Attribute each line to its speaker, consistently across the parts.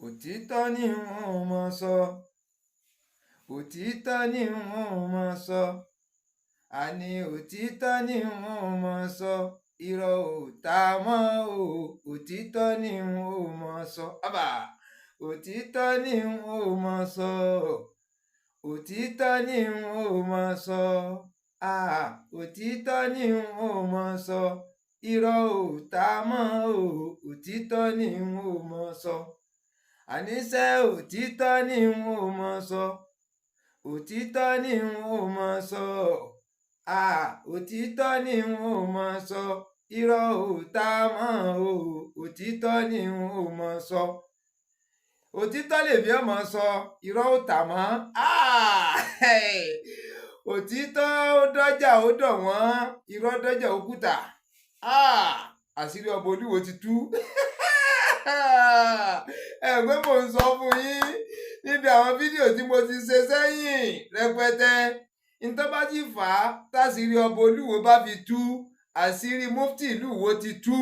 Speaker 1: Òtítọ́ ni n ó máa sọ, òtítọ́ ni n ó máa sọ, àní òtítọ́ ni n ó máa sọ, irọ́ ò ta mọ́ o, òtítọ́ ni n ó máa sọ. Àbà, òtítọ́ ni n ó máa sọ, òtítọ́ ni n ó máa sọ, òtítọ́ ni n ó máa sọ, irọ́ ò ta mọ́ o, òtítọ́ ni n ó máa sọ. Àníṣe òtítọ́ ni n ó máa sọ, òtítọ́ ni n ó máa sọ, òtítọ́ ni n ó máa sọ, irọ́ ò ta mọ́ o, òtítọ́ ni n ó máa sọ. Òtítọ́ lèmi ó máa sọ, irọ́ ò tà mọ́. Òtítọ́ ó dọ́jà ó dọ̀ wọ́n, irọ́ dọ́jà ó kùtà. Àṣírí ọba Olúwo ti tú. Ẹ pé mò ń sọ fún yín níbi àwọn fídíò tí mo ti ṣe sẹ́yìn rẹpẹtẹ. Ntọ́ bá ti fà á táṣírí ọba Olúwo bá fi tú, àṣírí mufti ìlú Ìwó ti tú,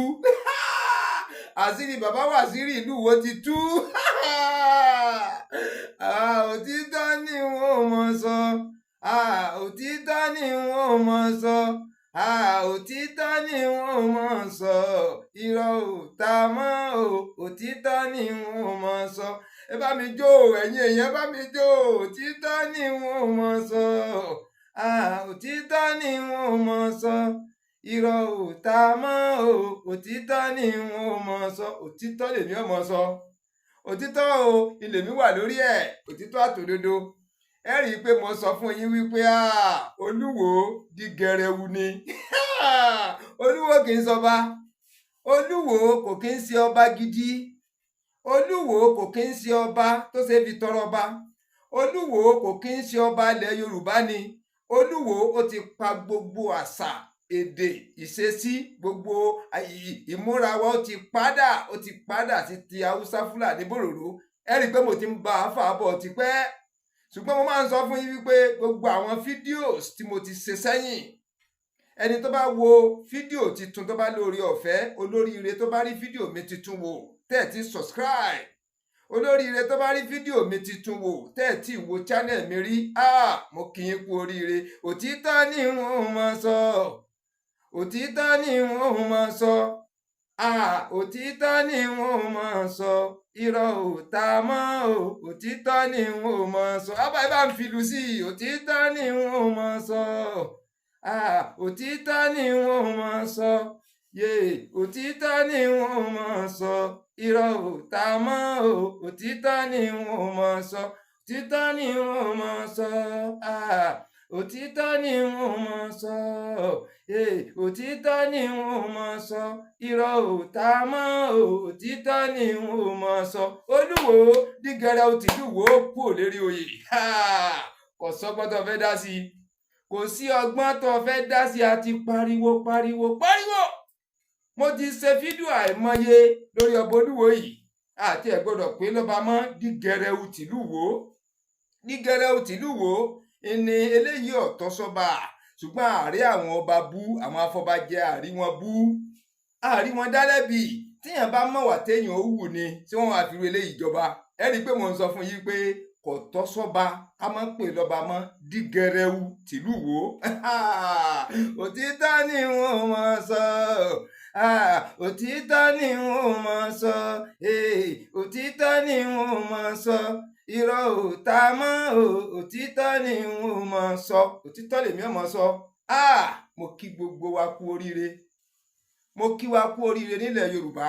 Speaker 1: àṣírí bàbá wàṣírí ìlú Ìwó ti tú. Òtítọ́ ni n ó mọ̀ sọ, òtítọ́ ni n ó mọ̀ sọ, òtítọ́ ni n ó mọ̀ sọ, irọ́ ò ta mọ́ o, òtítọ́ ni n ó mọ̀ sọ. Ẹ bá mi jó, ẹ̀yin èèyàn, bá mi jó. Òtítọ́ ni n ó mọ̀ sọ, òtítọ́ ni n ó mọ̀ sọ, irọ́ ò ta mọ́ o, òtítọ́ ni n ó mọ̀ sọ. Òtítọ́ lèmi ó mọ̀ sọ, òtítọ́ o, ilé mi wà lórí ẹ̀, òtítọ́ àtòdodo. Ẹ rí i pé mo sọ fún yín wípé Olúwo di gẹrẹwu ni. Olúwo kì í sọba, Olúwo kò kí ń ṣe ọba gidi, Olúwo kò kí ń ṣe ọba tó ṣe fi tọrọ ọba, Olúwo kò kí ń ṣe ọba ilẹ̀ Yorùbá ni. Olúwo ó ti pa gbogbo àṣà, èdè, ìṣesí, gbogbo ìmúra wa, ó ti padà, ó ti padà sí ti Haúsá, Fúlàní, bòròró. Ẹ rí i pé mo ti ń bá a fà bọ̀ tipẹ́, ṣùgbọ́n mo máa ń sọ fún yín wípé gbogbo àwọn fídíò tí mo ti ṣe sẹ́yìn, ẹni tó bá wo fídíò tuntun, tó bá lórí ọ̀fẹ́ olóríire, tó bá rí fídíò mi tuntun wò, tẹ́ ẹ̀ ti subscribe, olóríire tó bá rí fídíò mi tuntun wò, tẹ́ ẹ̀ tí wo channel mi rí, mo kì í kú oríire. Òtítọ́ ni n ó máa sọ, òtítọ́ ni n ó máa sọ, òtítọ́ ni n ó máa sọ, irọ́ ò ta mọ́ o, òtítọ́ ni n ó máa sọ. Ábà, ẹ bá ń filù sí i. Òtítọ́ ni n ó máa sọ, òtítọ́ ni n ó máa sọ, yé, òtítọ́ ni n ó máa sọ, irọ́ ò ta mọ́ o, òtítọ́ ni n ó máa sọ, òtítọ́ ni n ó máa sọ, òtítọ́ ni n ó máa sọ, òtítọ́ ni n ó máa sọ, irọ́ ò ta mọ́ o, òtítọ́ ni n ó máa sọ. Olúwo dígẹrẹ ó tìlú Ìwó kúò lérí oyè. Kò sọ́gbọ́n tó fẹ́ dá sí i, kò sí ọgbọ́n tó fẹ́ dá sí i. A ti pariwo, pariwo, pariwo. Mo ti ṣe fídíò àìmọye lórí ọba Olúwo yìí. Àti ẹ̀ gbọ́dọ̀ pé lọ́ba mọ́. Dígẹrẹu tìlú Ìwó, dígẹrẹu tìlú Ìwó ní eléyìí ọ̀tọ̀ sọ́ba, ṣùgbọ́n àárẹ̀ àwọn ọba bú, àwọn afọbajẹ, àrí wọn bú, àrí wọn dálẹ́bi. Tíyàn bá mọ̀wà téèyàn ó wù ni tí wọ́n wá fi ru eléyìí jọba. Ẹ rí i pé mò ń sọ fún yín pé kò tọ́ sọ́ba, ká má pè lọ́ba mọ́. Dígẹrẹu tìlú Ìwó. Òtítọ́ ni wọ́n máa sọ, òtítọ́ ni wọ́n máa sọ, òtítọ́ ni wọ́n máa sọ, irọ́ ò ta mọ́ o, òtítọ́ ni wọ́n máa sọ. Òtítọ́ lèmi ò máa sọ. Mo kí gbogbo wa kú oríire, mo kí wa kú oríire nílẹ̀ Yorùbá.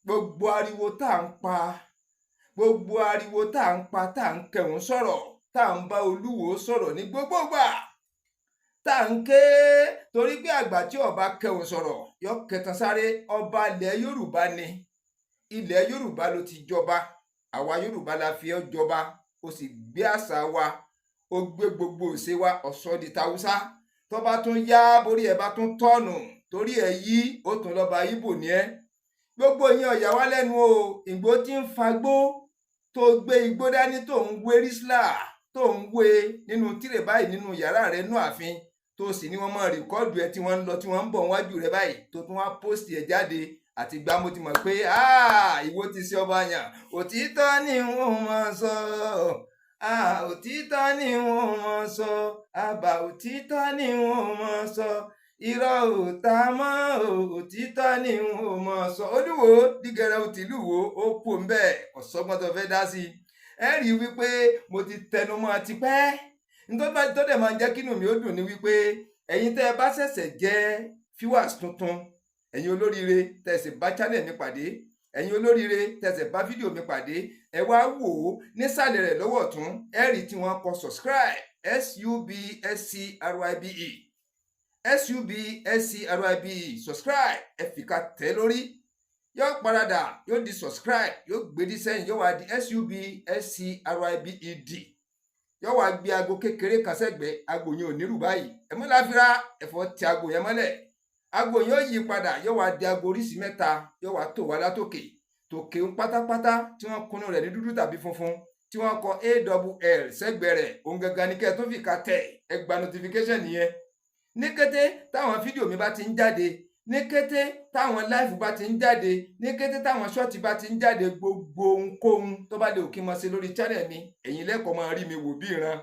Speaker 1: Gbogbo ariwo tá à ń pa, gbogbo ariwo tá à ń pa, tá à ń kẹ̀hún sọ̀rọ̀, tá à ń bá Olúwo sọ̀rọ̀ ní gbogbo ìgbà, tá à ń ké, torí pé àgbà tí ọba kẹhùn sọ̀rọ̀ yọ kẹtàn sáré. Ọba ilẹ̀ Yorùbá ni, ilẹ̀ Yorùbá ló ti jọba. Àwa Yorùbá la fi ọ́ jọba, ó sì gbé àṣà wa, ó gbé gbogbo òṣè wa, ọ̀sọ́ di tàwùsá. Tó bá tún yá, borí ẹ̀ bá tún tọ̀nù, torí ẹ̀ yí, ó tún lọ́ba Ìbò ní ẹ́. Gbogbo ìyẹn ọ̀yà wá lẹ́nu o. Ìgbó tí ń fagbó, tó gbé igbó dání, tó ń wé rísílà, tó ń wé nínú tírè báyìí nínú yàrá rẹ nú ààfin, tó sì ní wọ́n máa record ẹ, tí wọ́n ń lọ, tí wọ́n ń bọ̀ wájú rẹ báyìí, tó tún wá post ẹ̀ jáde. Àti gbá mo ti mọ̀ pé ìwọ ti ṣe ọba yàn. Òtítọ́ ni wọ́n máa sọ, òtítọ́ ni wọ́n máa sọ, àbà òtítọ́ ni wọ́n máa sọ, irọ́ ò ta mọ́, òtítọ́ ni wọ́n máa sọ. Olúwo dígẹrẹ tìlú wo ó kú ń bẹ́ẹ̀, ọ̀sọ́gbọ́n tó fẹ́ dá sí i. Ẹ rí i wípé mo ti tẹnu mọ́ tipẹ́. Nítorí tó dẹ̀ máa ń jẹ́ kínú mi ó dùn ní wípé ẹ̀yin tẹ́ ẹ bá ṣẹ̀ṣẹ̀ jẹ́ viewers tuntun, ẹ̀yin olóríire tẹ́ ẹ sì bá channel mi pàdé, ẹ̀yin olóríire tẹ́ ẹ sì bá fídíò mi pàdé, ẹ wá wò ó nísàlẹ̀ rẹ̀ lọ́wọ́ ọ̀tún, ẹ rí tí wọ́n kọ subscribe, subscribe, subscribe, subscribe. Ẹ fìkà tẹ̀ lórí, yóò paradà, yóò di subscribe, yóò gbèdí sẹ́yìn, yóò wá di subscribed, yóò wá gbé aago kékeré kan sẹ́gbẹ̀ẹ́. Aago yẹn ò nírú báyìí, ẹ mọ́ láfíra ẹ̀fọ́ tí aago yẹn mọ́lẹ̀. Aago yẹn ó yí padà, yóò wá di aago oríṣi mẹ́ta, yóò wá tò wá látòkè tòkè ń pátápátá, tí wọ́n kùnú rẹ̀ ní dúdú tàbí funfun, tí wọ́n kọ all sẹ́gbẹ̀ẹ́ rẹ̀. Òun gangan ni kẹ́ ẹ tó fi ka tẹ̀, ẹ gba notification nìyẹn. Ní kété táwọn fídíò mi bá ti ń jáde, ní kété táwọn live bá ti ń jáde, ní kété táwọn short bá ti ń jáde, gbogbo ohunkóhun tó bá lè òkè mọ́ sí lórí channel mi, ẹ̀yin lẹ́kọ̀ọ́ máa rí mi wò bí ìran.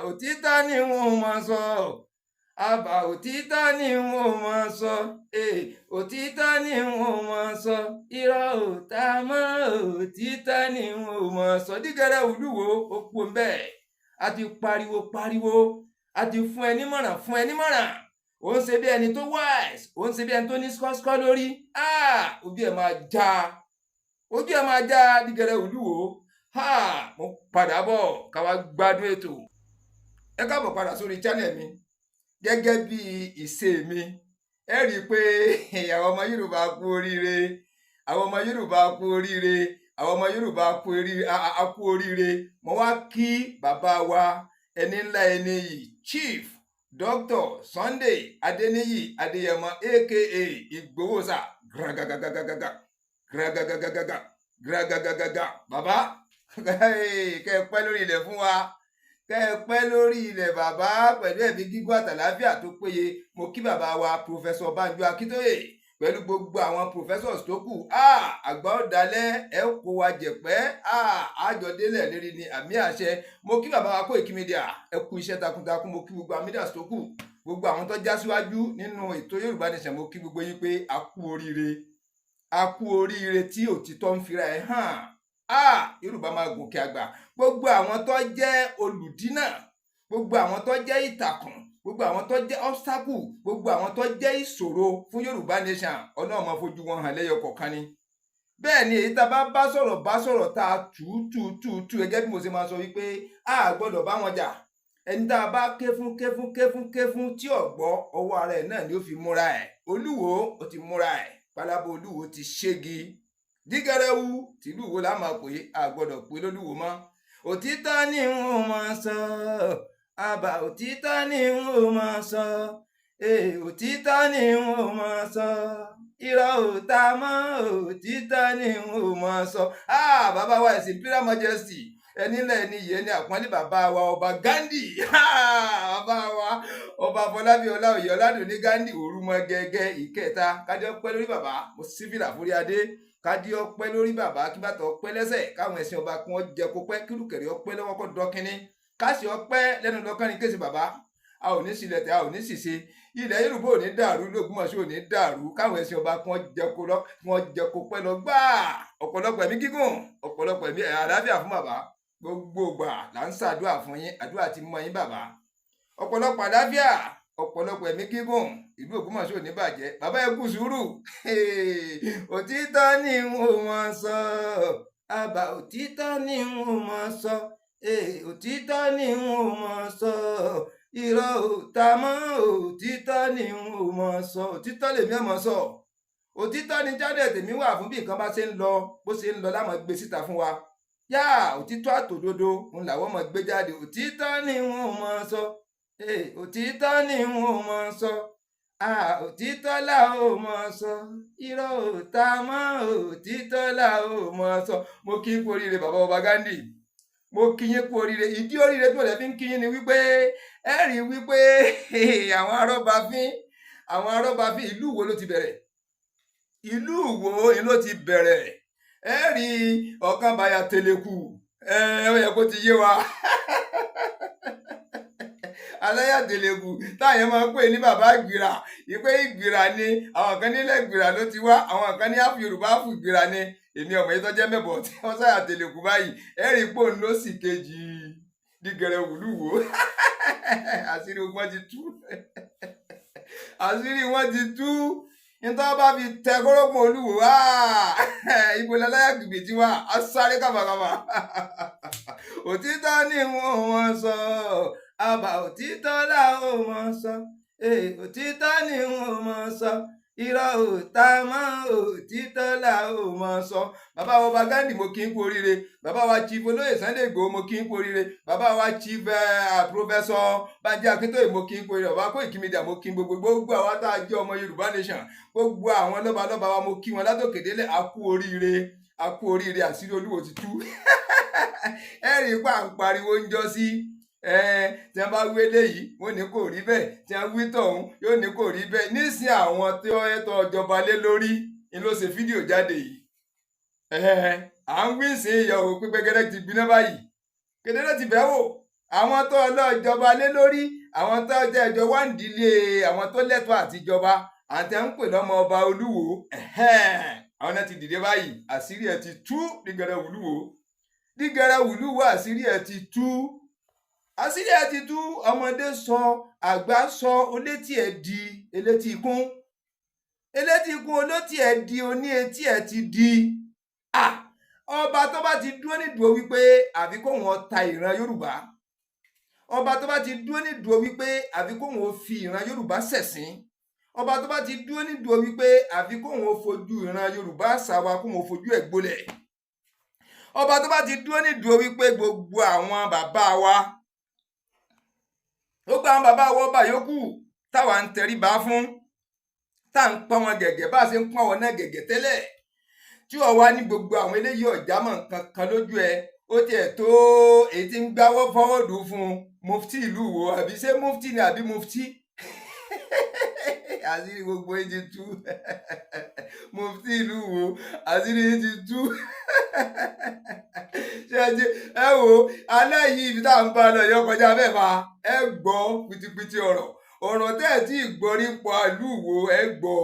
Speaker 1: Òtítọ́ ni wọ́n máa sọ, àbà òtítọ́ ni wọ́n máa sọ, òtítọ́ ni wọ́n máa sọ, irọ́ ò tá mọ́, òtítọ́ ni wọ́n máa sọ. Dígẹrẹ olúwo ó kú bẹ́ẹ̀. A ti pariwo pariwo, a ti fún ẹ nímọ̀ràn, fún ẹ nímọ̀ràn. Ó ń ṣe bí ẹni tó wise, ó ń ṣe bí ẹni tó ní skọ́skọ́ lórí. Ojú ẹ̀ máa já, ojú ẹ̀ máa já. Dígẹrẹ olúwo, mo padà bọ̀ ká wá gbádùn ètò. Ẹ káàbọ̀ padà sórí channel mi. Gẹ́gẹ́ bí ìṣe mi, ẹ rí i pé àwọn ọmọ Yorùbá kú oríire, àwọn ọmọ Yorùbá kú oríire, àwọn ọmọ Yorùbá kú oríire, a kú oríire. Mo wá kí bàbá wa, ẹni ńlá, ẹni yìí, Chief Dr. Sunday Adeniyi Adéyẹmọ, aka Ìgbòho-ṣà, gragagagagaga gragagagagaga gragagagaga. Bàbá, kẹ́ ẹ pẹ́ lórí ilẹ̀ fún wa, kẹ́ ẹ pẹ́ lórí ilẹ̀ bàbá, pẹ̀lú ẹ̀mí gígùn àtàláfíà tó péye. Mo kí bàbá wa, Professor Banjo Akíntóyè, pẹ̀lú gbogbo àwọn professors tó kù. Àgbà ọ̀dàlẹ̀, ẹ kó wa jẹ̀pẹ́, àjọdélẹ̀ lérí ni, àmì àṣẹ. Mo kí bàbá wa Koiki Media, ẹ kú iṣẹ́ takuntakun. Mo kí gbogbo àwọn medias tó kù, gbogbo àwọn tó já síwájú nínú ètò Yorùbá Nation. Mo kí gbogbo yín pé a kú oríire, a kú oríire tí òtítọ́ ń fira ẹ̀ hàn. Yorùbá máa gòkè àgbà. Gbogbo àwọn tó jẹ́ olùdínà, gbogbo àwọn tó jẹ́ ìtàkùn, gbogbo àwọn tó jẹ́ obstacle, gbogbo àwọn tó jẹ́ ìṣòro fún Yorùbá Nation, Ọlọ́run máa fojú wọn hàn lẹ́yọ kọ̀ọ̀kan ni. Bẹ́ẹ̀ ni èyí tá a bá bá sọ̀rọ̀, bá sọ̀rọ̀, tá a tù tù tù tù, gẹ́gẹ́ bí mo ṣe máa sọ wípé a gbọ́dọ̀ bá wọn jà. Ẹni tá a bá ké fún, ké fún, ké fún, ké fún, tí ò gbọ́, ọwọ́ ara ẹ̀ náà ni ó fi múra ẹ̀. Olúwo ó ti múra ẹ̀ pálábó, olúwo ti ṣégi. Dígẹrẹwu tìlú wo la máa pè é, a gbọ́dọ̀ pé lólúwo mọ́. Òtítọ́ ni wọ́n máa sọ, àbà òtítọ́ ni wọ́n máa sọ, òtítọ́ ni wọ́n máa sọ, irọ́ ò ta mọ́, òtítọ́ ni wọ́n máa sọ. Bàbá wa, ẹ̀sìn Imperial Majesty, ẹni ńlá, ẹni yìí, ẹni àpọ́nlé, bàbá wa ọba Gandhi, bàbá wa ọba Fọlábí Ọláòyè Ọládùnní Gandhi Òrùmọ gẹ́gẹ́ ìkẹta, kádé ọpẹ́ lórí bàbá. Mo sí fìlà fúrí adé, kádé ọpẹ́ lórí bàbá, kí bàtà ọpẹ́ lẹ́sẹ̀, káwọn ẹ̀sìn ọba kí wọ́n jẹ kó pẹ́, kírùkẹ̀rẹ̀ ọpẹ́ lọ́wọ́ kó dọ́kínní, káṣí ọpẹ́ lẹ́nu lọ́kàn ní kéṣe. Bàbá, a ò ní sílẹ̀ tẹ̀, a ò ní ṣìṣe. Ilẹ̀ Yorùbá ò ní dàrú, lÓgbómọ̀ṣọ́ ò ní dàrú. Káwọn ẹ̀sìn ọba kí wọ́n jẹ kó lọ, kí wọ́n jẹ kó pẹ́ lọ gbáà. Ọ̀pọ̀lọpọ̀ ẹ̀mí gígùn, ọ̀pọ̀lọpọ̀ ẹ̀mí àlàáfíà fún bàbá. Gbogbo ìgbà là ń ṣàdúrà fún yín, àdúrà ti mọ yín bàbá. Ọ̀pọ̀lọpọ̀ àlàáfíà, ọ̀pọ̀lọpọ̀ ẹ̀mí gígùn, ìlú Ògbómọ̀ṣọ́ ò ní bàjẹ́. Bàbá, ẹ kú sùúrù. Òtítọ́ ni wọ́n máa sọ, àbà òtítọ́ ni wọ́n máa sọ, òtítọ́ ni wọ́n máa sọ, irọ́ ò ta mọ́, òtítọ́ ni wọ́n máa sọ. Òtítọ́ lèmi ọ̀ máa sọ, òtítọ́ ni jáde tèmi wà fún. Bí nǹkan bá ṣe ń lọ, bó ṣe ń lọ láwọn gbé síta fún wa yá. Òtítọ́ àtòdodo ń làwọn máa gbé jáde. Òtítọ́ ni wọ́n máa sọ, òtítọ́ ni wọ́n máa sọ, òtítọ́ là ó máa sọ, irọ́ ò ta mọ́, òtítọ́ là ó máa sọ. Mo kí n kú oríire, bàbá ọba Gandhi, mo kí yín kú oríire. Ìdí oríire tí mo lè fi ń kí yín ni wípé ẹ rí wípé àwọn arọ́bàfín, àwọn arọ́bàfín, ìlú wo ló ti bẹ̀rẹ̀? Ìlú Ìwó ni ló ti bẹ̀rẹ̀. Ẹ rí ọ̀kan bàyà tẹ̀lẹ̀kù, ẹ ó yẹ kó ti yé wa. Aláyà tẹ̀lẹ̀kù táyà máa ń pè ní bàbá ìgbìrà, ìpè ìgbìrà ni. Àwọn kan nílẹ̀ ìgbìrà ló ti wá, àwọn kan ní àfi Yorùbá àfù ìgbìrà ni. Èmi ọmọ yìí tó jẹ́ mẹ́bọ̀ tí wọ́n sáyà tẹ̀lẹ̀kù báyìí, ẹ rí pò ń lọ sí kejì dígẹrẹ wùlúwò. Àṣírí wọn ti tú, àṣírí wọn ti tú. Nítorí bá fi tẹ kórópọ̀ Olúwo, ibo láláyà gbìgbì tí wà á sáré kàbàkàbà. Òtítọ́ ni wọ́n wọ́n sọ, àbà òtítọ́ làwọn wọ́n sọ, òtítọ́ ni wọ́n wọ́n sọ, irọ́ ò ta mọ́, òtítọ́ làwọn wọ́n sọ. Bàbá wa ọba Gandhi, mo kí n kú oríire. Bàbá wa Chief Olóyè Sunday Igboho, mo kí n kú oríire. Bàbá wa Chief Professor Banji Akintoye, mo kí n kú oríire. Bàbá Koiki Media, mo kí n gbogbo gbogbo àwa tá a jẹ́ ọmọ Yorùbá nation, gbogbo àwọn lọ́balọ́ba wa, mo kí wọn látòkè délẹ̀. A kú oríire, a kú oríire. Àṣírí Olúwo ti tú. Ẹ rí i pa à ń pariwo ń jọ sí tí wọ́n bá wí eléyìí, wọ́n ní kò rí bẹ́ẹ̀. Tí wọ́n wí tọ̀hún, yóò ní kò rí bẹ́ẹ̀. Nísìnyí, àwọn tí wọ́n tọ́ jọba lé lórí ni ló ṣe fídíò jáde yìí. À ń wí sí ìyàwó pípẹ́ gẹ́gẹ́ ti gbiná báyìí, kedere ti bẹ́ wò. Àwọn tó ọlọ́jọba lé lórí, àwọn tó jẹ́ ẹjọ́ wá ń dílé, àwọn tó lẹ́tọ̀ọ́ àtijọba, àti à ń pè lọ́mọ ọba Olúwo, àwọn náà ti dìde báyìí. Àṣírí ẹ̀ ti tú. Dígẹrẹ wùlúwo, dígẹrẹ wùlúwo, àṣírí ẹ̀ ti tú, àṣírí ẹ̀ ti tú. Ọmọdé sọ, àgbà sọ, olétí ẹ̀ di elétí ikún, elétí ikún, olótí ẹ̀ di oní etí ẹ̀ ti di. Ọba tó bá ti dúró nídùú wípé àfi kóun ta ìran Yorùbá, ọba tó bá ti dúró nídùú wípé àfi kóun fi ìran Yorùbá ṣẹ̀sín, ọba tó bá ti dúró nídùú wípé àfi kóun fojú ìran Yorùbá àṣà wa, kóun fojú ẹ̀ gbolẹ̀, ọba tó bá ti dúró nídùú wípé gbogbo àwọn bàbá wa, gbogbo àwọn bàbá wa ọba yòókù táwa ń tẹríba fún, tá à ń pọ́n wọn gẹ̀gẹ̀ bá a ṣe ń pọ́n wọn náà gẹ̀gẹ̀ tẹ́lẹ̀, tí wọ́n wá ní gbogbo àwọn eléyìí ọ̀já mọ̀ nǹkan kan lójú ẹ, ó tiẹ̀ tó èyí tí ń gbáwọ́ fọwọ́dù fún mufti ìlú wo, àbí ṣé mufti ni àbí mufti? Àṣírí gbogbo yìí ti tú. Mufti ìlú wo, àṣírí yìí ti tú. Ṣé ẹ ti ẹ wo alẹ́ yìí, ibi tá à ń bá lọ yọ kọjá bẹ́ẹ̀ fa. Ẹ gbọ́ pitipiti ọ̀rọ̀, ọ̀rọ̀ tẹ́ ẹ̀ tí ì gbọ́ rí pa ìlú wo, ẹ gbọ́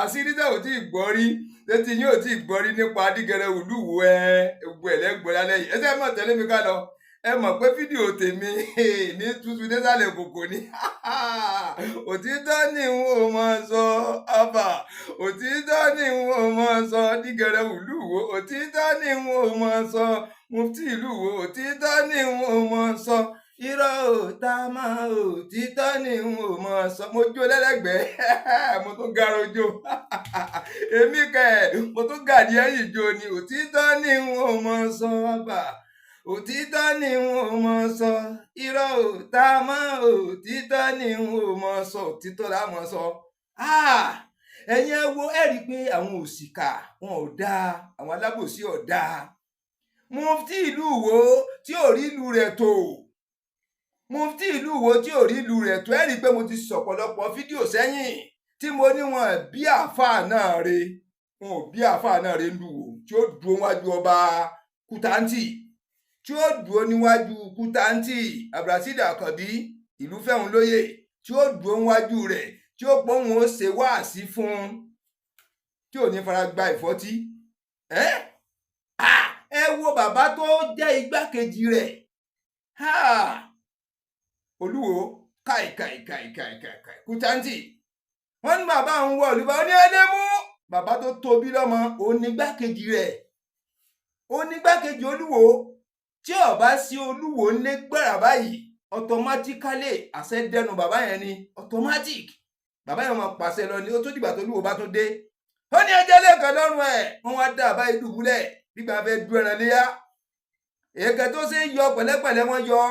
Speaker 1: àṣírí tẹ́ ò tí ì gbọ́ rí, tẹ́tí yín ò tí ì gbọ́ rí nípa Adígẹrẹ ìlú wo. Ẹ gbogbo ẹ̀ lẹ́gbọ́ lálẹ́ yìí. Ẹ sẹ́ mọ̀ tẹ́lẹ̀ mi ká lọ. Ẹ mọ̀ pé fídíò tèmi ní tútù désàlẹ̀ kòkò ni. Òtítọ́ ni n ò mọ̀ sọ, ọba òtítọ́ ni n ò mọ̀ sọ. Dígẹrẹ ìlú wo, òtítọ́ ni n ò mọ̀ sọ. Mufti ìlú wo, òtítọ́ ni n ò mọ̀ sọ. Irọ́ ò tá mọ́, òtítọ́ ni n ò mọ̀ sọ. Mo jó lẹ́lẹ́gbẹ̀ẹ́, mo tún gara ojó èmi kẹ̀, mo tún gàdí ẹ̀yìn jó ni. Òtítọ́ ni n ò mọ̀ sọ, ọba òtítọ́ ni n ò mọ̀ sọ. Irọ́ ò tá mọ́, òtítọ́ ni n ò mọ̀ sọ. Òtítọ́ la mọ̀ sọ. Ẹ̀yin ẹ wo, ẹ rí i pé àwọn òṣìkà wọn ò dáa, àwọn alábòsí ò dáa. Mufti ìlú wo tí ò rí ìlú rẹ̀ tó, mufti ìlú wo tí ò rí ìlú rẹ̀ tó. Ẹ rí i pé mo ti sọ̀pọ̀lọpọ̀ fídíò sẹ́yìn tí mo ní wọn bí àáfàá náà re, wọn ò bí àáfàá náà re lù wò tí ó dúró wájú ọba Kútáǹtì, tí ó dúró níwájú Kútáǹtì Abdulrasheed Àkànbí ìlú fẹ́hùn lóye, tí ó dúró níwájú rẹ̀, tí ó pọ́n ó ṣe wáàsí fún un, tí ò ní fara gba ìfọ́tí. Ẹ wo bàbá tó jẹ́ igbákejì rẹ̀, Olúwo, káì káì káì káì káì káì Kútáǹtì. Wọ́n ní bàbá ń wọ olùbá ó ní ẹlẹ́mú bàbá tó tóbi lọ́mọ, òun ní igbákejì rẹ̀, òun ní igbákejì Olúwo. Tí ó bá sí Olúwo ńlé gbàrà báyìí, automatically àṣẹ dẹnu bàbá yẹn ni, automatic bàbá yẹn máa pàṣẹ lọ ni. Ó tó dìgbà tó Olúwo bá tún dé, ó ní ẹjẹ lẹ́ẹ̀kan lọ́rùn ẹ̀. Wọ́n wá dá àbá ìdùbúlẹ̀ gbígbà fẹ́ du ẹran léyà, èèkẹ́ tó ṣe é yọ pẹ̀lẹ́pẹ̀lẹ́, wọ́n yọ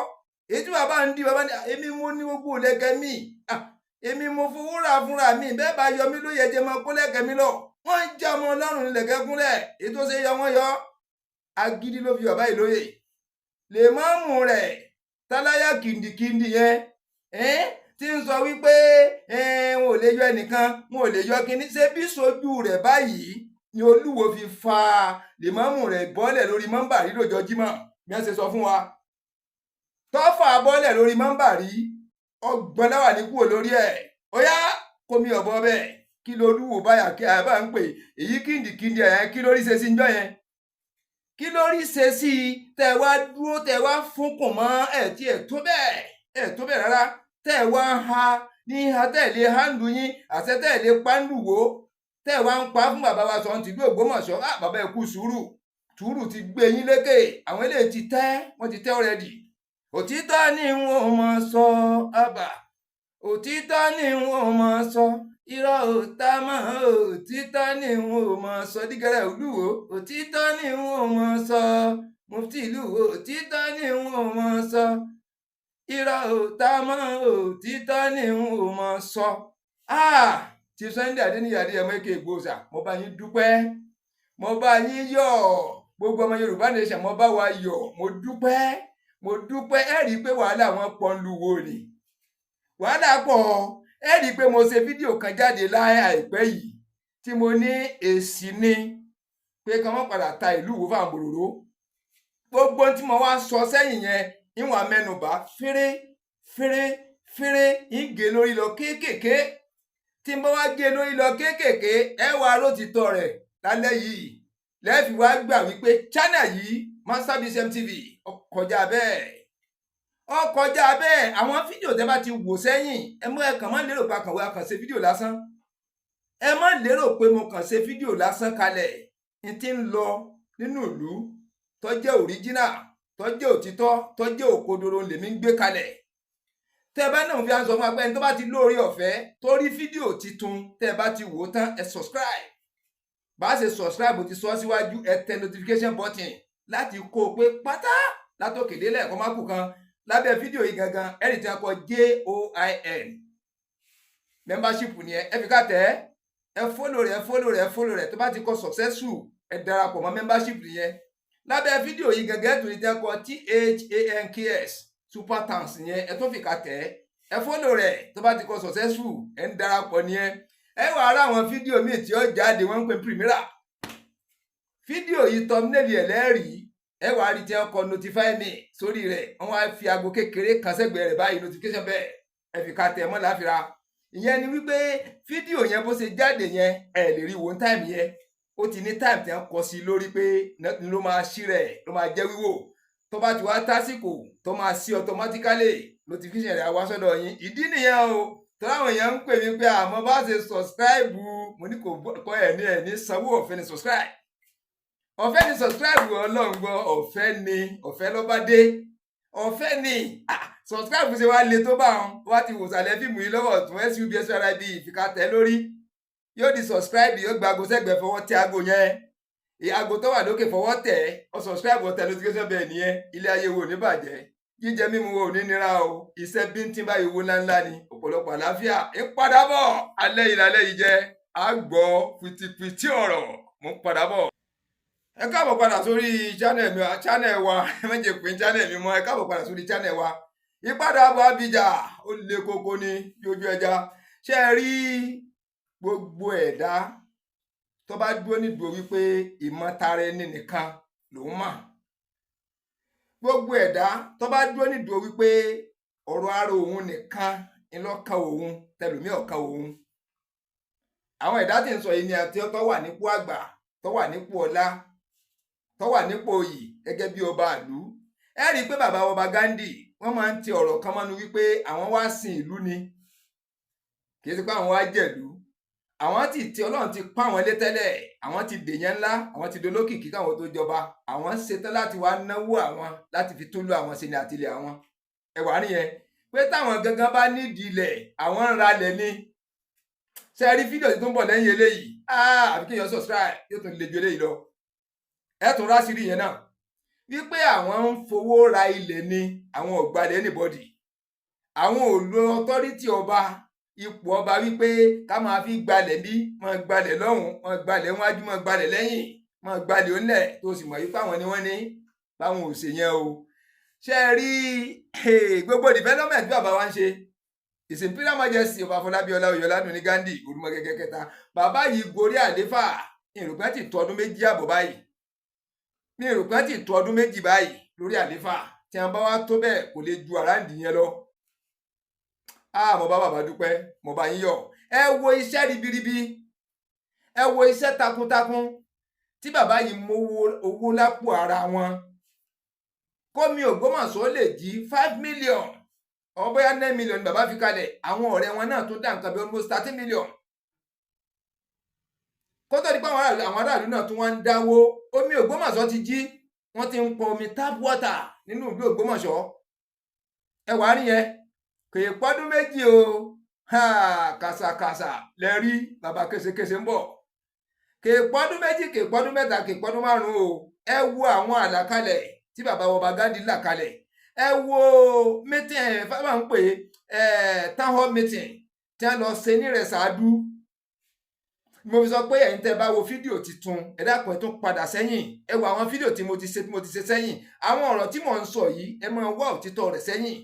Speaker 1: èyí tí bàbá ń di. Bàbá ní èmi mo ní gbogbo lẹ́kẹ̀ mi, èmi mo fowó rà fúnra mi. Bẹ́ẹ̀ bá yọ mí ló yẹ jẹ́ máa kó lẹ́kẹ̀ mi lọ. Wọ́n ń já ọmọ ọlọ́run lẹ̀kẹ́ kúnlẹ̀. Èyí tó ṣe yọ wọ́n yọ. Agídí ló fi bàbá yìí lóye. Lè má mú rẹ̀ táláyà kìndìkìndì yẹn. Tí ń sọ wípé wọn ò lè yọ ẹnìkan, wọn ò lè yọ kínní, ṣé bí sojú rẹ̀ báyìí ni Olúwo fi fa lèmọ́mù rẹ̀ bọ́lẹ̀ lórí mọ́ńbàrí lọ́jọ́ Jímọ̀, bí wọ́n ṣe sọ fún wa, tọ́fà bọ́lẹ̀ lórí mọ́ńbàrí, ọgbọ́n láwà ní kúrò lórí ẹ̀. Ó yá, kómi ọ̀bọ bẹ́ẹ̀. Kí lolúwo báyà kí a bá ń pè èyí kìndìkìndì ẹ̀? Kí lórí ṣe sí ń jọ yẹn? Kí lórí ṣe sí i tẹ́ wá dúró, tẹ́ wá fúnkùn mọ́ ẹ̀ tí ẹ̀ tó bẹ́ẹ̀, ẹ̀ tó bẹ́ẹ̀ rárá, tẹ́ wá ń ha ní ha, tẹ́ lè hándù yín àṣẹ, tẹ́ lè pàǹdù wò, tẹ́ wá ń pa fún bàbá wa Ṣọ̀ún tìlú Ògbómọ̀ṣọ́? Ah, bàbá, ẹ kú sùúrù, sùúrù ti gbé yín lékè. Àwọn eléyìí ti tẹ́, wọ́n ti tẹ́ already. Òtítọ́ ni wọ́n mọ̀ sọ, àbà, òtítọ́ ni wọ́n mọ̀ sọ, irọ́ ò tá mọ́. Òtítọ́ ni wọ́n mọ̀ sọ, dígẹrẹ Olúwo, òtítọ́ ni wọ́n mọ̀ sọ, mufti ìlú, òtítọ́ ni wọ́n mọ̀ sọ, irọ́ ò tá mọ́, òtítọ́ ni wọ́n mọ̀ sọ. Ah, ti Sunday Adéníyì Adéyẹmọ Èké Ìgbòsà, mo bá yín dúpẹ́, mo bá yín yọ̀. Gbogbo ọmọ Yorùbá nation, mo bá wa yọ̀, mo dúpẹ́, mo dúpẹ́. Ẹ rí i pé wàhálà wọn pọ̀ ń lu wo ni, wàhálà pọ̀. Ẹ rí i pé mo ṣe fídíò kan jáde láì àìpẹ́ yìí tí mo ní èsì ni pé kí wọ́n padà ta ìlú Ìwó fáwọn bòròró. Gbogbo tí mo wá sọ sẹ́yìn yẹn, ìwọ̀n amẹ́nubà féré féré féré, ń gé lórí lọ kéékèèké. Tí n bá wá gé lórí lọ kéékèèké, ẹ wá rótìtọ́ rẹ̀ lálẹ́ yìí, lẹ́ẹ̀fì wá gbà wípé channel yìí, Master BCM TV, ó kọjá bẹ́ẹ̀, ó kọjá bẹ́ẹ̀. Àwọn fídíò tẹ́ bá ti wò sẹ́yìn, ẹ mú ẹ kàn má lérò pé akànwé akàn ṣe fídíò lásán. Ẹ má lérò pé mo kàn ṣe fídíò lásán kalẹ̀. N ti ń lọ nínú ìlú tó jẹ́ original, tó jẹ́ òtítọ́, tó jẹ́ òkodoro lèmi ń gbé kalẹ̀. Tẹ́ bá náà fi à ń sọ fún wa pé ẹni tó bá ti lóore ọ̀fẹ́ tó rí fídíò titun, tẹ́ bá ti wò ó tán, ẹ subscribe. Bá a ṣe subscribe ti sọ síwájú, ẹ tẹ notification button láti kó o pé pátá látòkè délẹ̀, kó má kù kan. Lábẹ́ fídíò yìí gangan, ẹ̀rì tí wọ́n kọ JOIN membership ni, ẹ fi ká tẹ̀ ẹ, follow rẹ̀, ẹ follow rẹ̀, ẹ follow rẹ̀. Tó bá ti kọ successful, ẹ darapọ̀ mọ́ membership nìyẹn. Lábẹ́ fídíò yìí gangan, ẹ tún ní tí wọ́n kọ THANKS, super thanks yẹn, ẹ tún fi ká tẹ̀ ẹ, follow rẹ̀. Tó bá ti kọ successful, ẹ ń darapọ̀ nìyẹn. Ẹ wàá rà àwọn fídíò míì tí ó jáde, wọ́n ń pè premiere fídíò yìí, thumbnail ẹ̀ lẹ́rìí. Ẹ wàá rí tí wọ́n kọ notify me sórí rẹ̀, wọ́n wá fi aago kékeré kan sẹ́gbẹ̀ẹ́ rẹ̀ báyìí, notification bẹ́ẹ̀, ẹ fi ká tẹ̀ mọ́ láfira. Ìyẹn ni wípé fídíò yẹn, bó ṣe jáde yẹn, ẹ lè rí wo time yẹn. Ó ti ní time tí wọ́n kọ sí lórí pé ló máa ṣí rẹ̀, ló máa jẹ́ wíwò. Tó bá ti wá tásìkò tó máa ṣí, automatically notification rẹ̀ á wá sọ́dọ̀ yín. Ìdí nìyẹn o tọ́lá àwọn èèyàn ń pè mí pé àmọ́ bá ṣe subscribe. Mo ní kò kọ́ ẹ̀ ní sanwó, ọ̀fẹ́ ni subscribe, ọ̀fẹ́ ni subscribe. Ọlọ́run gbọ́, ọ̀fẹ́ ni, ọ̀fẹ́ ló bá dé, ọ̀fẹ́ ni. Ah, subscribe ṣe wá le tó bá wọn. Wá ti wòsàlẹ̀ fíìmù yìí lọ́wọ́ ọ̀tún, SUBSRIB, ìfikàtẹ́ lórí, yóò di subscribe, yóò gba aago sẹ́gbẹ̀ẹ́, fọwọ́ tẹ aago yẹn, aago tó wà lókè, fọwọ́ tẹ̀ ọ, subscribe, ọ tẹ notification bẹ́ẹ̀ nìyẹn. Ilé ayé wo ní bàjẹ́, jíjẹ mímu wo ò ní nira o. Iṣẹ́ bíntín báyìí, owó ńláńlá ni, ọ̀pọ̀lọpọ̀ àlàáfíà ń padà bọ̀. Alẹ́ yìí, lálẹ́ yìí jẹ́ àgbọ̀ pìtìpìtì ọ̀rọ̀. Mo ń padà bọ̀. Ẹ káàbọ̀ padà sórí channel mi, channel wa. Ẹ má jẹ́ pé channel mi mọ́. Ẹ káàbọ̀ padà sórí channel wa. Ìpadàbọ̀ Abíjà, ó le koko ní bí ojú ẹja. Ṣé ẹ rí gbogbo ẹ̀dá tó bá dúró nídùú wípé ìmọ̀tara ẹni nìkan lòún mà, gbogbo ẹ̀dá tó bá dúró nídùú wípé ọ̀rọ̀ ara òun nìkan ńlọ́kàn òun, tẹlòmíì ọ̀kan òun, àwọn ẹ̀dá tí ń sọ yìí ni àti tó wà nípò àgbà, tó wà nípò ọlá, tó wà nípò oyè gẹ́gẹ́ bí ọba ìlú. Ẹ rí i pé bàbá ọba Gandhi, wọ́n máa ń ti ọ̀rọ̀ kan mọ́nu wípé àwọn wá sin ìlú ni, kì í ṣe pé àwọn wá jẹ̀lú. Àwọn tí Ọlọ́run ti pa àwọn lé tẹ́lẹ̀, àwọn ti dèyàn ńlá, àwọn ti dolókìkí káwọn tó jọba. Àwọn ṣetán láti wá náwó àwọn láti fi túlù àwọn ṣe ní àtìlẹ̀ àwọn. Ẹwà nìyẹn pé táwọn gangan bá nídìí ilẹ̀, àwọn ń ralẹ̀ ni. Ṣe rí fídíò tó ń bọ̀ lẹ́yìn eléyìí? Àbí kéèyàn subscribe, yóò tún le ju eléyìí lọ. Ẹ tún ráṣìírí yẹn náà wípé àwọn ń fowó ra ilẹ̀ ni, àwọn ò gbalẹ̀ anybody, àwọn ò lo authority ọba, ipò ọba, wípé ká máa fi gbalẹ̀ bí, máa gbalẹ̀ lọ́hùn, máa gbalẹ̀ wájú, máa gbalẹ̀ lẹ́yìn, máa gbalẹ̀ onílẹ̀ tó sì mọ̀ wípé àwọn ni wọ́n ní báwọn ò ṣe yẹn o. Ṣe rí gbogbo development bí bàbá wa ń ṣe? His Imperial Majesty Ọba Afọlábí Ọláoyè Ọládùnní Ghandi Olúmọgẹ́gẹ́ kẹta. Bàbá yìí gorí àléfà, ìrùpẹ́ ti tó ọdún 2.5 báyìí, mi ìrùpẹ́ ti tó ọdún 2 báyìí lórí àléfà. Tí wọn bá wá tó bẹ́ẹ̀, kò lè ju around yẹn lọ. Ah, mo bá bàbá dúpẹ́, mo bá yín yọ̀. Ẹ wo iṣẹ́ ribiribi, ẹ wo iṣẹ́ takuntakun tí bàbá yìí mówó owó lápò ara wọn kómi Ògbómọ̀ṣọ́ lè jí. 5 million ọ bóyá 9 million ni bàbá fi kalẹ̀. Àwọn ọ̀rẹ́ wọn náà tó dá nǹkan bí almost 13 million kó tó di pé àwọn aráàlú náà tún wá ń dáwó. Omi Ògbómọ̀ṣọ́ ti jí, wọ́n ti ń pọn omi tap water nínú ìlú Ògbómọ̀ṣọ́. Ẹ wàá rí yẹn, kò ì pọ́dún 2 o. Kàṣàkàṣà lẹ rí bàbá késekése ń bọ̀. Kò ì pọ́dún 2, kò ì pọ́dún 3, kò ì pọ́dún 5 o. Ẹ wo àwọn àlàkalẹ̀ tí bàbá ọba Ghandi là kalẹ̀. Ẹ wo meeting ẹ fáwọn ń pè ẹ, town hall meeting tí wọ́n lọ ṣe ní Rẹ̀sàdú. Mo fi sọ pé ẹ̀yin tẹ́ bá wo fídíò tuntun, ẹ dákun, ẹ tún padà sẹ́yìn, ẹ wo àwọn fídíò tí mo ti ṣe, tí mo ti ṣe sẹ́yìn. Àwọn ọ̀rọ̀ tí mò ń sọ yìí, ẹ máa wá òtítọ́ rẹ̀ sẹ́yìn,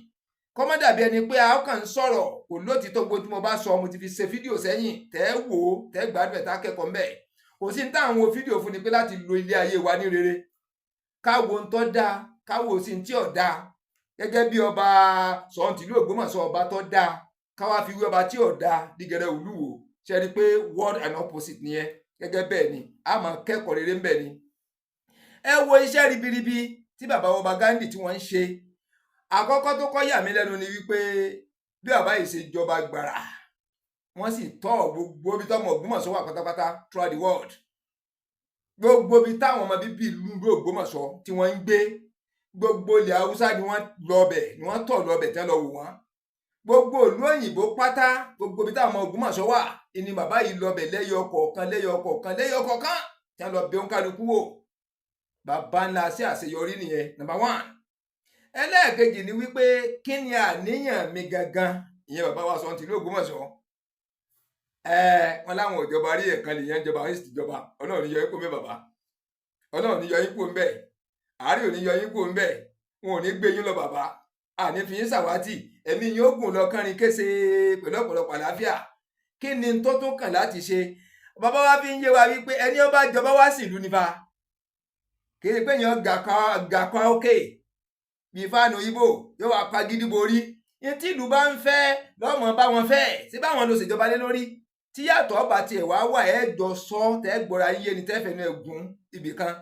Speaker 1: kó má dàbí ẹni pé a kàn ń sọ̀rọ̀ kò lótìtọ́. Gbogbo tí mo bá sọ, mo ti fi ṣe fídíò sẹ́yìn, tẹ́ wò ó, tẹ́ gbádùn ẹ̀, tá kẹ́kọ̀ọ́ ńbẹ̀. Kò sí ní táwọn wo fídíò fún ni pé láti lo ilé ayé wa ní rere, ká wo ń tọ́ dáa, ká wo sí ní tí ò dáa. Gẹ́gẹ́ bí ọba Ṣọ̀ún tìlú Ògbómọ̀ṣọ́, ọba tó dáa, ká wá fi wé ọba tí ò dáa dígẹrẹ Olúwo. Ṣe rí i pé word and opposite nìyẹn? Gẹ́gẹ́ bẹ́ẹ̀ ni a máa kẹ́kọ̀ọ́ rere ńbẹ̀ ni. Ẹ wo iṣẹ́ ribiribi tí bàbá ọba Ghandi tí wọ́n ń ṣe. Àkọ́kọ́ tó kọ́ yà mí lẹ́nu ni wípé bí bàbá yìí ṣe jọba gbàrà, wọ́n sì tọ́ gbogbo ibi tọ́mọ Ògbómọ̀ṣọ́ wà pátápátá throughout the world, gbogbo ibi táwọn ọmọ bíbí ìlú Ògbómọ̀ṣọ́ tí wọ́n ń gbé, gbogbo ilẹ̀ Haúsá ni wọ́n lọ bẹ̀, ni wọ́n tọ̀ lọ bẹ̀ tẹ́ lọ wò wọ́n, gbogbo ìlú òyìnbó pátá, gbogbo ibi táwọn ọmọ Ògbómọ̀ṣọ́ wà ìní bàbá yìí lọ bẹ̀ lẹ́yọ kọ̀ọ̀kan, lẹ́yọ kọ̀ọ̀kan, lẹ́yọ kọ̀ọ̀kan, tí wọ́n lọ bẹ̀ òǹkàlùkù wò. Bàbá ńlá sí àṣeyọrí nìyẹn, number one. Ẹlẹ́ẹ̀kejì ni wípé kí ni àníyàn mi gangan? Ìyẹn bàbá wa sọ tìlú Ògbómọ̀ṣọ́ ẹ, wọn láwọn òjọba rí, ẹ̀kan lè yẹn jọba, àwọn sì ti jọba. Ọlọ́run ní yọ yín kó mbẹ́, bàbá. Ọlọ́run ní yọ yín kó mbẹ́. Àárẹ̀ ò ní yọ yín kó mbẹ́. Wọn ò ní gbé yín lọ, bàbá. Àní fi yín ṣàwátì. Ẹ̀mí yín ó gùn lọ kánrin kése pẹ̀lú ọ̀pọ̀lọpọ̀ àlàáfíà. Kí ni tó tún kàn láti ṣe? Bàbá wa fi ń yé wa wípé ẹni ó bá jọba wá sí ìlú nípa kì í ṣe pé èèyàn gà kan ókè bíi fáànù ibo yóò wá pa gidi borí. Ní tí ìlú bá ń fẹ́ lọ́mọ bá wọn fẹ́ sí, báwọn ló ṣèjọba lé lórí. Tí yàtọ̀ ọba tiẹ̀ wá wà, ẹ̀ jọ sọ, tẹ́ gbọ́ra yíyé ni, tẹ́ fẹ́nu ẹ̀ gún ibì kan.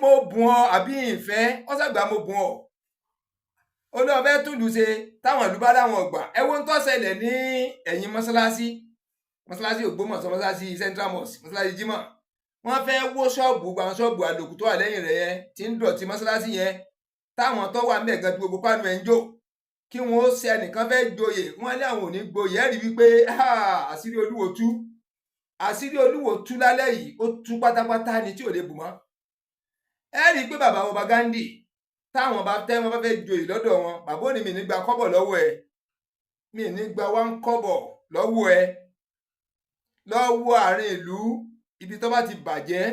Speaker 1: Mo bùn ọ àbí ìfẹ́ ọ̀sàgbà, mo bùn ọ, olóòfẹ́ túlù ṣe. Táwọn ìlú bá láwọn ọgbà, ẹ wo ń tó ṣẹlẹ̀ ní ẹ̀yìn mọ́ṣáláṣí, mọ́ṣáláṣí Ògbómọ̀ṣọ́, mọ́ṣáláṣí Central Mosque, mọ́ṣáláṣí Jímọ̀. Wọ́n fẹ́ wó ṣọ́ọ̀bù, gbogbo àwọn ṣọ́ọ̀bù àlòkù tó wà lẹ́yìn rẹ̀ yẹn tí ń dọ̀tí mọ́ṣáláṣí yẹn, táwọn tó wà ńbẹ̀ gan tí gbogbo pánú ẹ̀ ń jò, kí wọ́n ó ṣe. Ẹnìkan fẹ́ joyè, wọ́n ní àwọn ò ní gboyè. Ẹ̀ rí wípé àṣírí Olúwo tú, àṣírí Olúwo tú lálẹ́ yìí, ó tú pátápátá ni tí ò lè bù mọ́. Ẹ rí i pé bàbá ọba Ghandi, táwọn bá tẹ́ wọn bá fẹ́ joyè lọ́dọ̀ wọn, bàbá ò ní mi ní gba kọ́bọ̀ lọ́wọ́ ẹ, mi ní gba wá ń kọ́bọ̀ lọ́wọ́ ẹ. Lọ́wọ́ àárín ìlú, ibi tó bá ti bàjẹ́,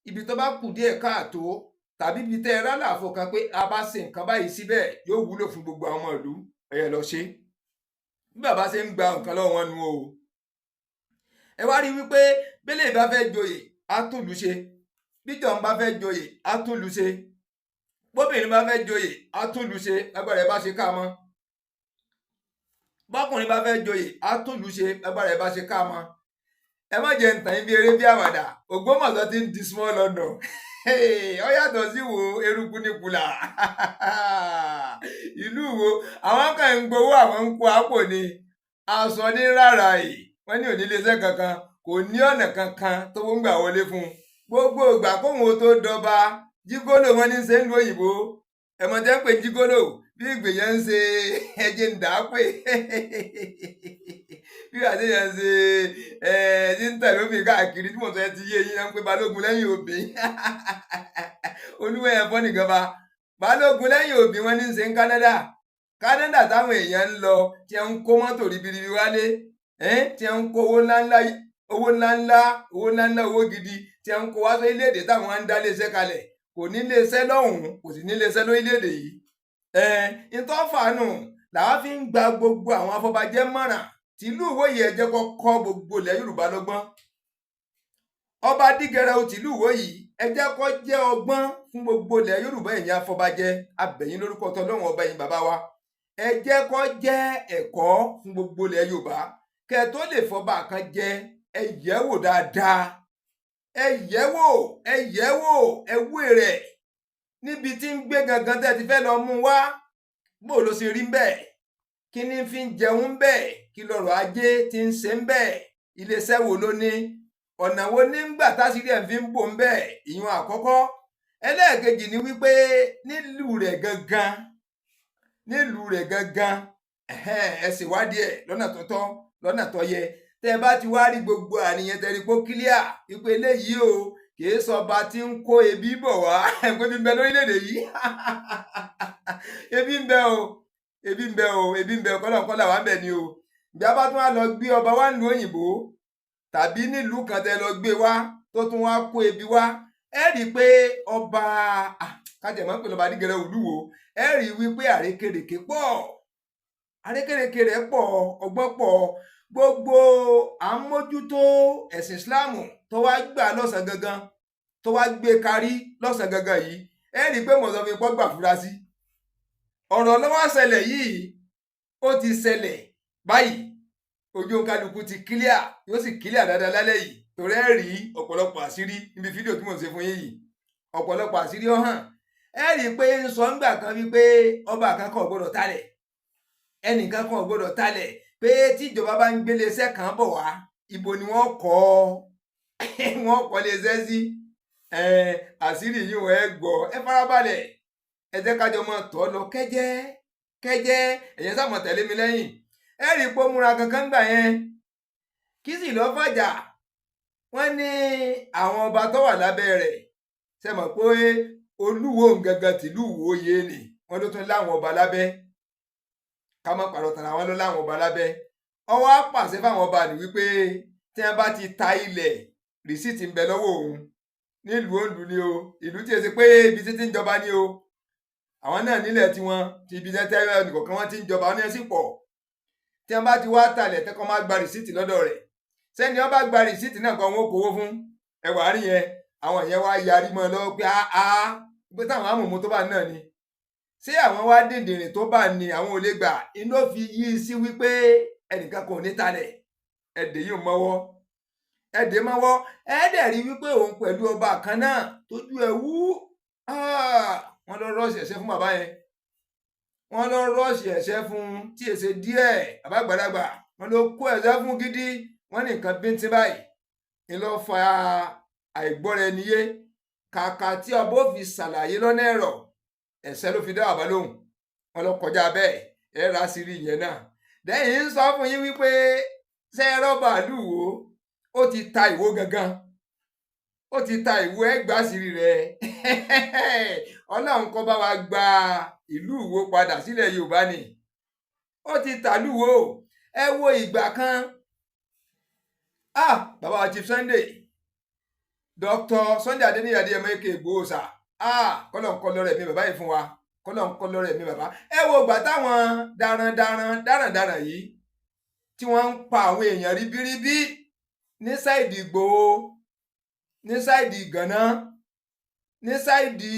Speaker 1: ibi tó bá kù díẹ̀ káàtó, tàbí ibi tẹ́ ẹ rálàfo kan pé a bá ṣe nǹkan báyìí síbẹ̀, yóò wúlò fún gbogbo àwọn ọmọ ìlú, ẹ lọ ṣe. Bí bàbá ṣe ń gba nǹkan lọ́wọ́ wọn nu o. Ẹ wá rí wípé bẹ́lẹ̀ bá fẹ́ joyè, á tún lù ṣe. Bíjọ̀ bá fẹ́ joyè, á tún lù ṣe. Bóbìnrin bá fẹ́ joyè, á tún lù ṣe, lágbára ẹ bá ṣe ká mọ́. Bọ́kùnrin bá fẹ́ joyè, á tún lù ṣe, lágbára ẹ bá ṣe ká mọ́. Ẹ má jẹ́ ntàn bí eré bí àwàdà. Ògbómọ̀ṣọ́ ti ń di small London. Ó yàtọ̀ sí wo eruku ní kùlà ìlú wo. Àwọn kan ń gbowó, àwọn ń kó àpò ni aṣọ ní rárá yìí. Wọ́n ní oníléeṣẹ́ kankan, kò ní ọ̀nà kankan tó ń gbà wọlé fún un. Gbogbo ìgbà kóhun ó tó dọba, gigolo wọn ní ṣe ń lu òyìnbó. Ẹ̀mọ́ tẹ́ ń pè gigolo, bí ìgbèyàn ń ṣe ẹjẹ̀ ń dà á pè bí wàá ṣe yẹn ṣe ẹ ti ń tẹ̀lé obì káàkiri tí mo sọ ẹ ti yé yín. Ń pé balógun lẹ́yìn obì, olúwẹ̀ ẹ̀fọ́ nìkan bá balógun lẹ́yìn òbí wọn ní ṣe ń Canada. Canada táwọn èèyàn ń lọ, tí ń kó mọ́tò ribiribi wálé, tí ń kó owó ńláńlá, owó ńláńlá, owó ńláńlá, owó gidi tí ń kó wá sórílẹ̀-èdè, táwọn ń dá léṣẹ́ kalẹ̀. Kò ní léṣẹ́ lọ́hùn-ún, kò sì ní léṣẹ́ lórílẹ̀-èdè yìí. Ẹ̀ ń tọ́ fàánù làwọn èèyàn fi ń sá lọ. Làwọn fi ń gba gbogbo àwọn afọbajẹ́ mọ̀ràn tìlú Ìwó yìí. Ẹ jẹ́ kó kọ́ gbogbo ilẹ̀ Yorùbá lọ́gbọ́n. Ọba Dígẹrẹ tìlú Ìwó yìí, ẹ jẹ́ kó jẹ́ ọgbọ́n fún gbogbo ilẹ̀ Yorùbá. Ẹ̀yin afọbajẹ́, abẹ̀yìn lórúkọ tọlọ́run ọba. Yín bàbá wa, ẹ jẹ́ kó jẹ́ ẹ̀kọ́ fún gbogbo ilẹ̀ Yorùbá. Kẹ́ ẹ tó lè fọba kan jẹ, ẹ yẹ̀ wò dáadáa, ẹ yẹ̀ wò, ẹ yẹ̀ wò, ẹ wé rẹ̀ níbi tí ń gbé gangan tẹ́ ti fẹ́ lọ mú wá. Bó ló ṣe rí bẹ́ẹ̀? Kí ni fi ń jẹun bẹ́ẹ̀? Kí lọ́rọ̀ ajé ti ń ṣe ń bẹ́ẹ̀? Iléeṣẹ́ wo ló ní? Ọ̀nà wo ní ń gbà tásìrí ẹ̀ fi ń bò ń bẹ́ẹ̀? Ìyún àkọ́kọ́. Ẹlẹ́ẹ̀kejì ni wípé nílùú rẹ̀ gangan, nílùú rẹ̀ gangan, ẹ ṣèwádìí ẹ̀ lọ́nà tó tọ́, lọ́nà tó yẹ. Tẹ́ ẹ bá ti wá rí gbogbo àníyàn, tẹ́ rí pé clear wípé eléyìí o, kìí sọba tí ń kó ebi bọ̀ wá, pé ebi ń bẹ lórílẹ̀‐èdè yìí. Ebi ń bẹ o, ebi ń bẹ o, ebi ń bẹ o. Kọ́lọ̀ kọ́lọ̀ wà ń bẹ ni o. Ìgbà bá tún wá lọ gbé ọba wá nílùú òyìnbó tàbí nílùú kan, tẹ́ lọ gbé wá, tó tún wá kó ebi wá, ẹ rí i pé ọba kájẹ̀mọ́ pé lọ́ba Adígẹrẹ Olúwo, ẹ rí i wípé àrékèrèké pọ̀, àrékèrèké rẹ̀ pọ̀, ọgbọ́n pọ̀. Gbogbo à ń mójútó ẹ̀sìn Ìsìláàmù tó wá gbà lọ́sàn gangan, tó wá gbé karí lọ́sàn gangan yìí, ẹ rí i pé mọ̀sán fi pọ́ gbà fura sí ọ̀rọ̀ lọ́wọ́ ṣẹlẹ̀ yìí. Ó ti ṣẹlẹ̀ báyìí, ojú kálukú ti clear, yóò sì clear dáadáa lálẹ́ yìí, torí ẹ rí ọ̀pọ̀lọpọ̀ àṣírí níbi fídíò tí mò ń ṣe fún yín yìí. Ọ̀pọ̀lọpọ̀ àṣírí ó hàn. Ẹ rí i pé ń sọ ńgbà kan wípé ọba kan kò gbọdọ̀ talẹ̀, ẹnìkan kan ò gbọdọ̀ talẹ̀, pé tíjọba bá ń gbélé iṣẹ́ kan bọ̀ wá, ibo ni wọ́n kọ́ wọ́n kọ́ lé iṣẹ́ sí? Àṣírí yìí wọ́n ẹ gbọ́. Ẹ farabalẹ̀, ẹ jẹ́ kájọ máa tọ́ lọ kẹ́jẹ́ kẹ́jẹ́. Ẹ̀yẹn sáà tẹ̀lé mi lẹ́yìn. Ẹ rí i pé ó múra kankan gbà yẹn, kí sì lọ́ fàjà. Wọ́n ní àwọn ọba tó wà lábẹ́ rẹ̀ ṣe mọ̀ pé Olúwo gangan tìlú Ìwó yé ni, wọ́n ló tún láwọn ọba lábẹ́. Ká má pàrọ̀ tàn, àwọn ló láwọn ọba lábẹ́. Ọwọ́ á pàṣẹ fáwọn ọba ní wípé tí wọ́n bá ti ta ilẹ̀, receipt ń bẹ lọ́wọ́ òun nílùú Oǹdó ni o, ìlú tí èsì pé ibi títí ń jọba ni o. Àwọn náà nílẹ̀ tiwọn, ti ibi tẹ́tẹ́ ẹnìkọ̀ọ̀kan wọn ti ń jọba wọn ní ẹ̀sìn pọ̀. Tí wọ́n bá ti wá talẹ̀, tẹ́kọ̀ máa gba receipt lọ́dọ̀ rẹ̀. Sẹ́ni wọ́n bá gba receipt náà kan, wọn kówó fún ẹwà àárín yẹn. Àwọn yẹn wá yarí mọ́ ọ lọ́wọ́ pé áá, pé táwọn amòmú tó bá náà ni, ṣé àwọn wá dìndìnrìn tó bá ní àwọn ò lè gbà? Inú fi yí sí wípé ẹnìkan kò ní talẹ̀. Ẹ̀dẹ̀ yìí mọ́wọ́, ẹ̀dẹ̀ mọ́wọ́. Ẹ̀ẹ́dẹ̀ rí wípé òun pẹ̀lú ọba kan náà tójú ẹ̀ wú, wọ́n lọ rush ẹ̀ṣẹ́ fún bàbá yẹn. Wọ́n lọ rush ẹ̀ṣẹ́ fún tí èsè díẹ̀. Bàbá àgbàlagbà, wọ́n lọ kó ẹ̀ṣẹ́ fún gidi. Wọ́n ní nǹkan bíntín báyìí ń lọ fa àìgbọ́ra ẹni yé. Kàkà tí ọba ó fi ṣàlàyé lọ́nà ẹ̀rọ, ẹ̀ṣẹ́ ló fi dá bàbá lóhùn. Wọ́n lọ kọjá bẹ́ẹ̀. Ẹ̀ rà sí rí ìyẹn náà. Dẹ́yìn ń sọ fún yín wípé ṣé ẹ rọ́bà lùwò, ó ti ta Ìwó gangan, ó ti ta Ìwó. Ẹgbàásìrì rẹ̀, Ọlọ́run kó bá wa gba ìlú Ìwó padà sílẹ̀ Yorùbá ni. Ó ti tàlúwò. Ẹ wo ìgbà kan, ah, bàbá wa Chief Sunday, Dr. Sunday Adéníyì Adéyẹmọ aka Ìgbòho sà, ah, kọ́lọ̀ ń kọ́ lọ́rẹ̀ mi bàbá yìí fún wa, kọ́lọ̀ ń kọ́ lọ́rẹ̀ mi bàbá. Ẹ wo ìgbà táwọn darandaran darandaran yìí tí wọ́n ń pa àwọn èèyàn ríbíríbí ní side Ìgbòho, ní side Ìgànná, ní side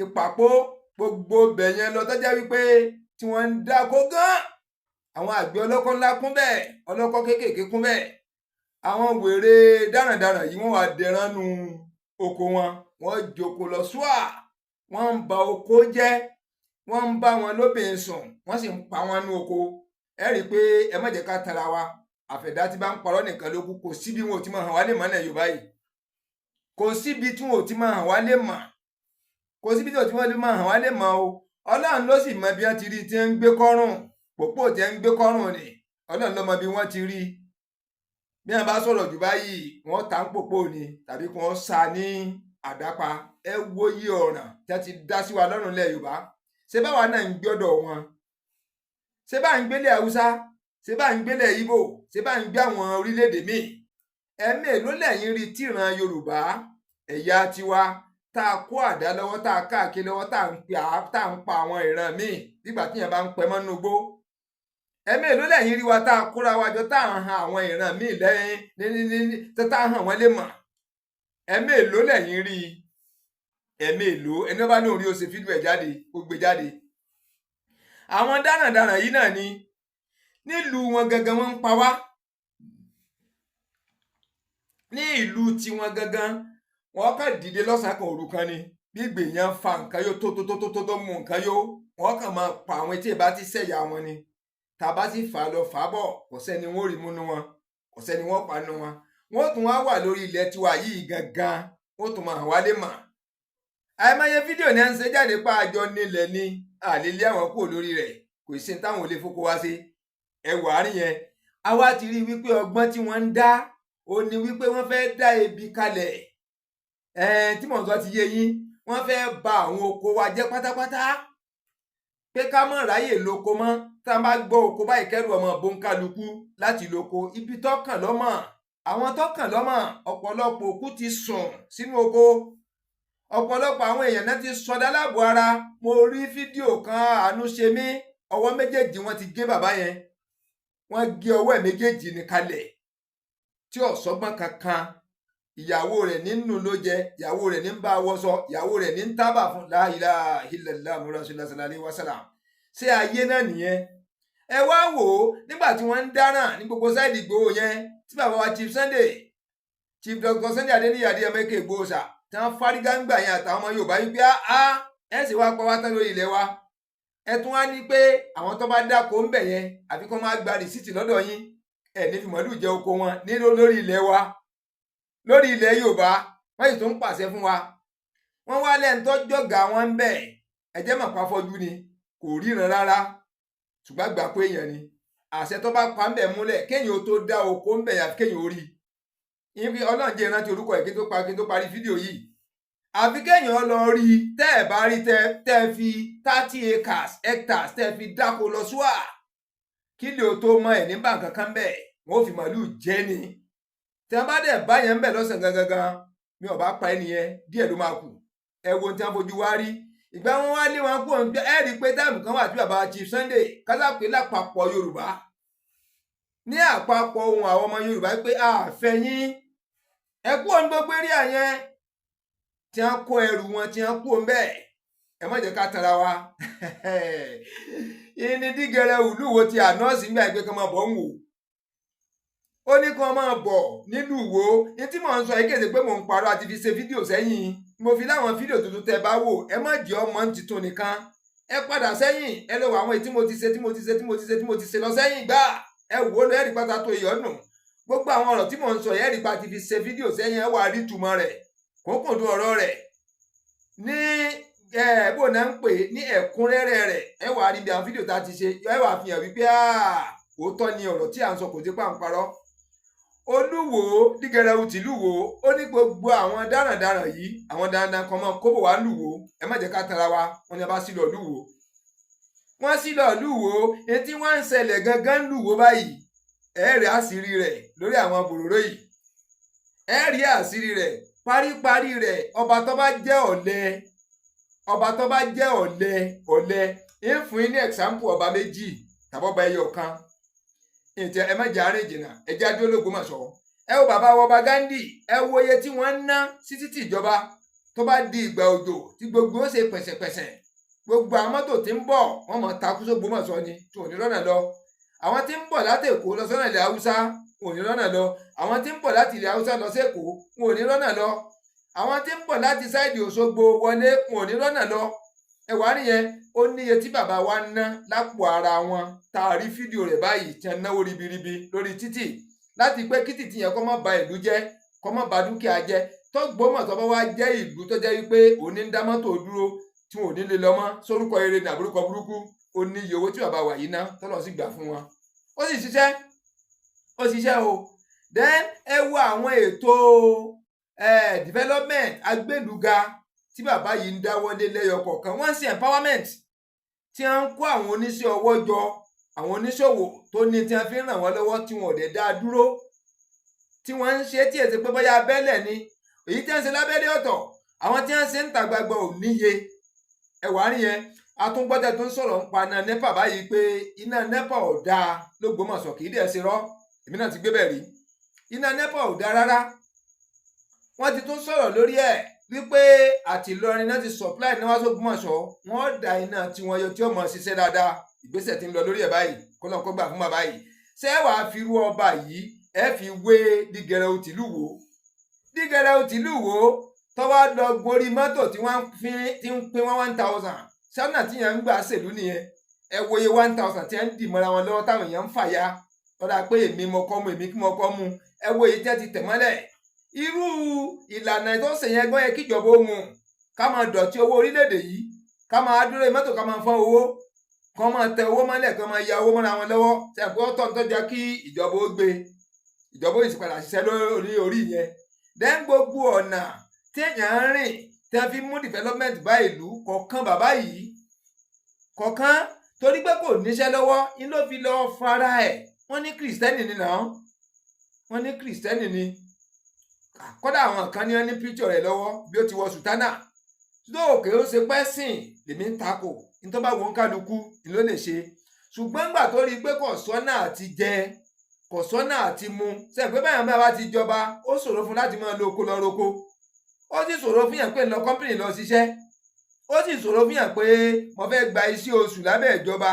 Speaker 1: Ìpàpó, gbogbo bẹ̀yẹn lọ, tọ́já wípé tí wọ́n ń dáko gan, àwọn àgbẹ̀ ọlọ́kọ́ ńlá kún bẹ́ẹ̀, ọlọ́kọ́ kéékèèké kún bẹ́ẹ̀. Àwọn wèrè darandaran yìí, wọ́n wá dẹran nu oko wọn, wọ́n jókòó lọ ṣúà, wọ́n ń ba oko jẹ́, wọ́n ń bá wọn lóbìnrin sùn, wọ́n sì ń pa wọ́n ní oko. Ẹ rí i pé ẹ má jẹ́ ká tara wa, àfẹ̀dá tí bá ń parọ́ nìkan ló kù. Kò síbi wọn ò ti máa hàn wá lè mọ́ ilẹ̀ Yorùbá yìí. Kò síbi tí wọn ò ti máa hàn wá lè mọ̀. Kò síbi tí wọn ò ti máa hàn wá lè mọ̀ o. Ọlọ́run ló sì mọ bí wọ́n ti rí tí ń gbé kọ́rùn pòpò, tí ń gbé kọ́rùn ni. Ọlọ́run ló mọ bí wọ́n ti rí. Bí wọ́n bá sọ̀rọ̀ jù báyìí, wọ́n ta ń pòpò ni tàbí kí wọ́n sá ní àdápa. Ẹ wo iye ọ̀ràn tí wọ́n ti dá sí wa lọ́rùn ilẹ̀ Yorùbá. Ṣé báwa náà ń gbọ́dọ̀ wọn? Ṣé bá ń gbélé Haúsá? Ṣé bá ń gbélé Ìgbò? Ṣé bá ń gbé àwọn orílẹ̀-èdè míì? Ẹ̀mí ló lẹ́yìn rí tíran Yorùbá, ẹ̀yà tiwa tá a Tá a kó àdá lọ́wọ́, tá a káàkiri lọ́wọ́, tá à ń pa àwọn ìran míì nígbà tí yẹn bá ń pẹ́ mọ́nú igbó. Ẹ̀mí èló lẹ́yìn rí wa tá a kóra wa jọ, tá à ń han àwọn ìran míì lẹ́yìn ní tá a hàn wọ́n lè mọ̀? Ẹ̀mí èló lẹ́yìn rí? Ẹ̀mí èló? Ẹni bá ní òun rí, ó ṣe fídíò ẹ̀ jáde, ó gbé jáde. Àwọn darandaran yìí náà ni nílùú wọn gangan, wọ́n ń pa wá ní ìlú tiwọn gangan. Wọ́n kàn dìde lọ́sàn-án kan, òru kan ni, bí gbèyàn fa nǹkan yóò tó tó tó tó tó tó mú nǹkan yó, wọ́n kàn máa pa àwọn tí ìbá ti ṣẹ̀yà wọn ni. Tá a bá sì fà á lọ fà á bọ̀, kò sẹ́ni wọ́n rí múnú wọn, kò sẹ́ni wọ́n pa nú wọn. Wọ́n tún wá wà lórí ilẹ̀ tiwa yìí gangan, wọ́n tún máa wálé mà. Àìmọye fídíò ní à ń ṣe jáde pa àjọ nílẹ̀ ni àlélé àwọn kúrò lórí rẹ̀, kò sí táwọn ò lè foko wá sí. Ẹ wà á rí yẹn, àwa ti rí wípé ọgbọ́n tí wọ́n ń dá ó ní wípé wọ́n fẹ́ dá ebi kalẹ̀. Tí mò ń sọ ti yé yín. Wọ́n fẹ́ ba àwọn oko wa jẹ́ pátápátá, pé ká má ráyè lóko mọ́. Tá a bá gbọ́ oko báyìí, kẹ́rù ọmọ bóńkálukú láti lóko ibi tọ́kàn lọ́mọ, àwọn tọ́kàn lọ́mọ. Ọ̀pọ̀lọpọ̀ òkú ti sùn sínú oko, ọ̀pọ̀lọpọ̀ àwọn èèyàn náà ti sọdá láàbò ara. Mo rí fídíò kan, àánú ṣe mí. Ọwọ́ méjèèjì wọ́n ti gé bàbá yẹn, wọ́n gé ọwọ́ ẹ̀ méjèèjì ní kalẹ̀ tí ò sọ́gbọ́n kankan. Ìyàwó rẹ̀ nínú ló jẹ, ìyàwó rẹ̀ ní ń bá wọṣọ, ìyàwó rẹ̀ ní ń tábà fún. La ilaha illallah Rasulullah sallallahu alaihi wasallam. Ṣé ayé náà nìyẹn? Ẹ wá wò ó nígbà tí wọ́n ń dáràn ní gbogbo side Ìgbòho yẹn, tí bàbá wa Chief Sunday, Chief Dr. Sunday Adéníyì Adéyẹmọ Èké Ìgbòho ṣà, tí wọ́n fárígá ń gbà yẹn àtàwọn ọmọ Yorùbá yìí pé á ẹ sì wá pa wá tán lórí ilẹ̀ wa. Ẹ tún wá ní pé àwọn tó bá dáko ń bẹ̀ yẹn, àfi kó máa gba rìsíìtì lọ́dọ̀ yín. Ẹ ní fi màálù jẹ oko wọn ní lórí ilẹ̀ wa, lórí ilẹ̀ Yorùbá. Wọ́n sì tún ń pàṣẹ fún wa. Wọ́n wá lẹ́nu tó jọ̀gà wọn ń bẹ̀. Ẹ jẹ́ mọ̀ pàfọ́jú ni, kò ríran rárá, ṣùgbọ́n àgbà pé èèyàn ni. Àṣẹ tó bá pa ń bẹ̀ múlẹ̀, kéèyàn ó tó dá oko ń bẹ̀, yàfi kéèyàn ó rí ibi. Ọlọ́run jẹ́ ìrántí orúkọ ẹ̀ kí n tó parí fídíò yìí. Àfi kéèyàn lọ rí. Tẹ́ ẹ̀ bá rí, tẹ́ ẹ fi 30 acres, hectares, tẹ́ ẹ fi dáko lọ súà, kí lè o tó mọ ẹ̀ ní bá nǹkan kan bẹ́ẹ̀, wọ́n ó fi màálù jẹ́ ni. Tí wọ́n bá dẹ̀ bá yẹn ń bẹ̀ lọ́sàn gangan gan, mi ò bá pa ẹni yẹn, díẹ̀ ló máa kù. Ẹ wo tí wọ́n fojú wá rí ìgbà wọn wá lé wọn kú. Ẹ rí i pé time kan wà tí bàbá Chief Sunday kásápé lápapọ̀ Yorùbá, ní àpapọ̀ ohun àwọn ọmọ Yorùbá, pé àfẹ́ yín, ẹ kú òun gbogbo eré àyẹn, tí wọ́n kó ẹrù wọn, tí wọ́n kú òun bẹ́ẹ̀. Ẹ má jẹ́ ká tara wa. Ìní dígẹrẹ ìlú ti ànọ́ọ̀sì nígbà pé kí wọ́n máa bọ̀ ń wò ó, ní kí wọ́n máa bọ̀ nílùú Ìwó. Ní tí mò ń sọ yìí kéde pé mò ń parọ́ àti fi ṣe fídíò sẹ́yìn. Mo fi láwọn fídíò tuntun tẹ́ bá wò, ẹ má jẹ́ ọmọ tuntun nìkan. Ẹ padà sẹ́yìn, ẹ lọ wọ àwọn èyí tí mo ti ṣe, tí mo ti ṣe, tí mo ti ṣe, tí mo ti ṣe lọ sẹ́yìn gbà. Ẹ wò ó lọ, ẹ̀rí pátá tó ìyọ́nù. Gbogbo àwọn ọ̀rọ̀ tí mò ń sọ yẹn, ẹ̀rí pa ti fi ṣe fídíò sẹ́yìn. Ẹ wà rí ìtumọ̀ rẹ̀, kókòndó ọ̀rọ̀ rẹ̀ ní ẹ bó náà ń pè ní ẹ̀kúnrẹ́rẹ́ rẹ̀. Ẹ wà rí bí àwọn fídíò tá a ti ṣe, ẹ wà fi hàn wípé òótọ́ ni ọ̀rọ̀ tí à ń sọ, kò jẹ́ pàǹparọ́. Olúwo dígẹrẹwu tìlúwo, ó ní gbogbo àwọn darandaran yìí, àwọn dandan kan mọ kóbò wá lúwo. Ẹ má jẹ́ ká tanra wa. Wọ́n ní a bá sí lọ lúwo, wọ́n sí lọ lúwo. Etí wọ́n ń ṣẹlẹ̀ gangan lúwo báyìí, ẹ rí àṣírí rẹ̀ lórí àwọn bòròró yìí, ẹ rí àṣírí rẹ̀ paríparí rẹ̀. Ọba tó bá jẹ́ ọ̀lẹ, ọba tó bá jẹ́ ọ̀lẹ, ọ̀lẹ ń fún yín ní example ọba méjì tàbí ọba ẹyọ kan. Ǹtẹ ẹ má jẹ́ àárín jìnnà, ẹ jẹ́ adé Ológbòmọ̀ṣọ́. Ẹ wo bàbá wa ọba Gandhi, ẹ wo iye tí wọ́n ń ná sí títì ìjọba. Tó bá di ìgbà òjò, tí gbogbo ó ṣe pẹ̀sẹ̀pẹ̀sẹ̀, gbogbo àwọn mọ́tò tí ń bọ̀, wọ́n mọ̀ takú sÓgbómọ̀ṣọ́ ni, tí ò ní lọ́nà lọ. Àwọn tí ń bọ̀ láti Èkó lọ sọ́nà ilẹ̀ Haúsá, wọn ò ní lọ́nà lọ. Àwọn tí ń bọ̀ láti ilẹ̀ Haúsá lọ sÉkòó, wọn ò ní lọ́nà lọ. Àwọn tí ń bọ̀ láti side Òṣogbo wọlé, wọn ò ní lọ́nà lọ. Ẹ wàá nìyẹn, ó níye tí bàbá wa ń ná lápò ara wọn, tá a rí fídíò rẹ̀ báyìí, tí wọ́n náwó ribiribi lórí títì láti pé kí títì yẹn kó má ba ìlú jẹ́, kó má ba dúkìá jẹ́. Tọ́gbọ́mọ̀ tó bá wá jẹ́ ìlú tó jẹ́ wípé òní ń dá mọ́tò dúró tí wọn ò ní lè lọ mọ́, sórúkọ eré ní àbúrúkọ burúkú. Ó ní iye owó tí bàbá wa yìí ná, tọ́lọ́ sì gbà fún wọn, ó sì ṣiṣẹ́, ó ṣiṣẹ́ o. Then ẹ wo àwọn ètò development agbéluga tí bàbá yìí ń dáwọ́lé lẹ́yọ kọ̀ọ̀kan. Wọ́n ń ṣe empowerment, tí wọ́n ń kó àwọn oníṣẹ́ ọwọ́ jọ, àwọn oníṣòwò tó ní, tí wọ́n fi ń ràn wọ́n lọ́wọ́, tí wọn ò dẹ̀ dá a dúró, tí wọ́n ń ṣe tí èsì pé bóyá abẹ́lẹ̀ ni. Èyí tí wọ́n ń ṣe lábẹ́lẹ̀ ọ̀tọ̀. Àwọn tí wọ́n ṣe ń ta gbangba ò níye. Ẹwà rí yẹn, atúngbọ́tẹ̀ tó ń sọ̀rọ̀ ń pa iná NEPA báyìí pé iná NEPA ò dáa lÓgbómọ̀ṣọ́. Kì í dẹ̀ ṣe rọ́, èmi náà ti gbé bẹ̀ rí. Iná NEPA ò dáa rárá. Wọ́n ti tún sọ̀rọ̀ lórí ẹ̀ wípé àti Ìlọrin náà ti supply ní wá sÓgbómọ̀ṣọ́, wọ́n dá iná tiwọn yọ tí ó mọ̀ ṣiṣẹ́ dáadáa. Ìgbésẹ̀ tí ń lọ lórí ẹ̀ báyìí, kọ́lọ́n kó gbà fún bàbá yìí. Ṣé wàá fi irú ọba yìí, ẹ fi wé Dígẹrẹ tìlú Wò? Dígẹrẹ tìlú Wò tọ́wọ́ lọ gorí mọ́tò tí wọ́n ti ń pín 1,000 sọ́nà tí yẹn ń gbà ṣèlú nìyẹn. Ẹ wòye 1,000 tí wọ́n ń dì mọ́ra wọn lọ́wọ́, táwọn èèyàn ń fàya tọ́da pé èmi mo kọ́ mu, èmi kí mo kọ́ mu. Ẹ wòye tí wọ́n ti tẹ̀ mọ́lẹ̀. Irú ìlànà tó ṣe yẹn gbọ́n yẹ kíjọba ó mu ká máa dọ̀tí owó orílẹ̀-èdè yìí, ká máa dúró mọ́tò, ká máa fọ́n owó, kán máa tẹ owó mọ́lẹ̀, kán máa ya owó mọ́ra wọn lọ́wọ́. Ṣe àpò ọ̀tọ̀ tó jẹ́ kí ìjọba ó gbé, ìjọba ó sì padà ṣiṣẹ́ lórí orí yẹn. Then gbogbo ọ̀nà tí èèyàn ń rìn tí wọ́n fi mú development bá ìlú kọ̀ọ̀kan, bàbá yìí kọ̀ọ̀kan, torí pé kò níṣẹ́ lọ́wọ́ ní ló fi lọ́ọ́ fara ẹ̀. Wọ́n ní Christian ni náà, wọ́n ní Christian ni. Kódà àwọn kan ní wọ́n ní picture rẹ̀ lọ́wọ́ bí ó ti wọ sùtánà lóòkè. Ó ṣe pẹ́ sìn lèmi ń takò nítorí bá wọn kálukú ni ló lè ṣe, ṣùgbọ́n gbà tó rí i pé kò sọ́nà àti jẹ, kò sọ́nà àti mu, sẹ́yìn pé báyọ̀ bá ti jọba, ó ṣòro fún láti máa lo oko lọ roko, ó sì ṣòro fún yàn pé lọ company lọ ṣiṣẹ́, ó sì ṣòro fún yàn pé mo fẹ́ gba iṣẹ́ oṣù lábẹ́ ìjọba,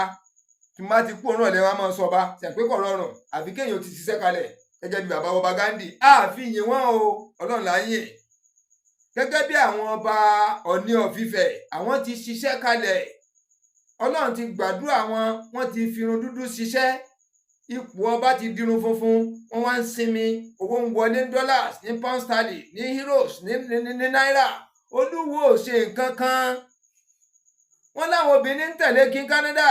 Speaker 1: tí mo bá ti kú òun ọ̀lẹ́ wa máa sọba. Sẹ́yìn pé kò rọrùn àfi kéèyàn ti ṣiṣẹ́ kalẹ̀ gẹ́gẹ́ bí bàbá ọba Gandhi. Àfi yìn wọ́n o, Ọlọ́run là ń yìn. Gẹ́gẹ́ bí àwọn ọba Ọ̀ní of Ifẹ̀, àwọn ti ṣiṣẹ́ kalẹ̀, Ọlọ́run ti gbàdúrà wọn, wọ́n ti firun dúdú ṣiṣẹ́, ipò ọba ti dirun funfun, wọ́n wá ń sinmi, owó ń wọlé ní dollars, ní pound sterling, ní euros, ní náírà. Olúwo ò ṣe nǹkan kan. Wọ́n láwọn obìnrin ń tẹ̀lé kí Canada,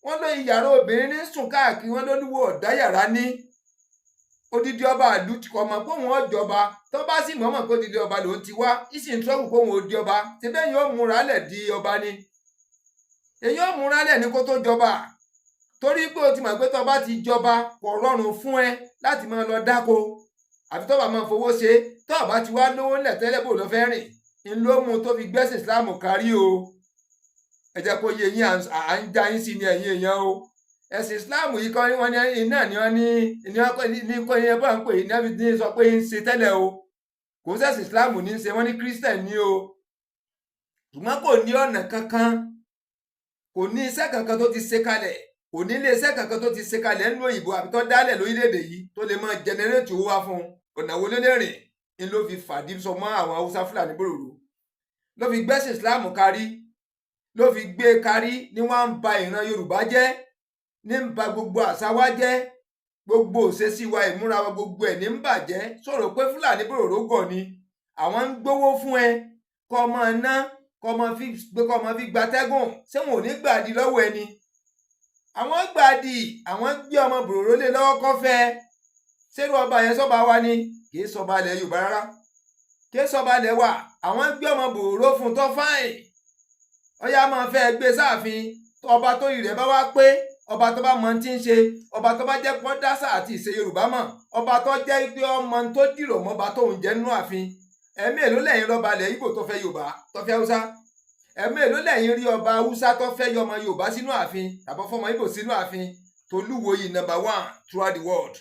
Speaker 1: wọ́n ló yàrá obìnrin ní sùn káàkiri, wọ́n lólúwo ọ̀dá yàrá ní odidi ọba ìlú kò mọ̀ pé òun ọjọba. Tó bá sì mọ̀mọ̀ pé odidi ọba lòun ti wá, ìsìn trọ́bù pé òun ò di ọba síbẹ̀, yóò múra lẹ̀ di ọba ni. Èyí ò múra lẹ̀ ní kó tó jọba, torí pé o ti mọ̀ pé tó bá ti jọba, kò rọrùn fún ẹ láti máa lọ dáko àfi tó bá máa fowó ṣe. Tó bá ti wá lówó ńlẹ̀ tẹ́lẹ̀, bò ló fẹ́ rìn ń ló mú tó fi gbẹ́sìn Islam kárí o. Ẹ jẹ́ kó yé yín, à ń já yín sí ní ẹ̀yìn èèyàn o. Ẹ̀sìn Islam yìí kan wọ́n ní iná ni wọ́n ní ní kọ́ ní ẹ bá ń pè ní ní sọ pé ń ṣe tẹ́lẹ̀ o. Kò sẹ́sìn Islam ní í ṣe, wọ́n ní Christian ní o, ṣùgbọ́n kò ní ọ̀nà kankan, kò ní iṣẹ́ kankan tó ti ṣe kalẹ̀, kò ní ilé iṣẹ́ kankan tó ti ṣe kalẹ̀ ńlú òyìnbó àbí tó dálẹ̀ lórílẹ̀‐èdè yìí tó lè máa generate owó wá fún un. Ọ̀nà wo ló lè rìn ń ló fi fàdí sọ mọ́ àwọn Haúsá Fúlàní bòròrò, ló fi gbẹ́sìn Islam kárí, ló fi gbé kárí, ní wọ́n ń ba ìran Yorùbá jẹ́, ní ń ba gbogbo àṣà wa jẹ́, gbogbo òṣèṣì wa, ìmúra wa, gbogbo ẹ̀ ní ń bàjẹ́. Sọ̀rọ̀ pé Fúlàní bòròrò gọ̀ ni àwọn ń gbowó fún ẹ kọ́ ọmọ ná, kọ́ ọmọ fi gbatẹ́gùn. Ṣé wọn ò ní gbàdí lọ́wọ́ ẹni? Àwọn gbàdí, àwọn gbé ọmọ bòròró lé lọ́wọ́ kọ́fẹ́. Ṣérú ọba yẹn sọba wa ni? Kì í sọba ilẹ̀ Yorùbá rárá, kì í sọba ilẹ̀ wa. Àwọn gbé ọmọ bòròró fún tó fine, ọyá máa fẹ́ gbé sáàfin. Ọba tó rí rẹ̀ bá wá pé, ọba tó bá mọ tí ń ṣe, ọba tó bá jẹ́ pọ́n dásà àti ìṣe Yorùbá mọ̀, ọba tó jẹ́ pé ọmọ tó dìrọ̀ mọ́ba tó ń jẹ́ nínú ààfin. Ẹ̀mí èló lẹ́yìn rọ́ba ilẹ̀ Ìgbò tó fẹ́ Yorùbá, tó fẹ́ Haúsá? Ẹ̀mí èló lẹ́yìn rí ọba Haúsá tó fẹ́ yọmọ Yorùbá sínú ààfin tàbí fọmọ Ìgbò sínú ààfin? Tolúwo yìí number one throughout the world,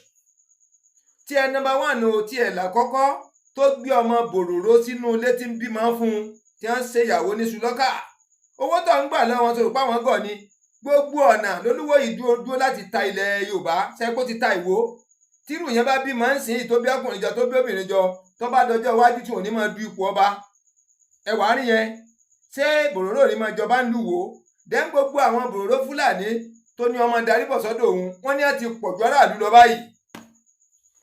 Speaker 1: tí ẹ number one o, tí ẹ làkọ́kọ́ tó gbé ọmọ bòròró sínú ilé tí ń bímọ fún un, tí wọ́n ń ṣe ìyàwó ní Ṣùlọ́kà. Owó tó ń gbà lọ́wọ́ tó rò pé àwọn gọ̀ ni. Gbogbo ọ̀nà lolúwo yìí dúró dúró láti ta ilẹ̀ Yorùbá. Sẹ́kó ti ta Ìwó? Tírù yẹn bá bímọ ń sìn tó bí ọkùnrin jọ, tó bí obìnrin jọ, tó bá dọjọ́ iwájú tí ò ní máa du ipò ọba, ẹ wàá rí yẹn. Ṣé bòròró ní máa jọba ń lù wò dẹ́n? Gbogbo àwọn bòròró Fúlàní tó ní ọmọ darí bọ̀ sọ́dọ̀ òun, wọ́n ní àti pọ̀jù aráàlú lọ báyìí.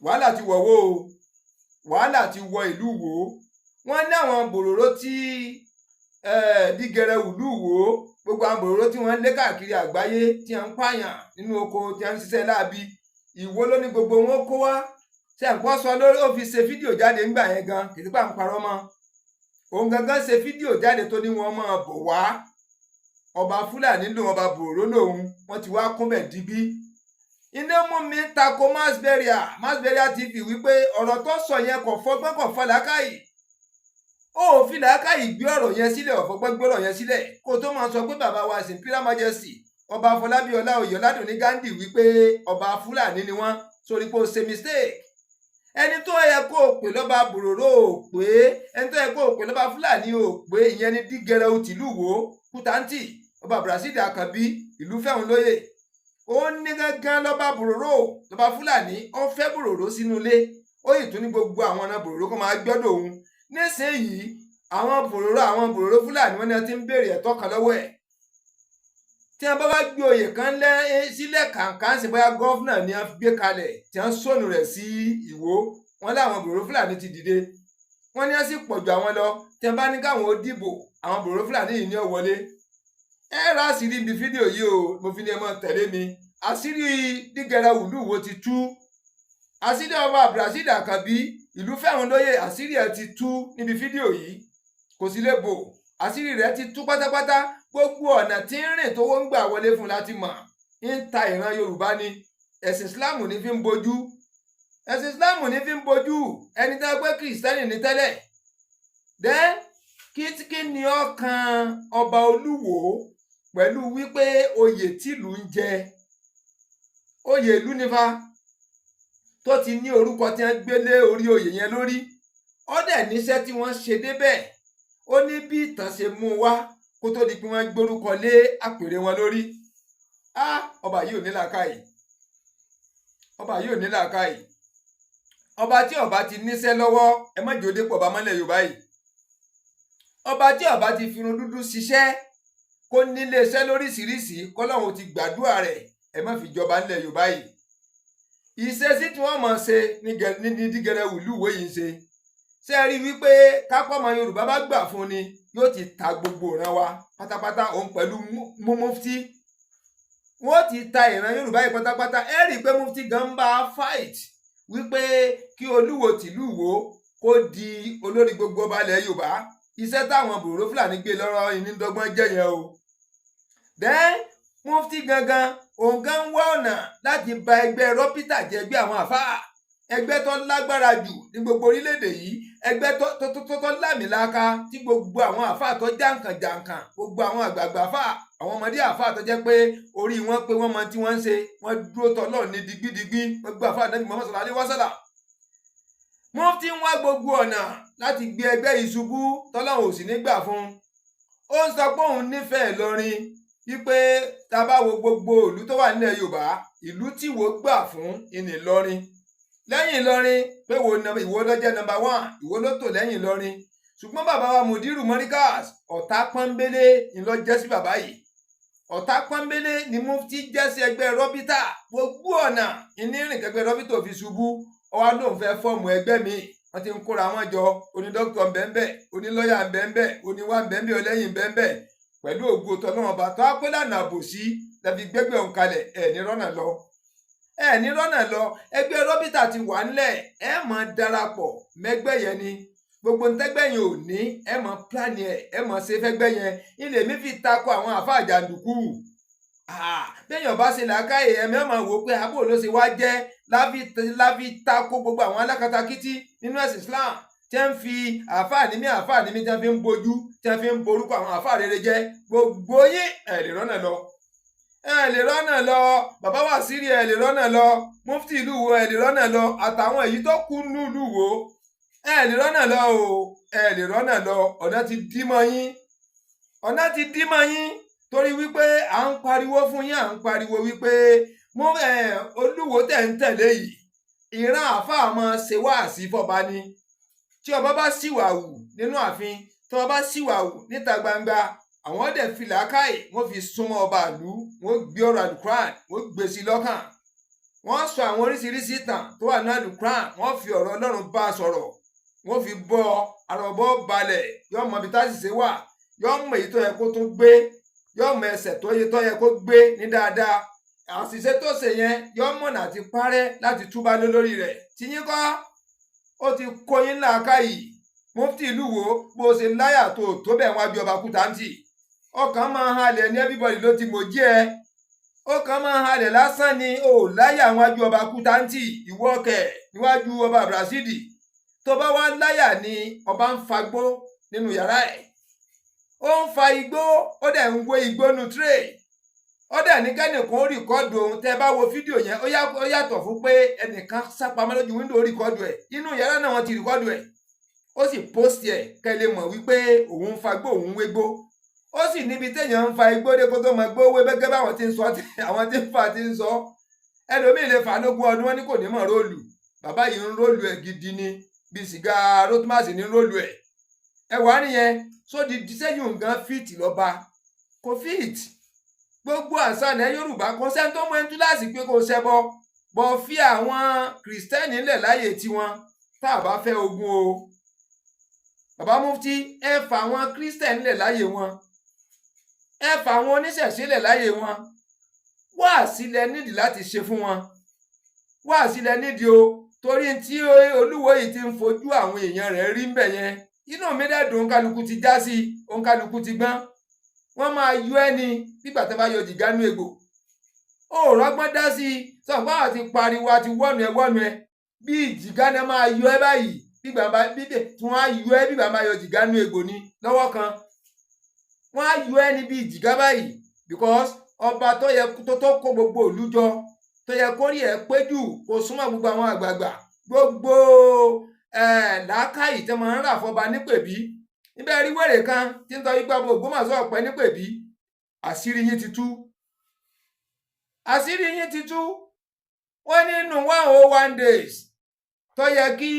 Speaker 1: Wàhálà ti wọ̀wọ́ o, wàhálà ti wọ ìlú Wò. Wọ́n ní àwọn bòròró tí dígẹrẹ ìlú Wò, gbogbo àwọn bòròró tí wọ́n ń lé káàkiri àgbáyé, tí wọ́n ń pààyàn nínú oko, tí wọ́n ń ṣiṣẹ́ láabi, Ìwó ló ní gbogbo wọn kó wá. Ṣe nǹkan sọ lórí, ó fi ṣe fídíò jáde ńgbà yẹn gan, kì í pa ń parọ́ mọ́. Òun gangan ṣe fídíò jáde tó ní wọn máa bọ̀ wá, ọba Fúlàní lòun, ọba bòròró lòun, wọ́n ti wá kúnbẹ̀ digbí. Iná mú mi tako mass burial, Mass Burial TV, wípé ọ̀rọ̀ tó sọ yẹn kò fọgbọ́n, kò fọlákàyè. Ó fi làákàyè gbé ọ̀rọ̀ yẹn sílẹ̀, ọ̀fọ̀gbọ́n gbé ọ̀rọ̀ yẹn sílẹ̀ kó tó máa sọ pé bàbá wa His Imperial Majesty Ọba Afọlábí Ọláoyè Ọládùnní Ghandi wípé ọba Fúlàní ni wọ́n, sórí pé ó ṣe mistake. Ẹni tó yẹ kó o pè lọ́ba bòròró ò pé, ẹni tó yẹ kó o pè lọ́ba Fúlàní ò pé. Ìyẹn ni Dígẹrẹ tìlú Ìwó Kútàǹtì, Ọba Rasheed Àkànbí ìlú fẹ́hùn lóye. Ó ní gángan lọ́ba bòròró, lọ́ba Fúlàní. Ó fẹ́ bòròró sínú ilé, ó yìí tún ní gbogbo àwọn ọ̀nà bòròró kó máa gbọ́dọ̀ òun. Nísìnyìí, àwọn bòròró Fúlàní, wọn ni wọ́n ti ń béèrè ẹ̀tọ́ kan lọ́wọ́ ẹ̀. Tí wọ́n bá wá gbé oyè kan lẹ́ sílẹ̀ kàǹkà ń sìn, bóyá governor ni wọ́n gbé kalẹ̀ tí wọ́n sọnù rẹ̀ sí Ìwó, wọn láwọn bòròró Fúlàní ti dìde. Wọ́n ní wọ́n sì pọ̀jù àwọn lọ. Tí wọ́n bá ní káwọn ó dìbò, àwọn bòròró Fúlàní yìí ní ó wọlé. Ẹ rà àṣírí ibi fídíò yìí o. Mo fi ní ẹ mọ́ tẹ̀lé mi. Àṣírí Dígẹrẹ ìlú Ìwó ti tú. Àṣírí Ọba Abdulrasheed Àkànbí ìlú fẹ́hùn lóye, àṣírí ẹ̀ ti tú níbi fídíò yìí, kò sí lè bò. Àṣírí rẹ̀ ti tú pátápátá. Gbogbo ọ̀nà tí ń rìn tówó ń gbà wọlé fún láti mọ̀. Ń ta ìran Yorùbá ni. Ẹ̀sìn Islam ní fi ń bojú, ẹ̀sìn Islam ní fi ń bojú. Ẹni tó pé Kìrìsìtẹ́nì ní tẹ́lẹ̀ dẹ́, kí ni ọkàn ọba Olúwo pẹ̀lú wípé oyè tìlú ń jẹ, oyè ìlú nífa tó ti ní orúkọ tí wọ́n gbé lé orí oyè yẹn lórí? Ó dẹ̀ níṣẹ́ tí wọ́n ṣe débẹ̀. Ó ní bí ìtàn ṣe mú wá kó tó di pé wọ́n gbórúkọ lé àpèrè wọn lórí. Á, ọba yìí ò ní làákàyè, ọba yìí ò ní làákàyè. Ọba tí ọba ti níṣẹ́ lọ́wọ́, ẹ má jẹ́ ó dépò ọba mọ́lẹ̀ Yorùbá yìí. Ọba tí ọba ti firun dúdú ṣiṣẹ́, kó nílé iṣẹ́ lóríṣiríṣi, kọ́lọ́hún ti gbàdúrà rẹ̀, ẹ má fi jọba ńlẹ̀ Yorùbá yìí. Ìṣesí tí wọ́n mọ̀ ṣe ní Dígẹrẹ ìlú Ìwó yìí ń ṣe, ṣé ẹ rí wípé kápọ́mọ Yorùbá bá gbà fún ni, yóò ti ta gbogbo ìran wa pátápátá. Òun pẹ̀lú mufti, wọ́n ti ta ìran Yorùbá yìí pátápátá. Ẹ rí i pé mufti gan ń bá fight wípé kí Olúwo tìlú Ìwó kó di olórí gbogbo ọba ilẹ̀ Yorùbá. Iṣẹ́ táwọn bòrò Fúlàní gbé lọ́rọ́ ìnídọ́gbọ́n jẹ́ yẹn o. Then mufti gangan, òun gan ń wá ọ̀nà láti ba ẹgbẹ́ rọ́pítà jẹ́, ẹgbẹ́ àwọn àfáà, ẹgbẹ́ tó lágbára jù ní gbogbo orílẹ̀-èdè yìí, ẹgbẹ́ tó lámìláaka, tí gbogbo àwọn àfáà tó jàǹkàn jàǹkàn, gbogbo àwọn àgbààgbà àfáà, àwọn ọmọdé àfáà tó jẹ́ pé orí wọn pé, wọ́n mọ tí wọ́n ń ṣe, wọ́n dúró tọ́ ní digbidigbi, gbogbo àfáà Nábì Muhammad sallallahu alaihi wasallam. Mufti ń wá gbogbo ọ̀nà láti gbé ẹgbẹ́ yìí ṣubú, tọ́lọ́hun ò sì ní gbà fún un. Ó ń sọ pé òun nífẹ̀ẹ́ Ìlọrin, wípé tá a bá wo gbogbo ìlú tó wà nílẹ̀ Yorùbá, ìlú tí wò gbà fún ìní Ìlọrin. Lẹ́yìn Ìlọrin, pé wo Ìwó ló jẹ́ number one, Ìwó ló tò lẹ́yìn Ìlọrin. Ṣùgbọ́n bàbá wa Mudiru Morikas, ọ̀tá pọ́nbélé ńlọ jẹ́ sí bàbá yìí. Ọ̀tá pọ́nbélé ni mufti jẹ́ sí ẹgbẹ́ rọ́bítà. Gbogbo ọ̀nà ìnírìn kẹgbẹ́ rọ́bítà ò fi ṣubú. Ọwá lóun fẹ́ form ẹgbẹ́ míì. Wọ́n ti ń kóra wọn jọ. Oní dókítà ńbẹ́ńbẹ́, oní lọ́ọ̀yà ńbẹ́ńbẹ́, oníwà ńbẹ́ńbẹ́, ọlẹ́yìn ńbẹ́ńbẹ́. Pẹ̀lú ògo tọ́lọ́wọ́n ọba tó á pé lànà àbòsí lẹ́fi gbẹ́gbẹ́ òun kalẹ̀, ẹ̀ ní rọ́nà lọ, ẹ̀ ní rọ́nà lọ. Ẹgbẹ́ rọ́bítà ti wà ńlẹ̀, ẹ̀ mọ̀ darapọ̀ mẹ́gbẹ́ yẹn ni. Gbogbo ntẹ́gbẹ́ yẹn ò ní, ẹ̀ mọ̀ plan ẹ̀, ẹ̀ mọ̀ ṣe fẹ́gbẹ́ yẹn. Ilé mi fi takò àwọn àfáà jàǹdùkú. Bẹ́ẹ̀yàn bá ṣe làákàyè, ẹ̀mí ọmọ wò pé àbò ló ṣe wá jẹ́ láfi takò gbogbo àwọn alákatakítí nínú ẹ̀sìn Islam tí wọ́n fi àáfàá ní mí, àáfàá ní mí, tí wọ́n fi ń bojú, tí wọ́n fi ń borúkọ àwọn àáfàá rere jẹ́. Gbogbo yín, ẹ̀ lè rọ́nà lọ, ẹ lè rọ́nà lọ. Bàbá wa sírí, ẹ lè rọ́nà lọ. Mufti ìlú wo, ẹ lè rọ́nà lọ. Àtàwọn èyí tó kú nílùú wo, ẹ lè rọ́nà lọ o, ẹ lè rọ́nà lọ. Ọ̀nà ti dí mọ́ yín, ọ̀nà ti dí mọ́ yín, torí wípé à ń pariwo fún yín, à ń pariwo wípé mo ẹ Olúwo tẹ̀ ń tẹ̀lé yìí, ìran àáfàá máa ṣe wáàsí fọba ni. Tí ọba bá ṣìwàwù nínú ààfin, tí ọba bá ṣìwàwù níta gbangba, àwọn dẹ̀ fi làákàyè, wọ́n fi súnmọ́ ọba ìlú, wọ́n gbé ọ̀rọ̀ alukuran, wọ́n gbé sí lọ́kàn, wọ́n sọ àwọn oríṣiríṣi ìtàn tó wà ní alukuran, wọ́n fi ọ̀rọ̀ Ọlọ́run bá a sọ̀rọ̀, wọ́n fi bọ́ àrọ̀bọ́ balẹ̀, yọ mọ ibi táṣìṣe wà, yọ mọ èyí tó yẹ kó tún gbé, yọ mọ ẹsẹ̀ tó yẹ kó gbé ní dáadáa. Àṣìṣe tó ṣe yẹn, yọ mọ̀nà àti parẹ́ láti túbá lórí rẹ̀. Tiyín kọ́, ó ti kó yín làákàyè. Mufti ìlú wo, bó ṣe láyà tó bẹ̀ wọ́n á ọba Kútàǹtì. Ọkàn máa halẹ̀ ní everybody ló ti mọ̀ jí ẹ. Ọkàn máa halẹ̀ lásán ni ò láyà wájú ọba Kútàǹtì. Ìwọ kẹ̀ níwájú ọba Rasidi, tó bá wá láyà ni ọba ń fagbó. nínú yàrá ẹ̀. Ó ń fa igbó, ó dẹ̀ ń wé igbó nu tray. Ó dẹ̀ ní kẹ́nìkan ó record òun. Tẹ́ bá wo fídíò yẹn, ó yàtọ̀ fún pé ẹnìkan sápamọ́ lójú window, ó record ẹ̀. Inú yàrá náà wọ́n ti record ẹ̀. Ó sì post ẹ̀ kẹ́ lè mọ̀ wípé òun ń fagbó, òun ń wégbó. Ó sì níbi téèyàn ń fa igbó dé kó tó mọ gbó wé bẹ́gẹ́ báwọn ti ń sọ, àwọn tí ń fa ti ń sọ. Ẹlòmíì lè fà lógún ọdún, wọn ní kò ní mọ̀ roll. Bàbá yìí ń roll ẹ̀ gidi ni, bí sìgá rotmas ní roll ẹ̀. Ẹ wàá nìyẹn sódi sẹ́yìn nǹkan fit lọ́ba kò fit. Gbogbo àṣà ilẹ̀ Yorùbá, kò sẹ́ni tó mú ẹni túláàsì pé kò ṣẹbọ bọ̀. Fi àwọn Kìrìsìtẹ́nì lẹ̀ láyè tiwọn tá a bá fẹ́ ogun o. Bàbá Mufti, ẹ fà àwọn Kìrìsìtẹ́nì lẹ̀ láyè wọn, ẹ fà àwọn oníṣẹ̀ṣe lẹ̀ láyè wọn. Wáàsí lẹ nídìí láti ṣe fún wọn, wáàsí lẹ nídìí o, torí tí Olúwo yìí ti ń fojú àwọn èèyàn rẹ̀ rí ń bẹ̀ yẹn, inú mi dẹ̀ dùn. Kálukú ti já sí, òǹkálukú ti gbọ́n. Wọ́n máa yọ ẹni nígbà tó bá yọ jìgá nú egbò. Ó rọ́gbọ́n dá sí i, sọ̀gbọ́n àti pariwo àti wọ́nu ẹ wọ́nu ẹ bí jìgá náà máa yọ ẹ báyìí, bígbà bá bíbẹ̀ tí wọ́n á yọ ẹ bígbà máa yọ jìgá nú egbò ni lọ́wọ́ kan. Wọ́n á yọ ẹ ní bí jìgá báyìí, because ọba tó yẹ tó kó gbogbo ìlú jọ, tó yẹ kó rí ẹ pé jù, kó súnmọ́ gbogbo àwọn àgbààgbà, gbogbo làákàyè tẹ́ máa ń rà fọba nípèbí níbẹ̀. Rí wèrè kan tí ń tọ́ igbá ọba Ògbómọ̀ṣọ́ ọ̀pẹ nípèbí. Àṣírí yín ti tú, àṣírí yín ti tú. Wọ́n nínú 101 days tó yẹ kí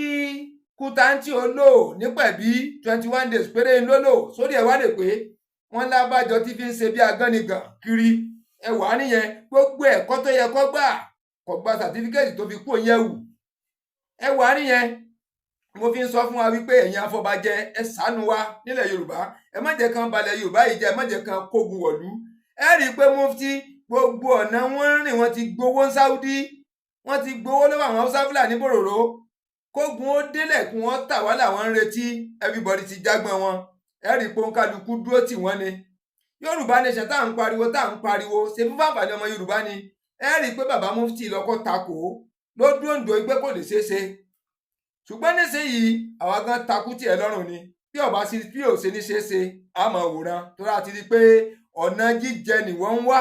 Speaker 1: Kútáǹtì ó lò nípẹ̀bí, 21 days péré ló lò. Sórí ẹ̀ wá lè pé wọ́n lábàjọ tí fi ń ṣe bí agánigàn kiri. Ẹ wà nìyẹn, gbogbo ẹ̀kọ́ tó yẹ kó gbà, kó gba certificate tó fi kú òyẹ̀wù. Ẹ wà nìyẹn, mo fi ń sọ fún wa wípé ẹ̀yin afọbajẹ, ẹ ṣàánú wa nílẹ̀ Yorùbá. Ẹ má jẹ́ kán balẹ̀ Yorùbá yìí jẹ́, ẹ má jẹ́ kán kógun wọ̀lú. Ẹ rí i pé Mufti, gbogbo ọ̀nà wọn rìn, wọ́n ti gbowó ní Saudi, wọ́n ti gbowó lọ́wọ́ àwọn Haúsá Fúlàní bòròró. Kógun ó délẹ̀ kí wọ́n tà wá làwọn ń retí. Everybody ti jágbọ́n wọn. Ẹ rí i pé òǹkàlùkù dúró tì wọ́n ni. Yorùbá Nation tá à ń pariwo, tá à ń pariwo ṣe fún fàǹfààní ọmọ Yorùbá ni. Ẹ rí i pé bàbá Mufti lọ́kọ́ takò ló dúró ń do pé kò lè ṣeé ṣe, ṣùgbọ́n nísìnyìí àwa gan takú tiẹ̀ lọ́rùn ni. Bí ọba sí bí ò ṣe ní ṣeé ṣe, a máa wòran tó rà ti rí i pé ọ̀nà jíjẹ ni wọ́n ń wá.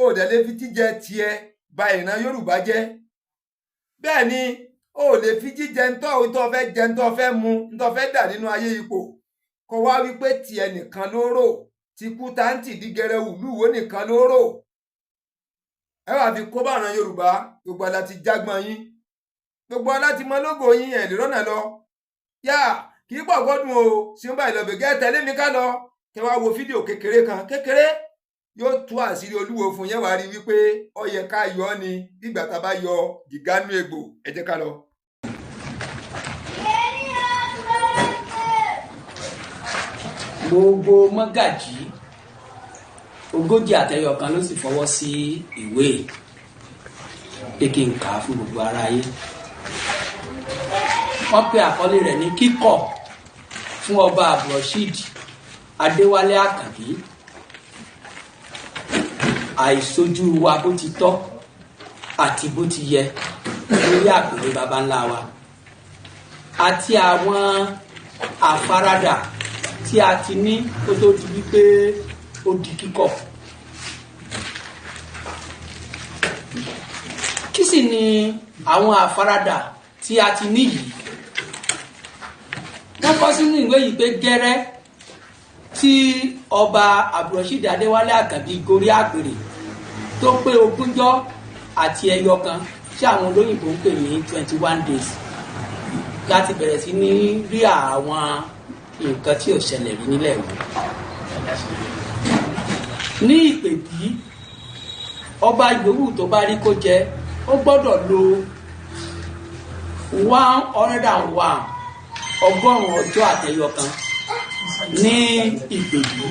Speaker 1: Ó dẹ̀ lè fi jíjẹ tiẹ̀ ba ìran Yorùbá jẹ́. Bẹ́ẹ̀ ni ó lè fi jíjẹ ńtọ́ ńtọ́ fẹ́ jẹ, ńtọ́ fẹ́ mu, ńtọ́ fẹ́ dà nínú ayé ipò, kó wá wípé tiẹ̀ nìkan ló rò, ti kú táǹtì dígẹrẹ wùlúwo nìkan ló rò. Ẹ wàá fi kó bá ìran Yorùbá. Gbogbo ala ti jágbọ́n yín, gbogbo ala ti mọ lógo yín. Ẹ̀ lè rọ́nà lọ yá, kì í pọ̀ gbọ́dún o. Ṣùgbọ́n ìlọ̀bẹ̀gẹ́ tẹ̀lé mi ká lọ, kẹ wá wo fídíò kékeré kan kékeré, yóò tú àṣírí Olúwo fún yẹn. Wàá rí wípé ó yẹ ká yọ ọ́ ni nígbà tá a bá yọ gìgánú egbò. Ẹ jẹ́ ká lọ.
Speaker 2: Gbogbo mọ́gàjí 41 ló sì fọwọ́ sí ìwé pé kí n kà á fún gbogbo aráyé. Wọ́n pe àkọlé rẹ̀ ní kíkọ̀ fún Ọba Abdulrasheed Adéwálé Àkànbí, àìsojú wa bó ti tọ́ àti bó ti yẹ lórí àpèrè baba ńlá wa àti àwọn àfaradà tí a ti ní kó tó di wípé ó di kíkọ̀. Kí sì ni àwọn àfaradà tí a ti ní yìí? Wọ́n kọ sínú ìwé yìí pé gẹ́rẹ́ tí Ọba Abdulrasheed Adéwálé Àkànbí gorí àpèrè tó pé ogúnjọ́ àti ẹyọ kan, tí àwọn olóyìnbó ń pè ní 21 days, láti bẹ̀rẹ̀ sí ní rí àwọn nǹkan tí ò ṣẹlẹ̀ rí nílẹ̀ wò. Ní ìpèbí, ọba yòówù tó bá rí kó jẹ, ó gbọ́dọ̀ lo 101, 100 ọjọ́ àtẹyọ kan ní ìpèbí.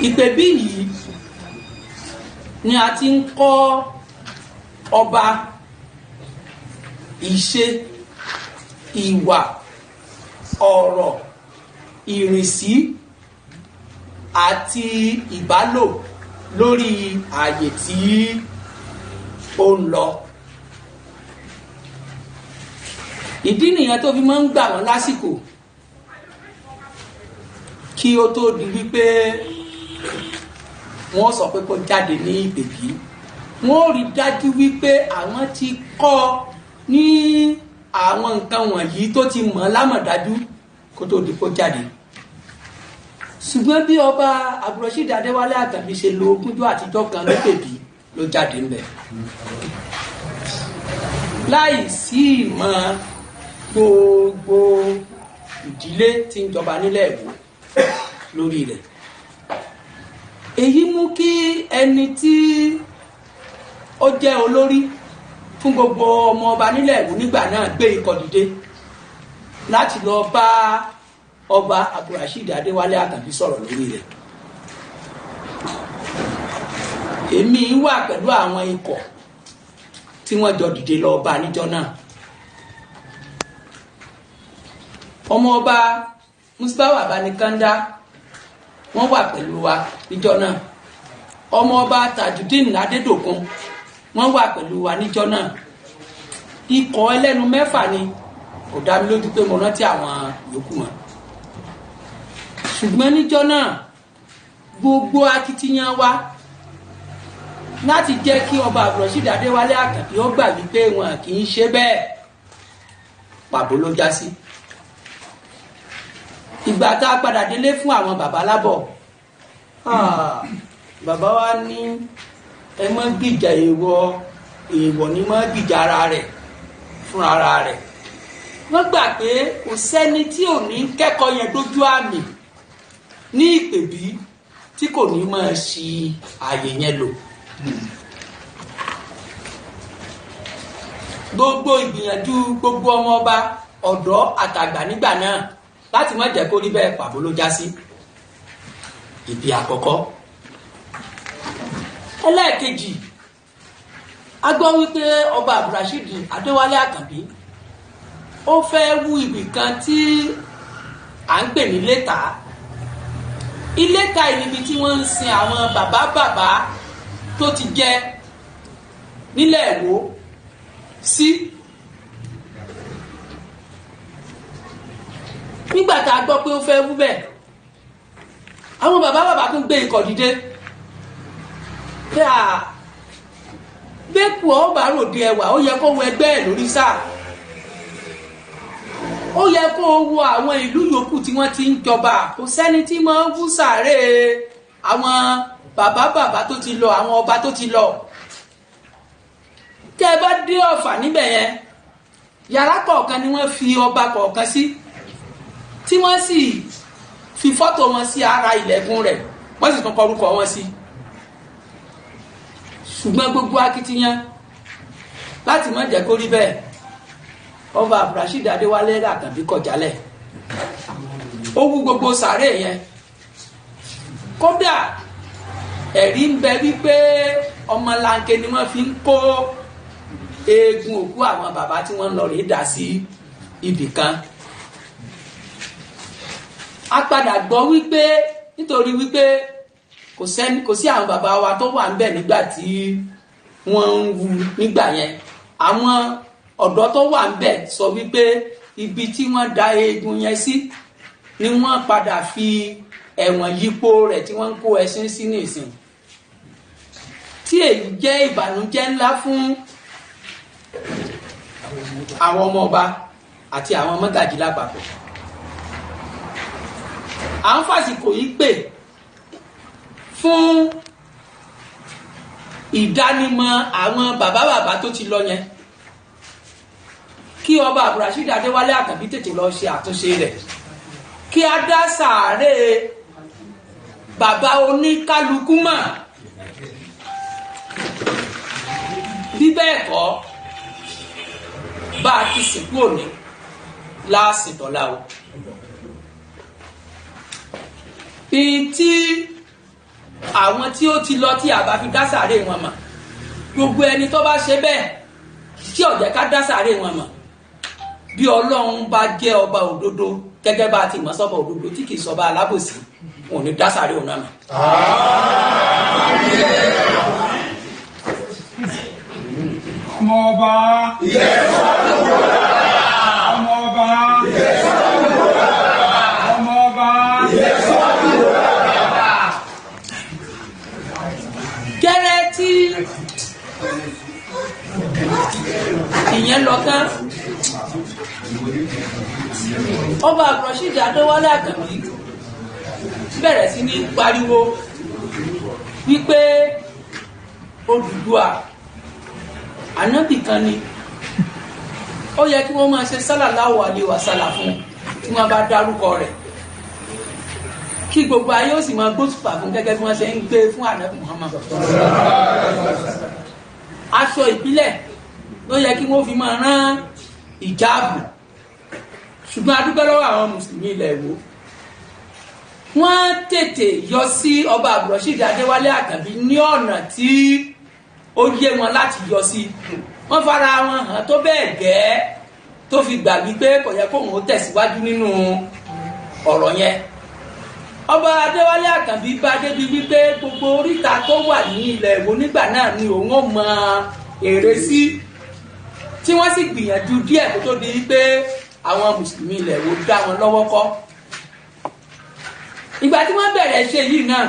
Speaker 2: Ìpèbí yìí ni a ti ń kọ́ ọba ìṣe, ìwà, ọ̀rọ̀, ìrìnsí àti ìbálò lórí ààyè tí ó ń lọ. Ìdí nìyẹn tó fi máa ń gbà wọ́n lásìkò kí ó tó di wípé wọ́n sọ pé kó jáde ní ìpèbí. Wọ́n rí dájú wípé àwọn ti kọ́ ní àwọn nǹkan wọ̀nyí tó ti mọ̀ lámọ̀dájú kó tó di kó jáde. Ṣùgbọ́n bí ọba Abdulrasheed Adéwálé Àkànbí ṣe lo ogúnjọ́ àtijọ́ kan nípèbí ló jáde ńbẹ̀, láì sí ìmọ̀ gbogbo ìdílé tí ń jọba nílẹ̀ Ìwó lórí rẹ̀. Èyí mú kí ẹni tí ó jẹ́ olórí fún gbogbo ọmọ ọba nílẹ̀ Ìwó nígbà náà gbé ikọ̀ dìde láti lọ bá ọba Abdulrasheed Adéwálé Àkànbí sọ̀rọ̀ lórí rẹ̀. Èmi wà pẹ̀lú àwọn ikọ̀ tí wọ́n jọ dìde lọ bá níjọ́ náà. Ọmọ ọba Musbawa Abanikanda wọ́n wà pẹ̀lú wa níjọ́ náà. Ọmọ ọba Tajudeen Adédòkun wọ́n wà pẹ̀lú wa níjọ́ náà. Ikọ̀ ẹlẹ́nu mẹ́fà ni, kò dá mi lójú pé mo rántí àwọn yòókù mọ́. Ṣùgbọ́n níjọ́ náà gbogbo akitiyan wa láti jẹ́ kí ọba Abdulrasheed Adéwálé Àkànbí ó gbà wípé wọn kì í ṣe bẹ́ẹ̀, pàbó ló já sí. Ìgbà tá a padà délé fún àwọn bàbá lábọ̀, bàbá wa ní ẹ má gbìjà èèwọ̀, èèwọ̀ ni má gbìjà ara rẹ̀ fún ara rẹ̀. Wọ́n gbà pé kò sẹ́ni tí ò ní kẹ́kọ̀ọ́ yẹn dójú àmì ní ìpèbí tí kò ní máa ṣi àyè yẹn lò. Gbogbo ìgbìyànjú gbogbo ọmọ ọba ọ̀dọ́ àtàgbà nígbà náà láti má jẹ́ kó rí bẹ́ẹ̀, pàbó ló já sí. Ibi àkọ́kọ́. Ẹlẹ́ẹ̀kejì, a gbọ́ wípé ọba Abdulrasheed Adéwálé Àkànbí ó fẹ́ wú ibì kan tí à ń pè ní Iléta. Iléta níbi tí wọ́n ń sin àwọn bàbá bàbá tó ti jẹ nílẹ̀ Ìwó sí. Nígbà tá a gbọ́ pé ó fẹ́ wú bẹ́ẹ̀, àwọn bàbá bàbá tún gbé ikọ̀ dìde pé à bẹ́ẹ̀kù ọba ròde ẹwà, ó yẹ kó wo ẹgbẹ́ ẹ̀ lórí sáà, ó yẹ kó wo àwọn ìlú yòókù tí wọ́n ti ń jọba. Kò sẹ́ni tí máa ń wú sàárè àwọn bàbá bàbá tó ti lọ, àwọn ọba tó ti lọ. Tẹ́ ẹ bá dé Ọ̀fà níbẹ̀ yẹn, yàrá kọ̀ọ̀kan ni wọ́n fi ọba kọ̀ọ̀kan sí, tí wọ́n sì fi fọ́tò wọn sí ara ilẹ̀kùn rẹ̀, wọ́n sì tún kọ orúkọ wọn sí. Ṣùgbọ́n gbogbo akitiyan láti má jẹ́ kó rí bẹ́ẹ̀, ọba Abdulrasheed Adéwálé Àkànbí kọ̀ jálẹ̀, ó wú gbogbo sàárè yẹn. Kódà ẹ̀rí ń bẹ wípé ọmọlanke ni wọ́n fi ń kó eegun òkú àwọn bàbá tí wọ́n ń lọ rèé dà sí ibì kan. A padà gbọ́ wípé nítorí wípé kò sí àwọn bàbá wa tó wà ńbẹ̀ nígbà tí wọ́n ń wú nígbà yẹn, àwọn ọ̀dọ́ tó wà ńbẹ̀ sọ wípé ibi tí wọ́n da eegun yẹn sí ni wọ́n padà fi ẹ̀wọ̀n yípo rẹ̀ tí wọ́n ń kó ẹṣin sí nísìn, tí èyí jẹ́ ìbànújẹ́ ńlá fún àwọn ọmọ ọba àti àwọn mọ́gàjí lápapọ̀. À ń fàsìkò yìí pè fún ìdánimọ̀ àwọn bàbá bàbá tó ti lọ yẹn, kí ọba Abdulrasheed Adéwálé Àkànbí tètè lọ ṣe àtúnṣe rẹ̀, kí a dá sàárè bàbá oníkálukú mọ̀. Bí bẹ́ẹ̀ kọ́, bá a ti sìnkú òní láàsìtọ́lá o. Tí àwọn tí ó ti lọ tí a bá fi dá sàárè wọn mọ̀, gbogbo ẹni tó bá ṣe bẹ́ẹ̀ tí ó jẹ́ ká dá sàárè wọn mọ̀, bí Ọlọ́run bá jẹ́ ọba òdodo gẹ́gẹ́ bá a ti mọ̀ sọ́ba òdodo tí kì í sọba alábòsí, wọn ò ní dá sàárè òun náà mọ̀.
Speaker 3: Ọmọ ọba, ọmọ
Speaker 2: Ìyẹn lọ tán. Ọba Abdulrasheed Adéwálé Àkànbí bẹ̀rẹ̀ sí ní pariwo wípé Odùduwà ànábì kan ni, ó yẹ kí wọ́n máa ṣe sálàláwò àlewàsálà fún tí wọ́n bá dárúkọ rẹ̀, kí gbogbo ayé ó sì máa gbósùpà fún gẹ́gẹ́ bí wọ́n ṣe ń gbé fún ànábì Muhammad. Aṣọ ìbílẹ̀ ló yẹ kí wọ́n fi máa rán ìjáàbù, ṣùgbọ́n a dúpẹ́ lọ́wọ́ àwọn mùsùlùmí ilẹ̀ Ìwó, wọ́n tètè yọ sí ọba Abdulrasheed Adéwálé Àkànbí ní ọ̀nà tí ó yé wọn láti yọ sí. Wọ́n fara wọn hàn tó bẹ́ẹ̀ gẹ́ tó fi gbà wípé kò yẹ kóun ó tẹ̀síwájú nínú ọ̀rọ̀ yẹn. Ọba Adéwálé Àkànbí bá débi wípé gbogbo oríta tó wà ní ilẹ̀ Ìwó nígbà náà ni òun ó mọ èrè sí, tí wọ́n sì gbìyànjú díẹ̀ kó tó di wípé àwọn mùsùlùmí ilẹ̀ Ìwó dá wọn lọ́wọ́ kọ́. Ìgbà tí wọ́n bẹ̀rẹ̀ ṣe yìí náà,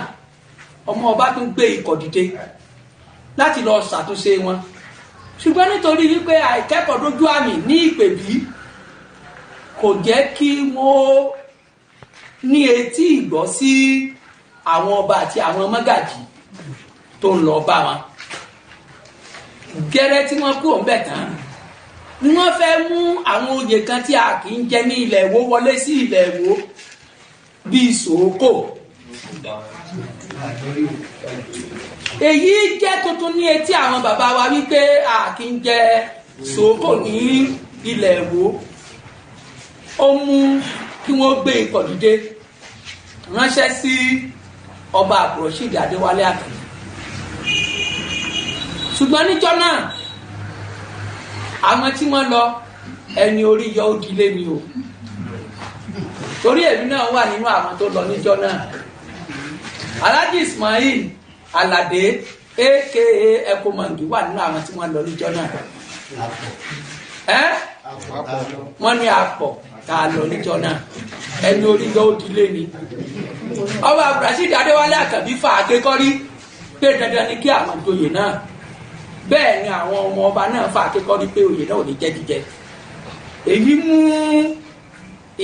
Speaker 2: ọmọ ọba tún gbé ikọ̀ dìde láti lọ ṣàtúnṣe wọn, ṣùgbọ́n nítorí wípé àìkẹ́kọ̀ọ́ dójú àmì ní ìpèbí kò jẹ́ kí wọ́n ní etí ìgbọ́ sí àwọn ọba àti àwọn mọ́gàjì tó ń lọ bá wọn. Gẹ́rẹ́ tí wọ́n kúrò ńbẹ̀ tán ni wọ́n fẹ́ mú àwọn oyè kan tí a kì í jẹ ní ilẹ̀ Ìwó wọlé sí ilẹ̀ Ìwó bíi sòókò. Èyí jẹ́ tuntun ní etí àwọn bàbá wa wípé a kì í jẹ sòókò ní ilẹ̀ Ìwó. Ó mú kí wọ́n gbé ikọ̀ dìde ránṣẹ́ sí ọba Abdulrasheed Adéwálé Àkànbí. Ṣùgbọ́n níjọ́ náà àwọn tí wọ́n lọ, ẹni orí yọ ó dilé mi o, torí èmi náà wà nínú àwọn tó lọ níjọ́ náà. Alhaji Ismail Alade aka Ekomangi wà nínú àwọn tí wọ́n lọ níjọ́ náà. Wọ́n ní apọ̀ tá a lọ níjọ́ náà, ẹni orí yọ ó dilé ni. Ọba Abdulrasheed Adéwálé Àkànbí fà á kékọ́rí pé dandan ni kí àwọn joyè náà, bẹ́ẹ̀ ni àwọn ọmọ ọba náà fà á kékọ́rí pé oyè náà ò ní jẹ́ jíjẹ. Èyí mú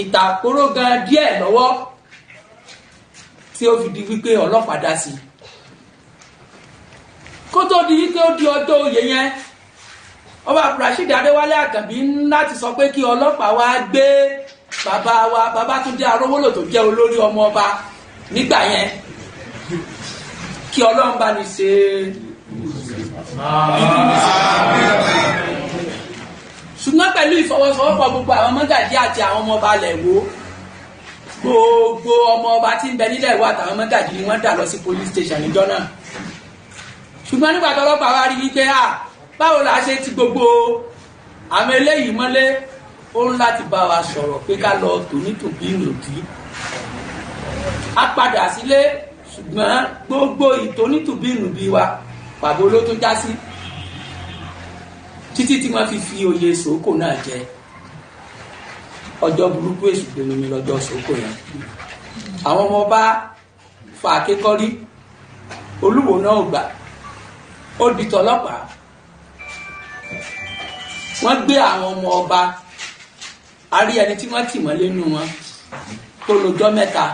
Speaker 2: ìtàkóró gan díẹ̀ lọ́wọ́ tí ó fi di wípé ọlọ́pàá dá sí i. Kó tó di wípé ó di ọjọ́ oyè yẹn, ọba Abdulrasheed Adéwálé Àkànbí láti sọ pé kí ọlọ́pàá wá gbé bàbá wa Babátúndé Arówólò tó jẹ́ olórí ọmọ ọba nígbà yẹn, kí Ọlọ́run bá ní ṣe. Ṣùgbọ́n pẹ̀lú ìfọwọ́sowọ́pọ̀ gbogbo àwọn mọ́gàjí àti àwọn ọmọ ọba ilẹ̀ Ìwó, gbogbo ọmọ ọba tí ń bẹ nílẹ̀ Ìwó àtàwọn mọ́gàjí ni wọ́n dà lọ sí police station níjọ́ náà. Ṣùgbọ́n nígbà tó ọlọ́pàá wá rí wípé à báwo la ṣe ti gbogbo àwọn eléyìí mọ́lé, ó ń láti bá wa sọ̀rọ̀ pé ká lọ tònítòbí nòdì. A padà sílé, ṣùgbọ́n gbogbo ìtónítòbí nòbí wa pàbó ló tún já sí títí tí wọ́n fi fi oyè sòókò náà jẹ. Ọjọ́ burúkú èṣù gbẹnu mi lọ́jọ́ sòókò yẹn. Àwọn ọmọ ọba fa akékọ́rí, Olúwo náà ò gbà, ó di tọlọ́pàá. Wọ́n gbé àwọn ọmọ ọba, a rí ẹni tí wọ́n tì mọ́lé nínú wọn tó lọ́jọ́ mẹ́ta,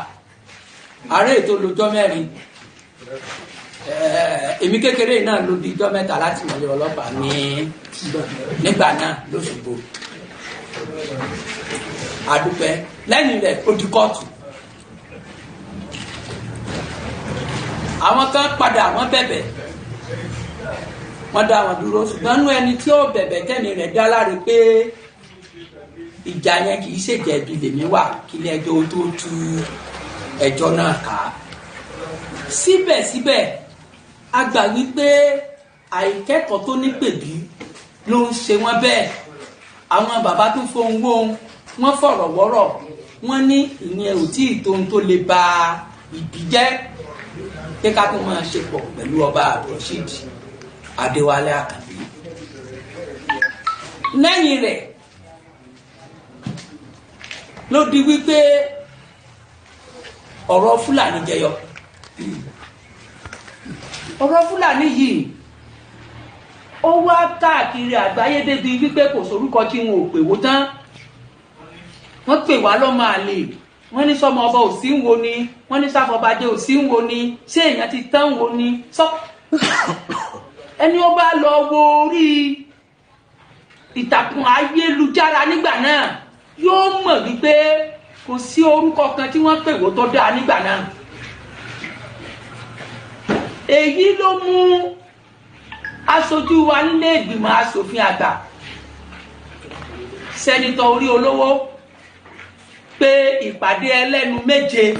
Speaker 2: àárẹ̀ tó lọ́jọ́ mẹ́rin. Èmi kékeré náà ló di ijọ́ mẹ́ta láti mọ̀lé ọlọ́pàá ní nígbà náà lóṣogbo. Àdúpẹ́. Lẹ́yìn rẹ̀ ó di kóòtù. Àwọn kan padà wọ́n bẹ̀bẹ̀, wọ́n dá wọn dúró, ṣùgbọ́n nú ẹni tí ó bẹ̀bẹ̀ tẹ̀mí rẹ̀ dá láre pé ìjà yẹn kì í ṣèjẹ̀bi lèmi wà kílẹ̀ ẹjọ́ tó tú ẹjọ́ náà ká. Síbẹ̀síbẹ̀ a gbà wípé àìkẹ́kọ̀ọ́ tó ní pèbí ló ń ṣe wọ́n bẹ́ẹ̀. Àwọn bàbá tó fohùn wóhun, wọ́n fọ̀rọ̀ wọ́rọ̀, wọ́n ní ìyẹn ò tí ì tóun tó lè ba ìbí jẹ́ pé ká tó máa ṣe pọ̀ pẹ̀lú ọba Abdulrasheed Adéwálé Àkànbí. Lẹ́yìn rẹ̀ ló di wípé ọ̀rọ̀ Fúlàní jẹyọ. Ọ̀rọ̀ Fúlàní yìí Ó wá káàkiri àgbáyé débi wípé kò sórúkọ tí wọn ò pè wó tán. Wọ́n pè wá lọ́mọ àlè, wọ́n ní sọmọ ọba ò sí ń wo ni, wọ́n ní sáfọbajẹ ò sí ń wo ni, ṣé èèyàn ti tán wo ni sọ. Ẹni ó bá lọ wo orí ìtàkùn ayélujára nígbà náà yóò mọ̀ wípé kò sí orúkọ kan tí wọ́n pè wó tó dáa nígbà náà. Èyí ló mú aṣojú wa nílé ìgbìmọ̀ aṣòfin àgbà, sẹ́nitọ̀ Orí Olówó, pé ìpàdé ẹlẹ́nu 7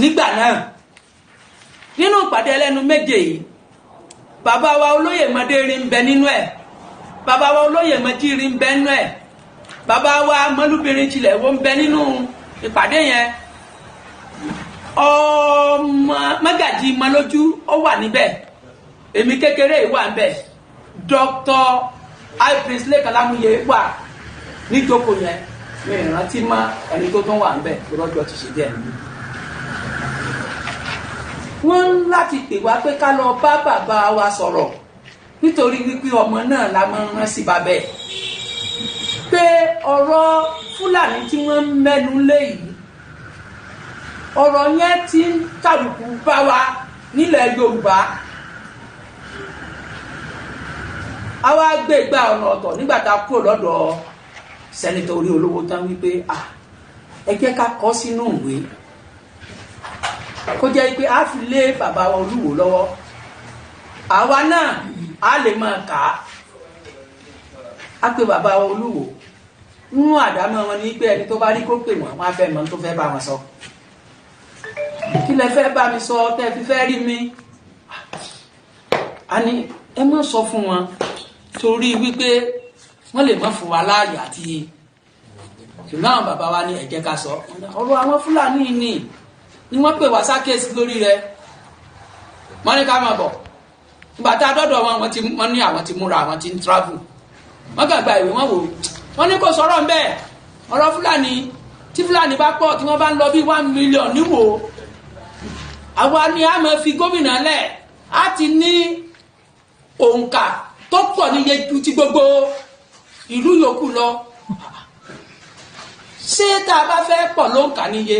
Speaker 2: nígbà náà. Nínú ìpàdé ẹlẹ́nu 7 yìí, bàbá wa olóyè Mọdérin ń bẹ nínú ẹ̀, bàbá wa olóyè Mọjírin ń bẹ nínú ẹ̀, bàbá wa Mọlúbìrin tilẹ̀ wo ń bẹ nínú ìpàdé yẹn, ọmọ Mọ́gàjí Mọlójú ó wà níbẹ̀, èmi kékeré wà níbẹ̀, Dr. Prince Lékan Lámúyẹ wà níjókòó yẹn. Mi ìrántí mọ́ ẹni tó tún wà níbẹ̀ lọ́jọ́ ti ṣe díẹ̀. Wọ́n ń láti pè wá pé ká lọ bá bàbá wa sọ̀rọ̀, nítorí wípé ọmọ náà la máa ń rán sí bàbá ẹ̀, pé ọ̀rọ̀ Fúlàní tí wọ́n ń mẹ́nu lé yìí, ọ̀rọ̀ yẹn ti ń tàbùkù bá wa nílẹ̀ Yorùbá. A wá gbé gba ọ̀nà ọ̀tọ̀ nígbà tá a kúrò lọ́dọ̀ sẹ́nitọ̀ Orí Olówó tán wípé ẹ jẹ́ ká kọ sínú ìwé, kó jẹ́ pé a fi lé bàbá wa Olúwo lọ́wọ́, àwa náà a lè máa kà á. A pé bàbá wa Olúwo nínú àdámọ́ wọn ní pé ẹni tó bá rí kó pè wọ́n, wọ́n á fẹ́ mọ̀ tó fẹ́ bá wọn sọ. Kí lẹ fẹ́ bá mi sọ tẹ́ fi fẹ́ rí mi? A ní ẹ má sọ fún wọn, torí wípé wọ́n lè má fún wa láàyè àti ṣùgbọ́n àwọn bàbá wa ní ẹ jẹ́ ká sọ ọ̀rọ̀ àwọn Fúlàní ni wọ́n pè wá sákèsí lórí rẹ̀. Wọ́n ní ká máa bọ̀. Ìgbà tá a dọ́dọ̀ wọn, wọ́n ní àwọn ti múra, àwọn ti ń travel. Wọ́n kàn gba ìwé wọn wò, wọ́n ní kò sọ̀rọ̀ ń bẹ́ẹ̀. Ọ̀rọ̀ Fúlàní, tí Fúlàní bá pọ̀, tí wọ́n bá ń lọ bí 1 million níwò, àwa ni a máa fi gómìnà lẹ̀. Á ti ní òǹkà tó pọ̀ níye ju ti gbogbo ìlú yòókù lọ. Ṣé tá a bá fẹ́ pọ̀ lóǹkà níye,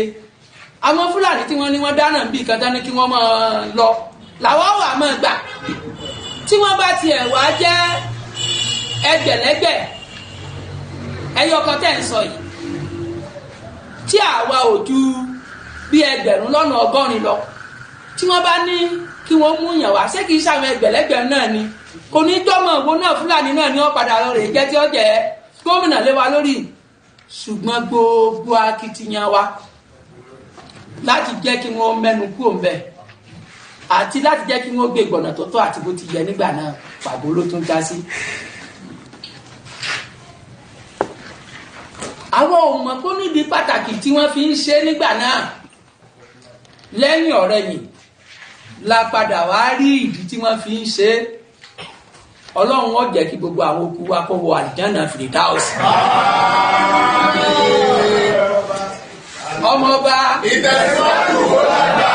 Speaker 2: àwọn Fúlàní tí wọ́n ní wọ́n dáná bí kan dání kí wọ́n máa lọ làwọn wà máa gbà. Tí wọ́n bá tiẹ̀ wá jẹ́ ẹgbẹ̀lẹ́gbẹ̀ ẹyọ kan tẹ̀ ń sọ yìí, tí àwa ò ju bí 1,080,000 lọ, tí wọ́n bá ní kí wọ́n mú yàn wá, ṣé kìí ṣàwọn ẹgbẹ̀lẹ́gbẹ̀ náà ni? Kò ní jọ́mọ̀ òwò náà, Fúlàní náà ni wọ́n padà lọ rè jẹ́ tí ó jẹ́ gómìnà lé wa lórí. Ṣùgbọ́n gbogbo akitiyan wa láti jẹ́ kí wọ́n mẹ́nu kúrò ń bẹ̀ àti láti jẹ́ kí wọ́n gbé gbọ̀nà tó tọ́ àti bó ti yẹ nígbà náà, pàbó ló tún já sí. Àwọn ò mọ̀ kó nídìí pàtàkì tí wọ́n fi ń ṣe nígbà náà. Lẹ́yìn ọ̀rẹ̀yìn la padà wá rí ìdí tí wọ́n fi ń ṣe. Ọlọ́run ó jẹ́ kí gbogbo àwọn okú wa kó wọ àlìjáná Fìrìdáùsì. Ọmọọba
Speaker 1: ìtẹ̀síwájú ó lágbà.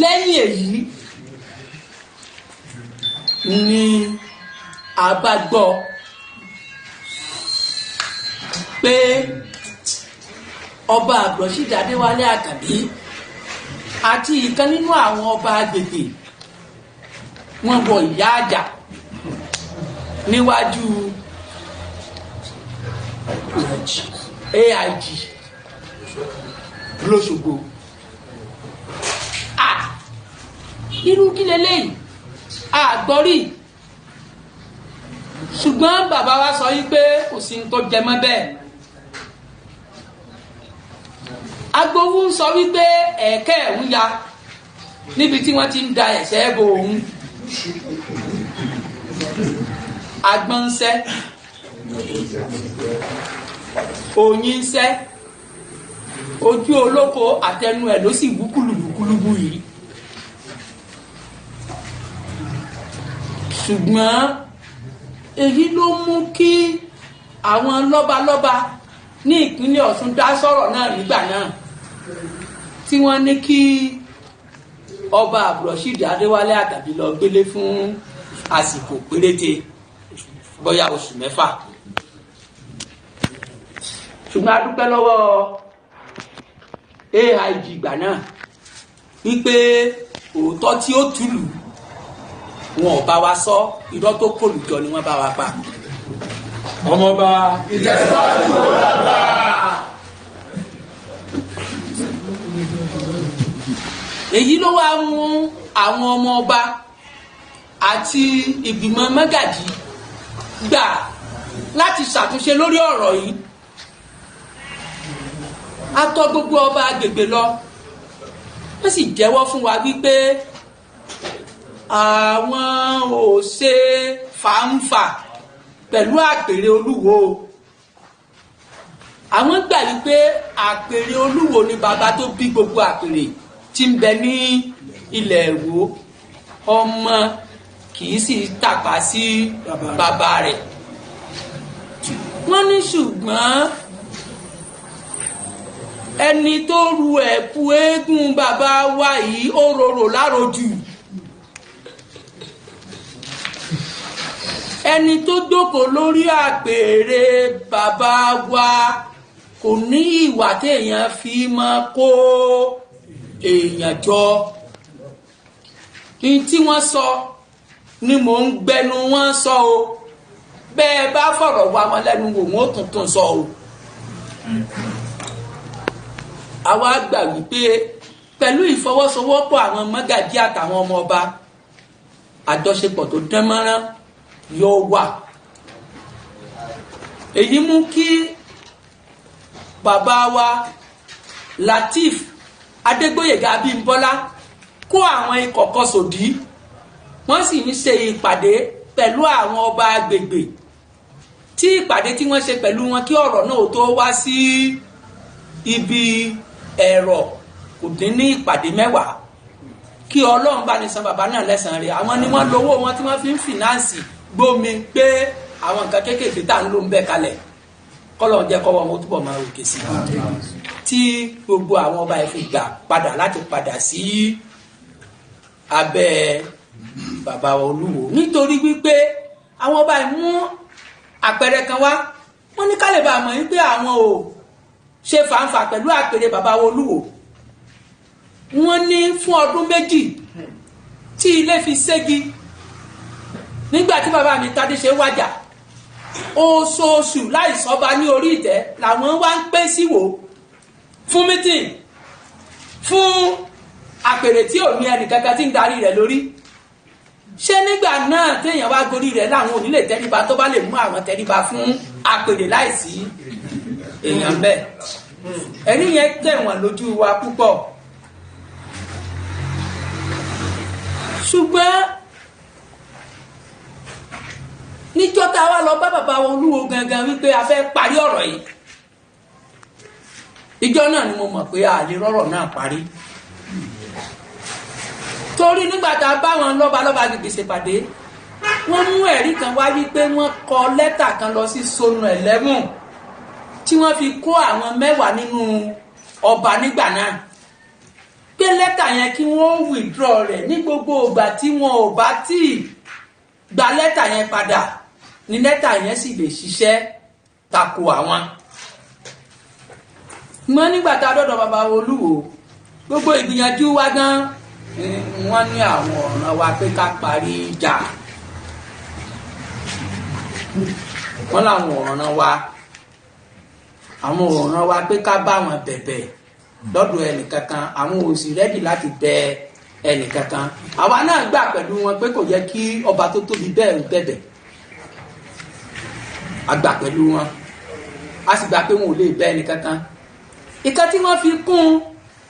Speaker 2: Lẹ́yìn èyí ni a bá gbọ́ pé ọba Abdulrasheed Adéwálé Àkànbí àti ìkan nínú àwọn ọba agbègbè wọ́n wọ ìyá àjà níwájú AIG lọ́ṣogbo. Irú kí leléyìí àgbọ́rí. Ṣùgbọ́n bàbá wa sọ yí pé kò sí ní tó jẹ mọ́ bẹ́ẹ̀. Agbowó ń sọ wípé ẹ̀ẹ́kẹ́ ẹ̀ ń ya níbi tí wọ́n ti ń da ẹ̀sẹ̀ bo òun. Agbọ́n ń sẹ́, oyin ń sẹ́, ojú olóko àtẹnu ẹ̀ ló sì wú kúlùbùkúlùbù yìí. Ṣùgbọ́n èyí ló mú kí àwọn lọ́balọ́ba ní ìpínlẹ̀ Ọ̀ṣun dá sọ̀rọ̀ náà nígbà náà, tí wọ́n ní kí Ọba Abdulrasheed Adéwálé Àkànbí lọ gbélé fún àsìkò péréte, bóyá oṣù mẹ́fà. Ṣùgbọ́n a dúpẹ́ lọ́wọ́ AIG ìgbà náà wípé òótọ́ tí ó túlù wọn ò bá wa sọ, irọ́ tó kòlùjọ ni wọ́n bá wa pa.
Speaker 3: Ọmọọba ìtẹ̀síwájú ọ̀làgbà.
Speaker 2: Èyí ló wá mú àwọn ọmọ ọba àti ìgbìmọ̀ mọ́gàjì gbà láti ṣàtúnṣe lórí ọ̀rọ̀ yìí. A tọ̀ gbogbo ọba agbègbè lọ, wọ́n sì jẹ́wọ́ fún wa wípé àwọn ò ṣe fàǹfà pẹ̀lú àpèrè Olúwo. Àwọn gbà wípé àpèrè Olúwo ni bàbá tó bí gbogbo àpèrè tí ń bẹ ní ilẹ̀ Ìwó, ọmọ kì í sì tàpá sí bàbá rẹ̀. Wọ́n ní ṣùgbọ́n ẹni tó ru ẹ̀kú eégún bàbá wa yìí ó rorò lárojù. Ẹni tó jókòó lórí àpèrè bàbá wa kò ní ìwà téèyàn fi máa kó èèyàn jọ. Ní tí wọ́n sọ ni mò ń gbẹnu wọn sọ o, bẹ́ẹ̀ bá fọ̀rọ̀ wá wọn lẹ́nu wò wọ́n ó tuntun sọ o. Àwa gbà wípé pẹ̀lú ìfọwọ́sowọ́pọ̀ àwọn mọ́gàjí àtàwọn ọmọ ọba, àjọṣepọ̀ tó dán mọ́rán yóò wà. Èyí mú kí bàbá wa Lateef Adégbóyèga Abímbọ́lá kó àwọn ikọ̀ kan sòdí, wọ́n sì ń ṣe ìpàdé pẹ̀lú àwọn ọba agbègbè. Tí ìpàdé tí wọ́n ṣe pẹ̀lú wọn kí ọ̀rọ̀ náà tó wá sí ibi ẹ̀rọ kò dín ní ìpàdé mẹ́wàá. Kí Ọlọ́run bá ní san bàbá náà lẹ́san rẹ̀. Àwọn ni wọ́n lówó wọn tí wọ́n fi ń fìnáǹsì gbómi gbé àwọn nǹkan kéékèèké tá à ń lò ń bẹ̀ kalẹ̀, kọ́lọ́run jẹ́ kọ́wọ́ wọn ó túbọ̀ máa ròkè sí i, tí gbogbo àwọn ọba yìí fi gbà padà láti padà sí abẹ́ bàbá Olúwo. Nítorí wípé àwọn ọba yìí mú àpẹẹrẹ kan wá, wọ́n ní kálẹ̀ bá mọ̀ wípé àwọn ò ṣe fàǹfà pẹ̀lú àpèrè bàbá Olúwo. Wọ́n ní fún ọdún méjì tí ilé fi ségi nígbà tí bàbá mi Tádé ṣe wájà, oṣooṣù láìsọba ní orí ìtẹ́ làwọn wá ń pé síwò fún mítìn fún àpèrè tí ò ní ẹnìkankan tí ń darí rẹ̀ lórí. Ṣé nígbà náà téèyàn wá gorí rẹ̀ láwọn ò ní lè tẹríba tó bá lè mú àwọn tẹríba fún àpèrè láìsí èèyàn bẹ́ẹ̀? Ẹ̀rí yẹn tẹ̀wọ̀n lójú wa púpọ̀. Ṣùgbọ́n níjọ́ tá a wá lọ bá bàbá Olúwo gangan wípé a fẹ́ parí ọ̀rọ̀ yìí, ìjọ náà ni mo mọ̀ pé a lè rọ́rọ̀ náà parí. Torí nígbà tá a bá wọn lọ́balọ́ba gbègbè ṣèpàdé, wọ́n mú ẹ̀rí kan wá wípé wọ́n kọ lẹ́tà kan lọ sí Sonu 11 tí wọ́n fi kó àwọn mẹ́wàá nínú ọba nígbà náà, pé lẹ́tà yẹn kí wọ́n withdraw rẹ̀ ní gbogbo ìgbà tí wọn ò bá tí ì gba lẹ́tà yẹn padà ní lẹ́tà yẹn sì lè ṣiṣẹ́ tako àwọn. Mọ́ nígbà tá a dọ́dọ̀ bàbá Olúwo, gbogbo ìgbìyànjú wa gan wọ́n ní àwọn ọ̀ràn wa pé ká parí ìjà. Wọ́n láwọn ọ̀ràn wa, àwọn ọ̀ràn wa pé ká bá wọn bẹ̀bẹ̀ lọ́dọ̀ ẹnìkankan, àwọn ò sì rẹ́dì láti bẹ ẹnìkankan. Àwa náà gbà pẹ̀lú wọn pé kò yẹ kí ọba tó tóbi bẹ́ẹ̀ ń bẹ̀bẹ̀. A gbà pẹ̀lú wọn, a sì gbà pé wọn ò lè bẹ ẹnìkankan. Ìkan tí wọ́n fi kún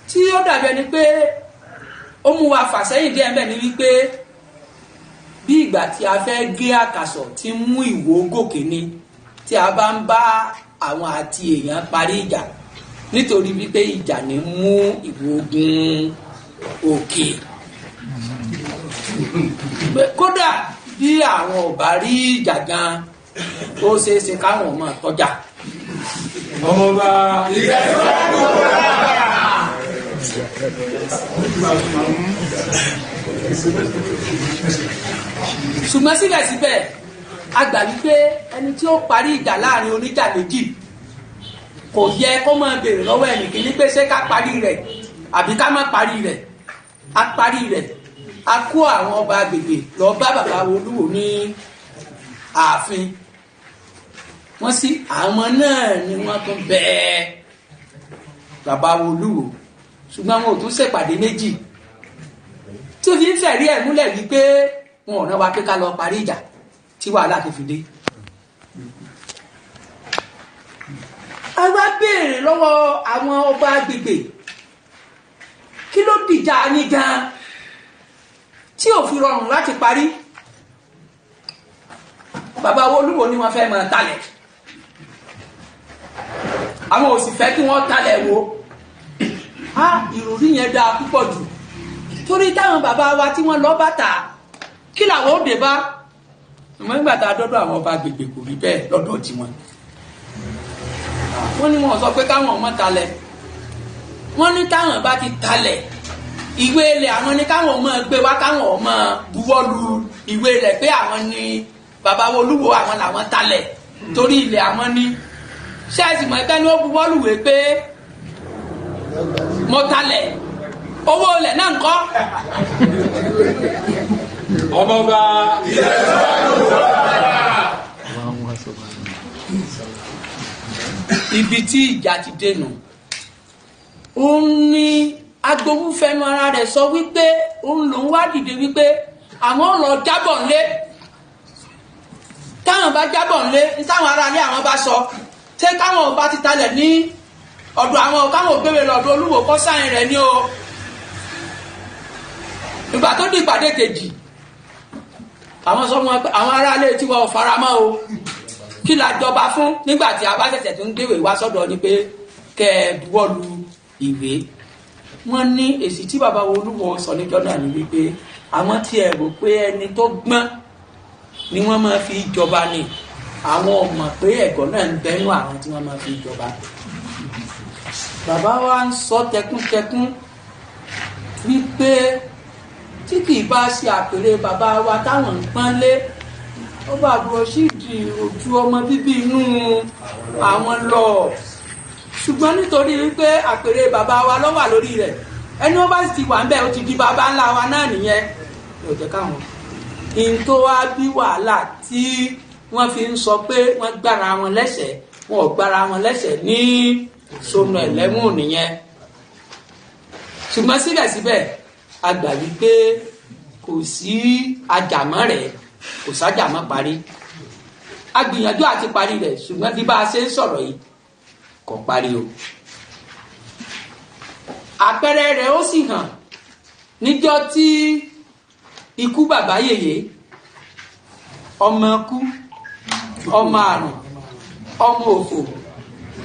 Speaker 2: tí ó dàbí ẹni pé ó mú wa fà sẹ́yìn díẹ̀ mbẹ́ ni wípé bí ìgbà tí a fẹ́ gé àkàsọ̀ tí ń mú Ìwó gòkè ni tí a bá ń bá àwọn àti èèyàn parí ìjà, nítorí wípé ìjà ní mú Ìwó gun òkè. Kódà bí àwọn ò bá rí ìjà gan, ó ṣeé ṣe káwọn ọmọ tọ́jà.
Speaker 3: Ọmọọba ìtẹ̀síwájú ọ̀làgbà.
Speaker 2: Ṣùgbọ́n síbẹ̀síbẹ̀ a gbà wípé ẹni tí ó parí ìjà láàrin oníjà méjì kò yẹ kó máa béèrè lọ́wọ́ ẹnìkíní pé ṣé ká parí rẹ̀ àbí ká má parí rẹ̀. A parí rẹ̀, a kó àwọn ọba agbègbè lọ bá bàbá Olúwo ní ààfin. Wọ́n sì àwọn náà ni wọ́n tún bẹ́ẹ̀ bàbá Olúwo, ṣùgbọ́n wọn ò tún ṣèpàdé méjì tí ó fi ń fẹ̀rí ẹ̀ múlẹ̀ wípé wọn ò rán wa pé ká lọ parí ìjà tí wàhálà tó fi dé. A wá béèrè lọ́wọ́ àwọn ọba agbègbè, kí ló dìjà yín gan tí ò fi rọrùn láti parí? Bàbá Olúwo ni wọ́n fẹ́ máa talẹ̀, àwọn ò sì fẹ́ kí wọ́n talẹ̀ wo. Á ìròrí yẹn dáa púpọ̀ jù, torí táwọn bàbá wa tí wọ́n lọ bàtà kí làwọn ò dé bá. Ìmọ̀ nígbà tá a dọ́dọ̀ àwọn ọba agbègbè kò rí bẹ́ẹ̀ lọ́dọ̀ tiwọn. Wọ́n ní wọ́n sọ pé káwọn ọmọ talẹ̀, wọ́n ní táwọn bá ti talẹ̀ ìwé ilẹ̀ àwọn ní káwọn ọmọ gbé wá, káwọn ọmọ buwọ́lu ìwé ilẹ̀ pé àwọn ní bàbá Olúwo àwọn làwọn talẹ̀ torí ilẹ̀ àwọn ní. Ṣẹ́ẹ̀sì mọ̀ ẹgbẹ́ ni ó buwọ́lùwé pé mo talẹ̀, owó ilẹ̀ náà ń kọ́.
Speaker 3: Ọmọọba
Speaker 2: ibi tí ìjà ti dènà, òun ni agbowó fẹnu ara rẹ̀ sọ wípé òun lòún wá dìde wípé àwọn lọ jábọ̀ ńlé. Táwọn bá jábọ̀ ńlé, táwọn aráalé àwọn bá sọ ṣé káwọn bá ti talẹ̀ ní ọ̀dọ̀ àwọn, káwọn ògbéwè lọ́dọ̀ Olúwo kọ́ sáyìn rẹ̀ ní o. Ìgbà tó di ìpàdé kejì, àwọn sọ wọn pé àwọn aráalé tí wọn ò faramọ́ o, kí la jọba fún nígbà tí a bá ṣẹ̀ṣẹ̀ tó ń gbéwèé wá sọ́dọ̀ ni pé kẹ́ ẹ buwọ́lu ìwé. Wọ́n ní èsì tí bàbá Olúwo sọ níjọ́ náà ni wípé àwọn tí ẹ rò pé ẹni tó gbọ́n ni wọ́n máa fi jọba ni, àwọn ò mọ̀ pé ẹ̀gọ́ náà ń bẹnu àwọn tí wọ́n máa fi jọba. Bàbá wa ń sọ tẹkúntẹkún wípé tí kì í bá ṣe àpèrè bàbá wa táwọn ń pọ́n lé, ọba Abdulrasheed ojú ọmọ bíbí inú àwọn lọ, ṣùgbọ́n nítorí wípé àpèrè bàbá wa ló wà lórí rẹ̀, ẹni wọ́n bá sì ti wà ń bẹ̀ ó ti di bàbá ńlá wa náà nìyẹn. Yóò jẹ́ káwọn in tó wá bí wàhálà tí wọ́n fi ń sọ pé wọ́n gbára wọn lẹ́sẹ̀, wọn ò gbára wọn lẹ́sẹ̀ ní sọnù ẹlẹ́wọ̀n nìyẹn. Ṣùgbọ́n síbẹ̀síbẹ̀ a gbà wípé kò sí ajàmọ́ rẹ̀, kò sájàmọ́ parí. A gbìyànjú àti parí rẹ̀, ṣùgbọ́n bí bá a ṣe ń sọ̀rọ̀ yìí kò parí o. Àpẹẹrẹ rẹ̀ ó sì hàn níjọ́ tí ikú bàbá yèyé, ọmọ kú, ọmọ àrùn, ọmọ òfò,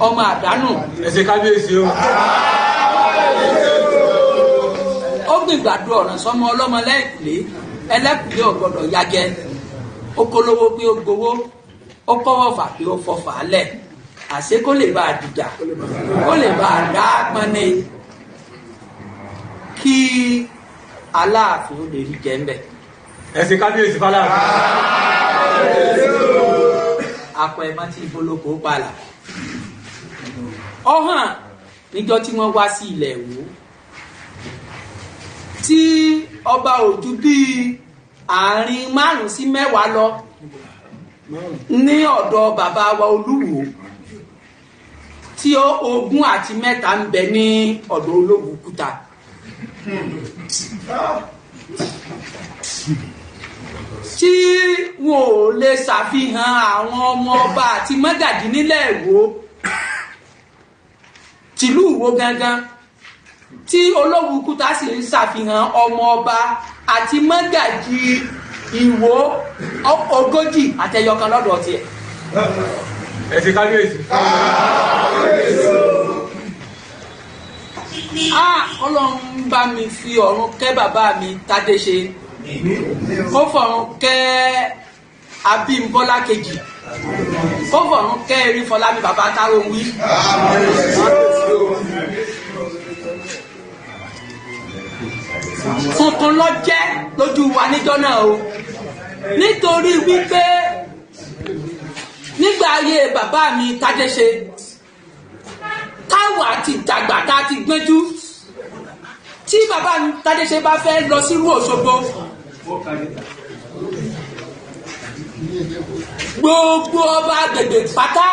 Speaker 2: ọmọ àdánù.
Speaker 3: Ẹ ṣe kábíyèsí o.
Speaker 2: Ó gbìgbàdo ọ̀ràn sọmọ ọlọ́mọ lẹ́ẹ̀kùlé, ẹlẹ́kùlé ò gbọ́dọ̀ yajẹ. Ó kólówó pé ó gbowó, ó kọ́wọ́ fà pé ó fọfà lẹ̀, àṣé kó lè bá a dìjà, kó lè bá a dá pọn ní kí Aláàfin ó lè rí jẹ ń bẹ.
Speaker 3: Ẹ ṣe kábíyèsí fáláàfin.
Speaker 2: Akọ ẹ má ti bolóko palà. Ọ̀hàn níjọ́ tí wọ́n wá sí ilẹ̀ Ìwó tí ọba òjú bíi àárín 5 sí 10 lọ ní ọ̀dọ̀ bàbá wa Olúwo, tí 23 ń bẹ ní ọ̀dọ̀ Olówu Kúta. Tí wọn ò lè ṣàfihàn àwọn ọmọ ọba àti mọ́gàjí nílẹ̀ Ìwó tìlú Ìwó gangan, tí Olówu Kúta sì ń ṣàfihàn ọmọ ọba àti mọ́gàjí Ìwó 40 àtẹyọkan lọ́dọ̀ tiẹ̀.
Speaker 3: Ẹ ṣe kábíyèsí.
Speaker 2: Ọlọ́run bá mi fi ọ̀run kẹ́ bàbá mi Tádé ṣe, kó fọ̀run kẹ́ Abímbọ́lá kejì, kó fọ̀run kẹ́ Erífọlámi bàbá Tárónwí. Tuntun ló jẹ́ lójú wa níjọ́ náà o, nítorí wípé nígbà ayé bàbá mi Tádéṣe, táwa ti dàgbà tá a ti gbẹ́jú, tí bàbá mi Tádéṣe bá fẹ́ lọ sírú Òṣogbo, gbogbo ọba agbègbè pátá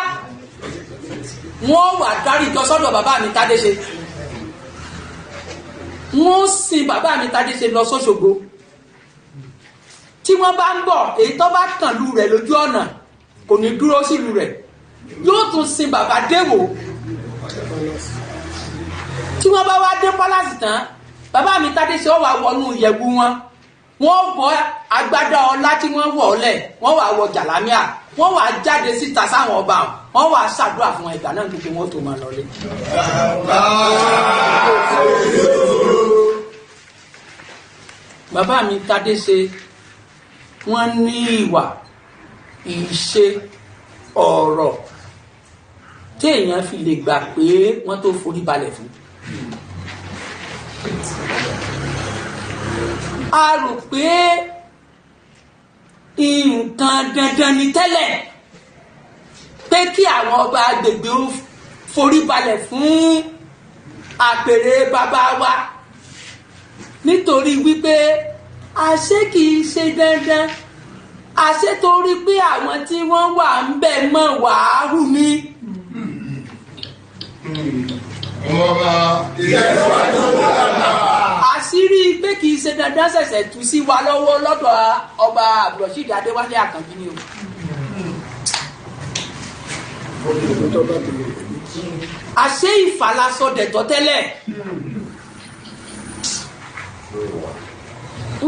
Speaker 2: wọ́n wà dárí ìjọ sọ́dọ̀ bàbá mi Tádéṣe, wọ́n sin bàbá mi Tádéṣe lọ sóṣogbo. Tí wọ́n bá ń bọ̀, èyí tó bá kàn lù rẹ̀ lójú ọ̀nà kò ní dúró sílùú rẹ̀, yóò tún sin bàbá déwò. Tí wọ́n bá wá dé pálásì tán, bàbá mi Tádéṣe ó wá wọnú ìyẹ̀wù wọn, wọ́n bọ́ agbádá ọlá tí wọ́n wọ̀ ọ́lẹ̀, wọ́n wá wọ jàlámíà, wọ́n wá jáde síta sáwọn ọba, wọ́n wá ṣàdúrà fún ìgbà náà tuntun wọn tó máa lọlé. Bàbá mi Tádéṣe wọ́n ní ìwà, ìṣe, ọ̀rọ̀ téèyàn fi lè gbà pé wọ́n tó forí balẹ̀ fún. A rò pé nǹkan dandan ni tẹ́lẹ̀ pé kí àwọn ọba agbègbè ó forí balẹ̀ fún àpèrè bàbá wa, nítorí wípé àṣé kìí ṣe dandan, àṣé torí pé àwọn tí wọ́n wà ń bẹ̀ mọ̀ wàhálù ni. Àṣírí pé kìí ṣe dandan ṣẹ̀ṣẹ̀ tú sí wa lọ́wọ́ lọ́dọ̀ ọba Abdulrasheed Adéwálé Àkànbí ni o. Àṣé ìfàlasọdẹ̀tọ̀ tẹ́lẹ̀.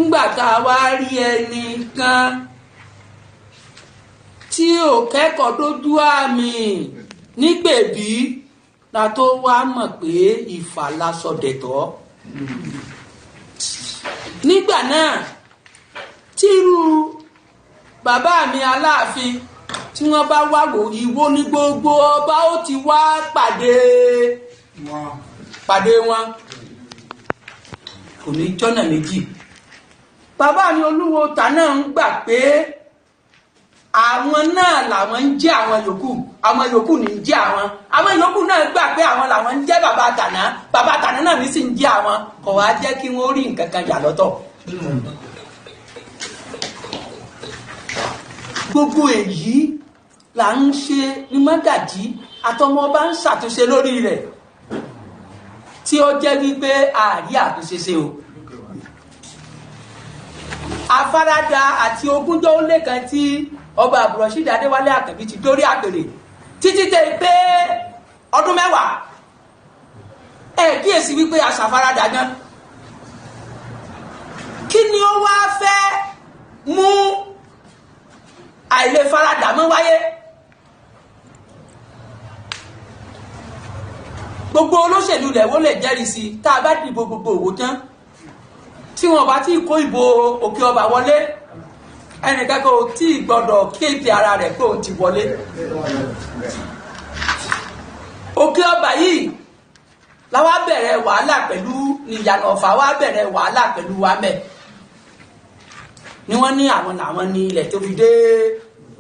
Speaker 2: Ńgbà tá a wá rí ẹnì kan tí ò kẹ́kọ̀ọ́ dójú àmì nígbèbí la tó wá mọ̀ pé ìfàlasọdẹ̀tọ̀. Nígbà náà tírú bàbá mi Aláàfin tí wọ́n bá wá wò, Ìwó ní gbogbo ọba ó ti wá pàdé wọn, kò ní jọ́nà méjì. Bàbá mi Olúwo ta náà ń gbà pé àwọn náà làwọn ń jẹ́ àwọn yòókù, àwọn yòókù ní ń jẹ́ àwọn, àwọn yòókù náà gbà pé àwọn làwọn ń jẹ́ bàbá tàná, bàbá tàná náà ní sì ń jẹ́ àwọn, kò wá jẹ́ kí wọ́n rí nǹkan kan yà lọ́tọ̀. Gbogbo èyí là ń ṣe ní mọ́gàjí àtọmọ bá ń ṣàtúnṣe lórí rẹ̀, tí ó jẹ́ wípé àárí àtúnṣe ṣe o. Afárádá àti ogúnjọ́ ó lé kan tí ọba Abdulrasheed Adéwálé Àkànbí ti dórí àpèrè títí tẹ pé ọdún 10. Ẹ kíyèsí wípé aṣàfaradà gan. Kí ni ó wá fẹ́ mú àìlèfaradà mọ́ wáyé? Gbogbo olóṣèlú rẹ̀ wọ́n lè jẹ́rìí sí tá a bá dìbò gbogbo òwò tán, tí wọn bá tí kó ìbò Òkè Ọba wọlé, ẹnìkan kò tí ì gbọ́dọ̀ kéde ara rẹ̀ pé òun ti wọlé. Òkè Ọba yìí la wá bẹ̀rẹ̀ wàhálà pẹ̀lú ìyànà Ọ̀fà, wá bẹ̀rẹ̀ wàhálà pẹ̀lú wa mẹ́ ni wọ́n ní àwọn làwọn ní ilẹ̀ tó fi dé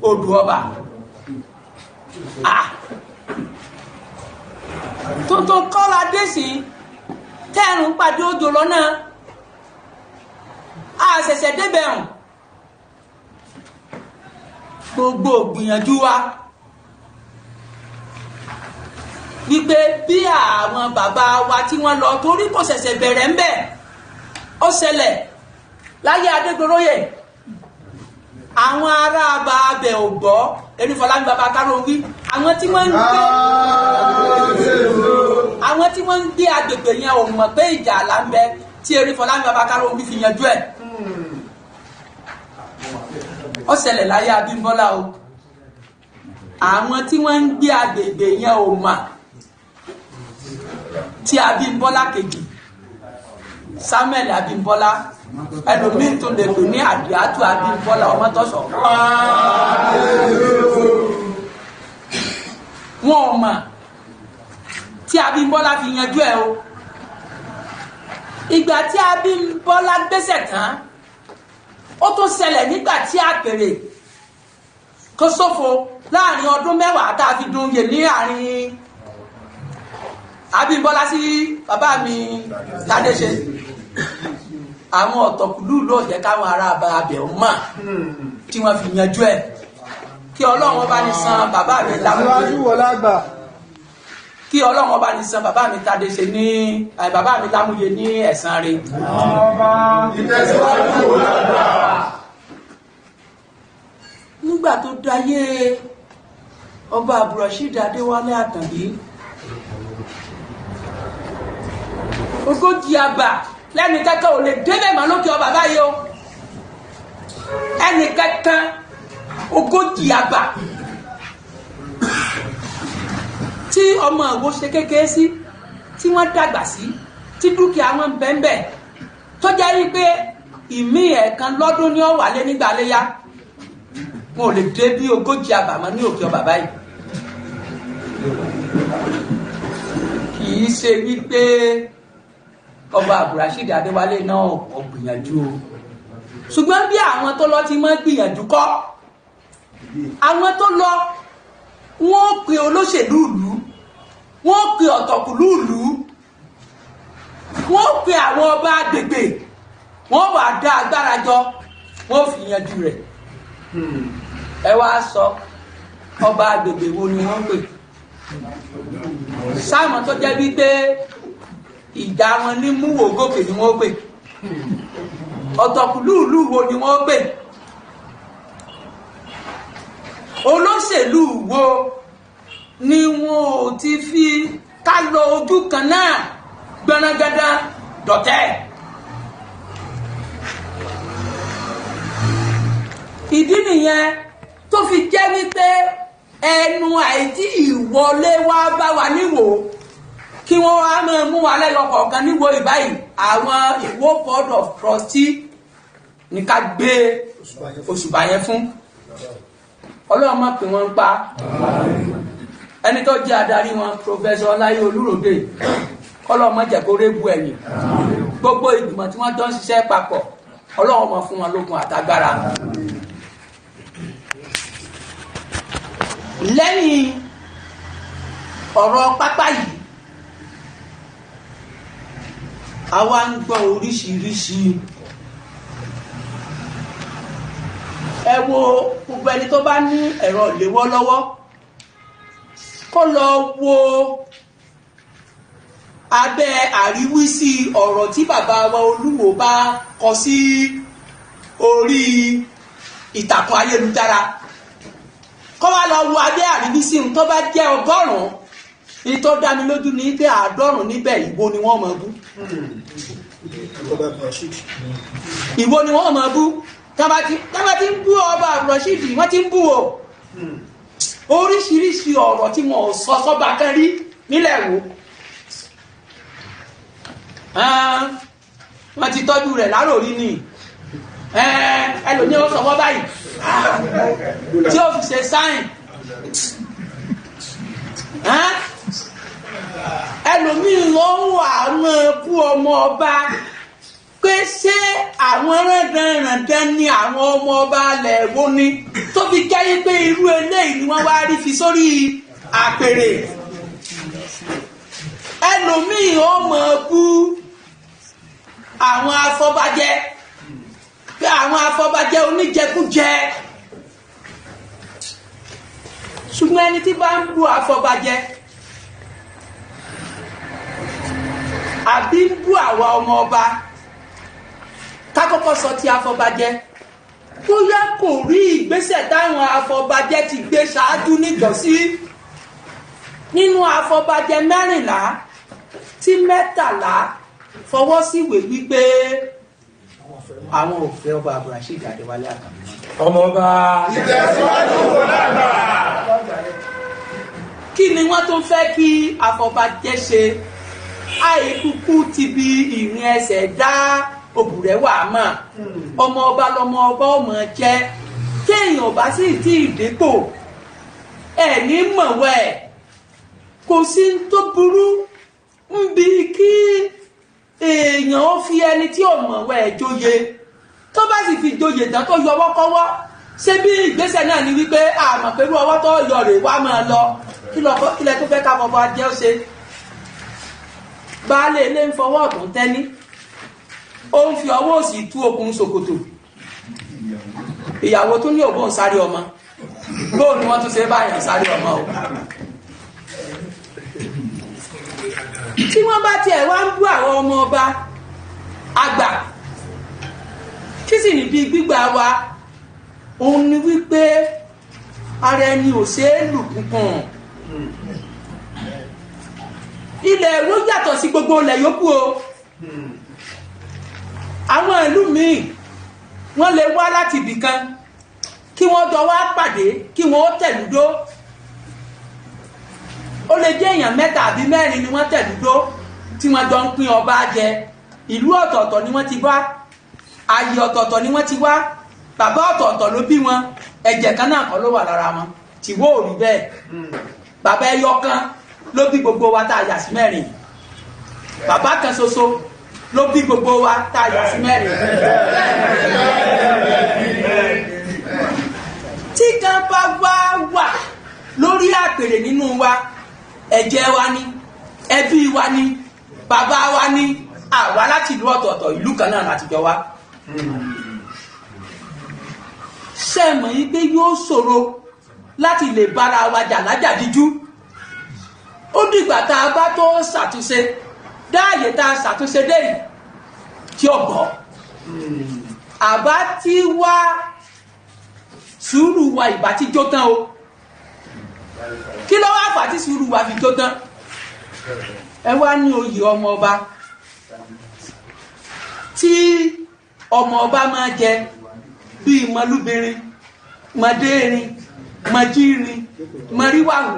Speaker 2: odò ọba. Tuntun kọ́la dé sí tẹ́rùn pàdé odò lọ́nà, a ṣẹ̀ṣẹ̀ débẹ̀ hàn. Gbogbo gbìyànjú wa wípé bí àwọn bàbá wa tí wọ́n lọ, torí kò ṣẹ̀ṣẹ̀ bẹ̀rẹ̀ ń bẹ̀, ó ṣẹlẹ̀ láyé Adégoróyè, àwọn ará abẹ ò gbọ́, Erífọlámi bàbá Káròwí, àwọn tí wọ́n ń gbé, àwọn tí wọ́n ń gbé agbègbè yẹn ò mọ̀ pé ìjà là ń bẹ tí Erífọlámi bàbá Káròwí fi yanjú ẹ̀. Ó ṣẹlẹ̀ láyé Abímbọ́lá o, àwọn tí wọ́n ń gbé agbègbè yẹn ò mọ̀ tí Abímbọ́lá kejì, Samuel Abímbọ́lá, ẹlòmíín tó lè pè ní Àdìátú Abímbọ́lá Ọmọtọ́ṣọ̀. Wọn ò mọ̀ tí Abímbọ́lá fi yanjú ẹ̀ o. Ìgbà tí Abímbọ́lá gbéṣẹ̀ tán, ó tún ṣẹlẹ̀ nígbà tí àpèrè kó ṣòfò láàrin ọdún 10 tá a fi dun yè ní àárín Abímbọ́lá sí bàbá mi Tádéṣe. Àwọn ọ̀tọ̀kùlú ló jẹ́ káwọn ará abẹ́ mọ̀ tí wọ́n fi yanjú ẹ̀. Kí Ọlọ́run bá ní san bàbá mi Lámúyè, kí Ọlọ́run bá ní san bàbá mi Tádéṣe ní bàbá mi Lámúyè ní ẹ̀san rẹ̀. Nígbà tó dáyé ọba Abdulrasheed Adéwálé Àkànbí, 40 àbà lẹ́nu kankan ò lè débẹ̀ mọ́ lókè ọba báyìí o. Ẹnì kankan 40 àbà tí ọmọ Ìwó ṣe kékeré sí, tí wọ́n dàgbà sí, tí dúkìá wọn bẹ́ẹ̀nbẹ́ẹ̀, tó jẹ́ wípé ìmí ẹ̀ẹ̀kan lọ́dún ni ó wà lé nígbà léyà, wọn ò lè dé bí 40 àbà mọ́ ní òkè ọba báyìí. Kì í ṣe wípé ọba Abdulrasheed Adéwálé náà ò gbìyànjú o, ṣùgbọ́n bí àwọn tó lọ ti máa gbìyànjú kọ́, àwọn tó lọ wọ́n pe olóṣèlú ìlú, wọ́n pe ọ̀tọ̀kùlú ìlú, wọ́n pe àwọn ọba agbègbè, wọ́n wà dá agbára jọ, wọ́n fi yanjú rẹ̀. Ẹ wá sọ ọba agbègbè wo ni wọ́n pè? Sáàmù tó jẹ́ wípé ìjà wọn ní múwò gòkè ni wọ́n pè, ọ̀tọ̀kùlú ìlú wo ni wọ́n pè, olóṣèlú wo ni wọn ò ti fi ká lọ ojú kan náà gbọnagada dọ̀tẹ́. Ìdí nìyẹn tó fi jẹ́ wípé ẹnu àìtí ìwọlé wá bá wa níwò kí wọ́n wá máa mú wa lẹ́yọ kọ̀ọ̀kan níwò ìbáyìí. Àwọn Ìwó board of trustee ní ká gbé òṣùbà yẹn fún. Ọlọ́run má pè wọ́n pa. Ẹni tó jẹ́ adarí wọn, Professor Ọláyé Olúròde, Ọlọ́run má jẹ́ kó rébu ẹ̀yìn. Gbogbo ìgbìmọ̀ tí wọ́n jọ ń ṣiṣẹ́ papọ̀, Ọlọ́run máa fún wọn lókun àtagbára. Lẹ́yìn ọ̀rọ̀ pápá yìí, àwa ń gbọ́ oríṣiríṣi. Ẹ wo gbogbo ẹni tó bá ní ẹ̀rọ ìléwọ́ lọ́wọ́ kó lọ wo abẹ́ àríwísí ọ̀rọ̀ tí bàbá wa Olúwo bá kọ sí orí ìtàkùn ayélujára, kó wá lọ wo abẹ́ àríwísí tó bá jẹ́ 100, ní tó dá mi lójú ní pé 90 níbẹ̀ Ìwó ni wọ́n máa bú. Ìwó ni wọ́n máa bú. Tábà tí ń bú ọba Abdulrasheed, wọ́n ti ń bú o. Oríṣiríṣi ọ̀rọ̀ tí wọn ò sọ sọ́ba kan rí nílẹ̀ Ìwó. Wọ́n ti tọ́jú rẹ̀ láròrí ni. Ẹlòmíì ó sọ wọ́n báyìí tí ó fi ṣe sáìn. Ẹlòmíì ló ń wà àwọn bú ọmọ ọba pé ṣé àwọn rándanràndan ni àwọn ọmọ ọba alẹ̀ wo ni, tó fi jẹ́ pé irú eléyìí ni wọ́n wá rí fi sórí àpèrè. Ẹlòmíì ó mọ̀ bú àwọn afọbajẹ pé àwọn afọbajẹ oníjẹkújẹ. Ṣùgbọ́n ẹni tí bá ń bú afọbajẹ àbí ń bú àwa ọmọ ọba, ká kọ́kọ́ sọ ti afọbajẹ, bóyá kò rí ìgbésẹ̀ táwọn afọbajẹ ti gbé ṣáájú níjọ́sí. Nínú afọbajẹ 14 tí 13 fọwọ́ síwèé wípé àwọn ò fẹ́ ọba Abdulrasheed Adéwálé Àkànbí.
Speaker 3: Ọmọ ọba
Speaker 1: ìtẹ̀síwájú wò lágbà.
Speaker 2: Kí ni wọ́n tún fẹ́ kí afọbajẹ ṣe? Àìkúkú ti bi ìrìn ẹsẹ̀ dá òbúrẹ́ wà mọ́. Ọmọ ọba lọmọ ọba ọmọ jẹ́. Téèyàn bá sì tí ì dépò ẹ̀ ní mọ̀wẹ́, kò sí tó burú ń bi kí Èèyàn ó fi ẹni tí ò mọ̀wẹ́ ẹ̀ jóye, tó bá sì fi joyè tán tó yọ ọwọ́ kọ́wọ́, ṣé bí ìgbésẹ̀ náà ni wípé àmọ̀ pẹ̀lú ọwọ́ tó yọ rè wá máa lọ. Kí lẹ tó fẹ́ ká fọwọ́ jẹ́ ó ṣe? Baálé ilé ń fọwọ́ ọ̀tún tẹ́ní, ó ń fi ọwọ́ òsì tú okùn ṣòkòtò. Ìyàwó tún ní òbóun sáré ọmọ. Bóun ni wọ́n tún ṣe báyàn sáré ọmọ o. Tí wọ́n bá tiẹ̀ wá ń bú àwọn ọmọ ọba àgbà, kí sì ní bí gbígbà wa, òun ni wípé ara ẹni ò ṣe é lù kùnkùn. Ilẹ̀ ló yàtọ̀ sí gbogbo ilẹ̀ yòókù o. Àwọn ìlú míì wọ́n lè wá láti ibì kan kí wọ́n jọ wá pàdé, kí wọ́n tẹ̀lúdó. Ó lè jẹ́ èèyàn mẹ́ta àbí mẹ́rin ni wọ́n tẹ̀lúdó tí wọ́n jọ ń pín ọba jẹ. Ìlú ọ̀tọ̀ọ̀tọ̀ ni wọ́n ti wá, ààyè ọ̀tọ̀ọ̀tọ̀ ni wọ́n ti wá, bàbá ọ̀tọ̀ọ̀tọ̀ ló bí wọn, ẹ̀jẹ̀ kan náà kọ́ ló wà lára wọn. Tìwó ò rí bẹ́ẹ̀. Bàbá ẹyọ kan ló bí gbogbo wa tá a yà sí mẹ́rin. Bàbá kan ṣoṣo ló bí gbogbo wa tá a yà sí mẹ́rin. Tí kan bá wá wà lórí àpèrè nínú wa, ẹ̀jẹ̀ wa ni, ẹbí wa ni, bàbá wa ni, àwa láti ìlú ọ̀tọ̀ọ̀tọ̀, ìlú kan náà láti jọ wá. Ṣé ẹ mọ̀ yí pé yóò ṣòro láti lè bára wa jà lájàdíjú? Ó dìgbà tá a bá tó ṣàtúnṣe dáàyè tá a ṣàtúnṣe dé yìí tí ó gbọ́. Àbá tí wá sùúrù wa ìbá tí jó tán o. Kí ló wá fà tí sùúrù wa fi jó tán? Ẹ wá ní oyè ọmọ ọba tí ọmọ ọba máa jẹ bíi mọlúbìnrin, mọdérin, mọjírin, mọríwàwù,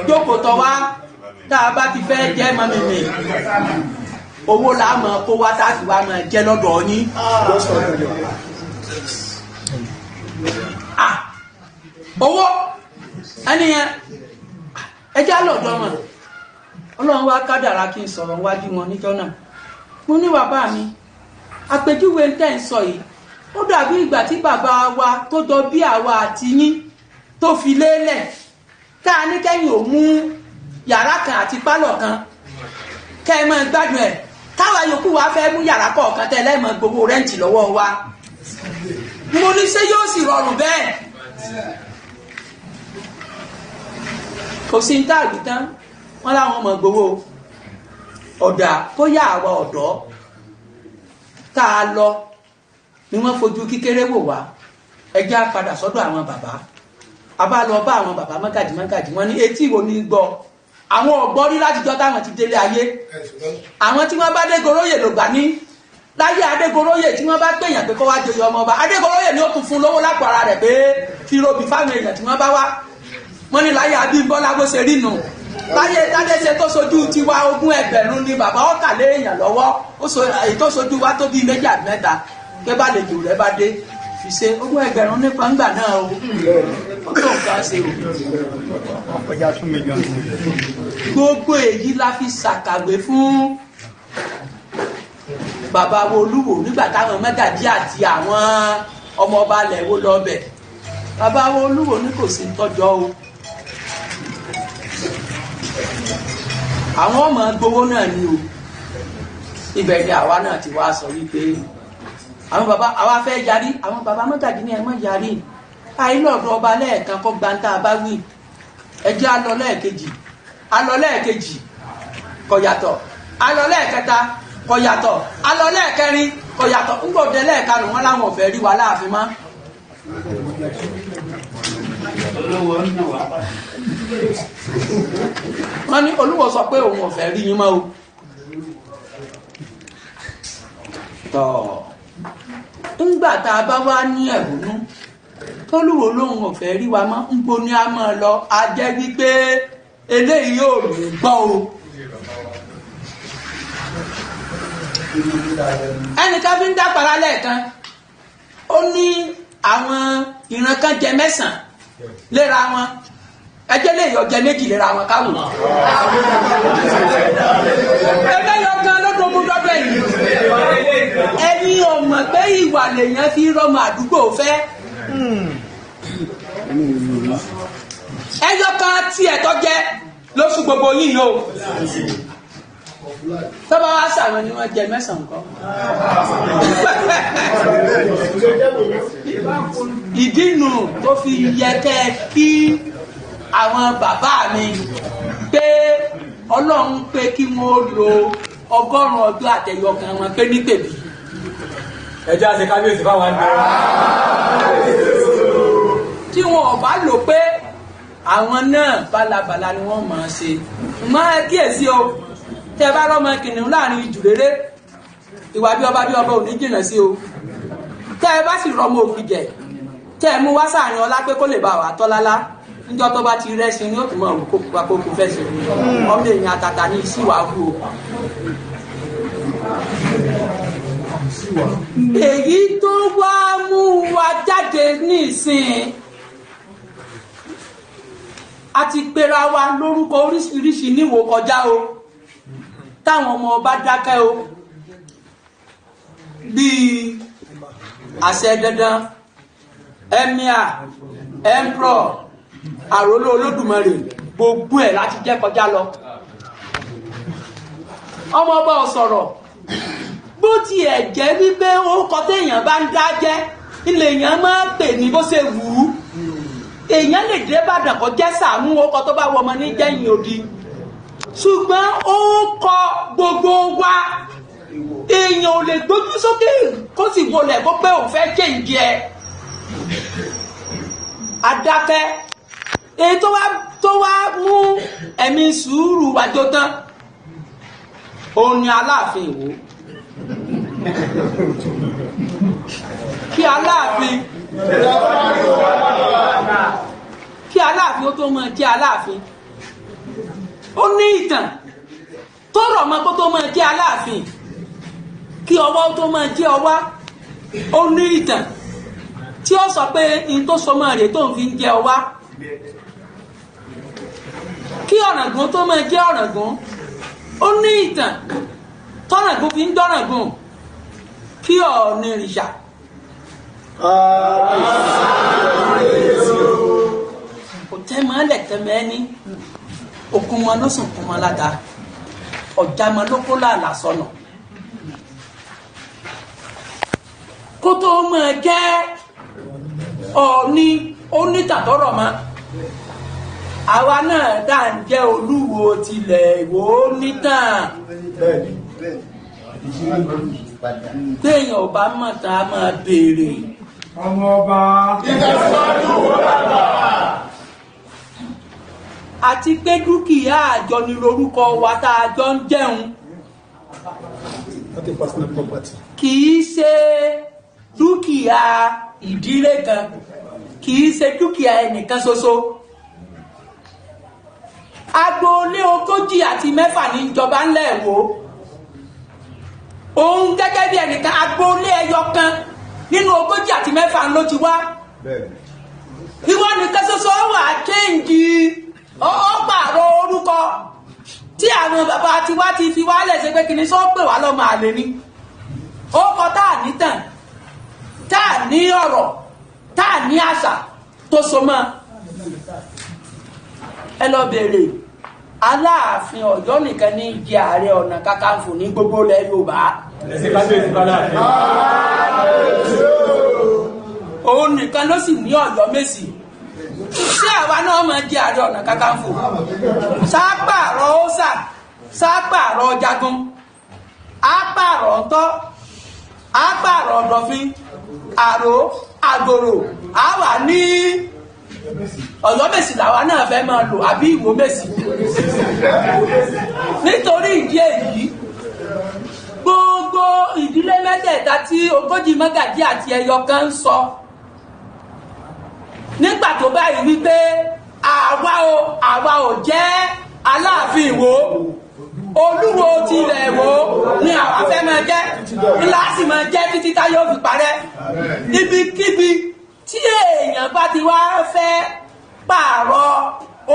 Speaker 2: jókòó tọ wá. Tá a bá ti fẹ́ jẹ́ mọ́mìmì, owó la mọ̀ kó wá tá a sì wá mọ̀ jẹ́ lọ́dọ̀ yín. Owó ẹni yẹn ẹjẹ́ àlọ́dọ̀ wọn. Ọlọ́run wá kádàrá kí n sọ̀rọ̀ wájú wọn níjọ́ náà. Mo ní bàbá mi, àpèjúwe ń tẹ̀ ń sọ yìí, ó dàbí ìgbà tí bàbá wa tó jọ bí àwa àti yín tó fi lélẹ̀, tá a ní kẹ́yìn ò mú yàrá kan àti pálọ̀ kan kẹ́ ẹ máa gbádùn ẹ̀, táwa yòókù wa fẹ́ mú yàrá kọ̀ọ̀kan tẹ́ lẹ́ẹ̀mọ́ gbowó rẹ́ǹtì lọ́wọ́ wa. Mo ní ṣé yóò sì rọrùn bẹ́ẹ̀? Kò sí ní táàgì tán, wọ́n láwọn ọmọ gbowó ọ̀dà. Bóyá àwa ọ̀dọ́ tá a lọ ni wọ́n fojú kékeré wò wá. Ẹ jẹ́ á padà sọ́dọ̀ àwọn bàbá. A bá lọ bá àwọn bàbá mọ́gàjì mọ́gàjì, wọ́n ní etí ìwò ní gbọ́. Àwọn ọ̀gbọ́n rí látijọ́ táwọn ti délé ayé. Àwọn tí wọ́n bá Adégoróyè ló gbà ní láyé Adégoróyè, tí wọ́n bá gbèyàn pé kó wá joyè ọmọ ọba, Adégoróyè ni ó tún fún lówó lápò ara rẹ̀ pé fi robi fáwọn èèyàn tí wọ́n bá wá. Wọ́n ní láyé Abímbọ́lá bó ṣe rí nù. Láyé Tádéṣe tó sojú tiwa, 20 ẹgbẹ̀rún ni bàbá ọ̀kà lé èèyàn lọ́wọ́. Èyí tó sojú wa tó bíi méjì àbí mẹ́ta pé bá lè jù rẹ̀ bá dé fi ṣe 20 ẹgbẹ̀rún nípa ńgbà náà o. Ó tó nǹkan ṣe o. Gbogbo èyí la fi ṣàkàwé fún bàbá wo Olúwo nígbà táwọn mẹ́gàjí àti àwọn ọmọ ọba alẹ̀ wo lọ bẹ̀. Bàbá wo Olúwo ní kò sí tọ́jọ́ o. Àwọn ọmọ gbowó náà ni o. Ibẹ̀ ni àwa náà ti wá sọ wípé àwọn bàbá àwa fẹ́ yarí. Àwọn bàbá mọ́gàjí ní ẹ má yarí. Àìlọ́dọ̀ ọba lẹ́ẹ̀kan kọ́ gbantá bá wí. Ẹ jẹ́ á lọ lẹ́ẹ̀kejì, á lọ lẹ́ẹ̀kejì kò yàtọ̀, á lọ lẹ́ẹ̀kẹta kò yàtọ̀, á lọ lẹ́ẹ̀kẹrin kò yàtọ̀. Ńgbọ̀dẹ lẹ́ẹ̀karùn wọn láwọn ò fẹ́ rí wa láàfin mọ́. Wọ́n ní Olúwo sọ pé òun ò fẹ́ rí yín mọ́ o. Tọ́ ńgbà tá a bá wá ní ẹ̀hónú tólúwo lóun ò fẹ́ rí wa mọ́, ń bo ni a máa lọ? A jẹ́ wípé eléyìí yóò rí gbọ́ o. Ẹnìkan fi ń dápara lẹ́ẹ̀kan, ó ní àwọn ìran kan jẹ 9 léra wọn, ẹjẹ lè yọ jẹ 2 léra wọn káwò. Ẹgbẹ́ yọ gan lọ́dọ̀ mú lọ́dọ̀ yìí. Ẹ̀yin ò mọ̀ pé ìwà lèèyàn fi rọmọ àdúgbò fẹ́. Ẹyọ kan tí ẹ̀tọ́ jẹ́ ló fún gbogbo yín o. Tọ́ba wá sàwọn ni wọ́n jẹ mẹ́sàn-án kọ́. Ìdí nù tó fi yẹ kẹ́ kí àwọn bàbá mi pé Ọlọ́run pé kí wọ́n lo 100 ọdún àtẹ̀yọ kan wọn pé ní pèbí.
Speaker 3: Ẹ jẹ́ àṣẹ kábíyèsí fáwọn àgbẹ̀.
Speaker 2: Tí wọn ò bá lò pé àwọn náà bálabàla ni wọ́n máa ṣe. Máa kíyèsí o, tẹ bá rọ́mọ kìnìún láàrin ìjù rere, ìwà bí ọba ò ní jìnnà sí o. Tẹ bá sì rọ́mọ òfìjẹ, tẹ mú wá sáàrin ọlá pé kó lè bá wà tọ́lálá. Níjọ́ tó bá ti rẹ́sìn ní òtún mọ̀ kó pupa kó kó fẹ́ sí i. Ọmọ èèyàn àtàtà ní ìsìwà wù o. Èyí tó wá mú wa jáde nísìn, a ti pera wa lórúkọ oríṣiríṣi níwò kọjá o, táwọn ọmọ ọba dákẹ́ o, bíi àṣẹ dandan, emir, emperor, àrólé Olódùmarè, gbogbo ẹ̀ láti jẹ́ kọjá lọ. Ọmọ ọba ò sọ̀rọ̀. Bó tiẹ̀ jẹ́ wípé orúkọ téèyàn bá ń dá jẹ́ ilé èèyàn máa ń pè ní bó ṣe wù ú. Èèyàn lè dé Ìbàdàn kó jẹ́ Sàámú, orúkọ tó bá wọ ọmọ ní jẹ́yìn odi. Ṣùgbọ́n orúkọ gbogbo wa èèyàn ò lè gbójú sókè kó sì wọlé kó pé òun fẹ́ chẹ́ǹjì ẹ̀. Adákẹ́ èyí tó wá mú ẹ̀mí sùúrù wájọ tán òun ni Aláàfin Ìwó. Kí Aláàfin ó tó máa jẹ́ Aláàfin, ó ní ìtàn tó rọ̀ mọ́ kó tó máa jẹ́ Aláàfin. Kí ọwá ó tó máa jẹ́ ọwá, ó ní ìtàn tí ó sọ pé n tó sọ mọ́ rèé tó ń fi ń jẹ ọwá. Kí Ọ̀ràngún tó máa jẹ́ Ọ̀ràngún, ó ní ìtàn tọ́ràngún fi ń dọ́ràngún. Kí Ọọ̀ni rìṣà kò tẹ́ mọ́ lẹ̀ tẹ́mọ́ ẹni, òkun mọ́ ló sùn kún mọ́ láta, ọ̀já mọ́ ló kó làlà sọnù. Kó tó máa jẹ́ Ọọ̀ni onítàtọ́rọ̀ mọ́. Àwa náà dá ń jẹ́ Olúwo tilẹ̀ Ìwó nítàn. Téèyàn ò bá mọ̀ tá a máa béèrè.
Speaker 1: Ọmọ ọba. Ìtẹ̀síwájú wò dàgbà.
Speaker 2: Àti pé dúkìá àjọ ni lórúkọ wa tá a jọ ń jẹun.
Speaker 4: Not a personal property.
Speaker 2: Kì í ṣe dúkìá ìdílé kan, kì í ṣe dúkìá ẹnìkan ṣoṣo. Agboolé 36 ní ìjọba ńlẹ̀ Ìwó. Òun gẹ́gẹ́ bí ẹnìkan agboolé ẹyọ kan nínú 36 ló ti wá. Ìwọ nìkan ṣoṣo wà kéǹjì ó pààrọ̀ orúkọ tí àwọn bàbá tiwa ti fi wálẹ̀ ṣe pé kìíní sọ pé wà lọ́mọ àlè ni. Ó kọ tá à ní tàn, tá à ní ọ̀rọ̀, tá à ní àṣà tó so mọ́. Ẹ lọ bèèrè Aláàfin Ọ̀yọ́ nìkan ní jẹ Ààrẹ Ọ̀nà Kakanfò ní gbogbo ilẹ̀ Yorùbá.
Speaker 3: Ẹ ṣe kábíyèsí fáláàfin.
Speaker 2: Òun nìkan ló sì ní Ọ̀yọ́ Mèsì. Ṣé àwa náà máa jẹ Ààrẹ Ọ̀nà Kakanfò? Sápàrọ̀ ọ̀sà, sápàrọ̀ jagun, ápàrọ̀ ọ̀tọ́, ápàrọ̀ ọ̀dọ̀fin, àrò, àgòrò, àwa ní Ọ̀yọ́ Mèsì làwa náà fẹ́ máa lò àbí Ìwó Mèsì. Nítorí ìdí èyí, gbogbo ìdílé mẹ́tẹ̀ẹ̀ta tí 40 mọ́gàjí àti ẹyọ kan ń sọ nígbà tó báyìí wípé àwa ò jẹ́ Aláàfin Ìwó, Olúwo tilẹ̀ Ìwó ni àwa fẹ́ máa jẹ́, ńlá sì máa jẹ́ títí táyé ó fi parẹ́. Ibikíbi tí èèyàn bá ti wá fẹ́ pààrọ̀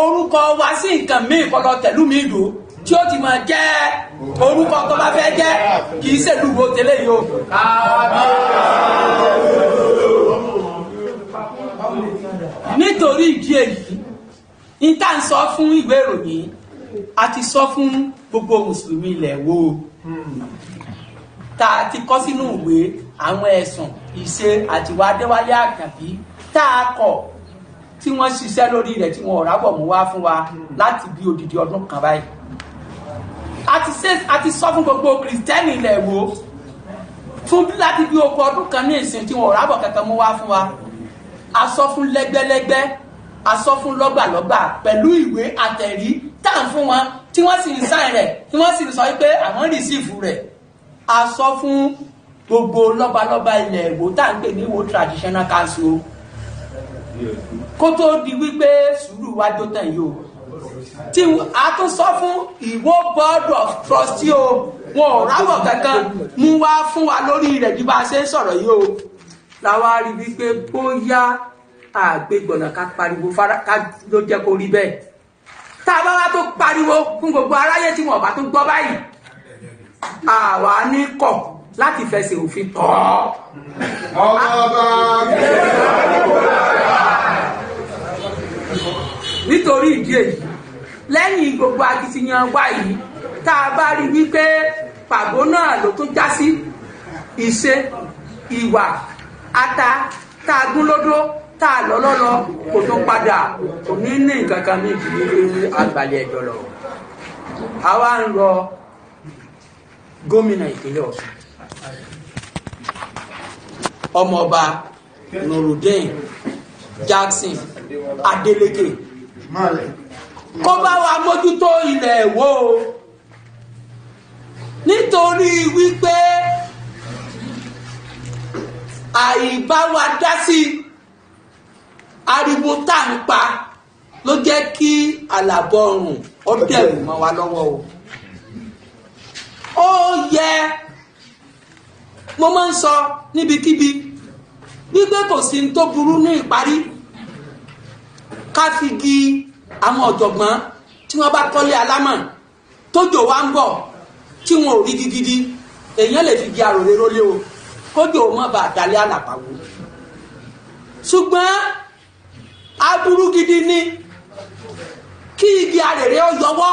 Speaker 2: orúkọ wa sí nǹkan míì kó lọ tẹ̀lú mi ìlú. tí ó ti máa jẹ́ orúkọ tó bá fẹ́ jẹ́, kì í ṣèlú wo tẹ́lẹ̀ yìí o. Nítorí ìdí èyí, n tá ń sọ fún ìwé ìròyìn, a ti sọ fún gbogbo mùsùlùmí ilẹ̀ wo tá a ti kọ sínú ìwé àwọn ẹ̀sùn ìṣe àtiwá Adéwálé Àkànbí tá a kọ̀ tí wọ́n ṣiṣẹ́ lórí rẹ̀ tí wọ́n ọ̀rá bọ̀ mú wá fún wa láti bí odidi ọdún kan báyìí. A ti sọ fún gbogbo kìrìtẹ́nì ilẹ̀ wo fún láti bí oko ọdún kan ní ìsìn tí wọ́n ọ̀rá bọ̀ kankan mú wá fún wa. A sọ fún lẹ́gbẹ́lẹ́gbẹ́, a sọ fún lọ́gbàlọ́gbà pẹ̀lú ìwé àtẹ̀rí tá à ń fún wọn tí wọ́n sì ń sáìn rẹ̀, tí wọ́n sì ń sọ pé àwọn rìsíìfù rẹ̀. A sọ fún gbogbo lọ́balọ́ba ilẹ̀ Ìwó tá à ń pè ní Ìwó Traditional Council kó tó di wípé sùúrù wá jó tàn yìí o, tí a tún sọ fún Ìwó Board of Trustee o, wọn ò rábọ̀ kankan mú wá fún wa lórí rẹ̀ bí bá a ṣe ń sọ̀rọ̀ yìí o. Làwa rí wípé bóyá àgbégbọ̀nà ká pariwo ká ló jẹ́ kó rí bẹ́ẹ̀. Tá a bá wá tó pariwo fún gbogbo aráyé tí wọn ò bá tún gbọ́ báyìí, àwa ní kọ̀ láti fẹsẹ̀ òfin tọ̀ ọ́. Nítorí ìdí èyí, lẹ́yìn gbogbo akitiyan wa yìí, tá a bá rí wípé pàbó náà ló tún já sí ìṣe ìwà ata tá a gún lódó tá a lọ lọ́lọ́ kò tún padà, kò ní ní nǹkan kan ní ìdílé àgbàlẹ̀ ẹ̀jọ̀ lọ. Àwa ń rọ gómìnà ìpínlẹ̀ Ọ̀ṣun, ọmọọba Nurudeen Jackson Adeleke, kó bá wa mójútó ilẹ̀ Ìwó o, nítorí wípé àìbá wa dá sí ariwo tá à ń pa ló jẹ́ kí àlàbọ̀ ọrùn ó dẹ̀rù mọ́ wa lọ́wọ́ o. Ó yẹ, mo máa ń sọ níbikíbi wípé kò sí ní tó burú ní ìparí ká fi gi àwọn ọ̀jọ̀gbọ́n tí wọ́n bá kọ́lé alámọ̀ tójò wá ń bọ̀ tí wọn ò rí gidigidi, èèyàn lè fi gi àròlé rólé o kójò má bàa dalẹ̀ àlàpàwò. Ṣùgbọ́n aburú gidi ni kí igi arèrè ó yọwọ́,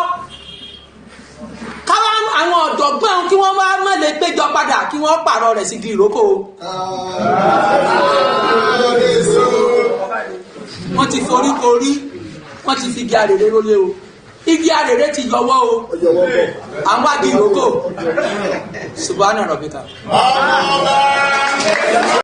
Speaker 2: káwọn àwọn ọ̀jọ̀gbọ́n kí wọ́n wá má lè péjọ padà kí wọ́n pààrọ̀ rẹ̀ sí igi ìrókò. Wọ́n ti forí korí, wọ́n ti fi igi arèrè rólé o, igi arèrè ti yọwọ́ o, àwọn agi ìrókò. Subhana rabbika.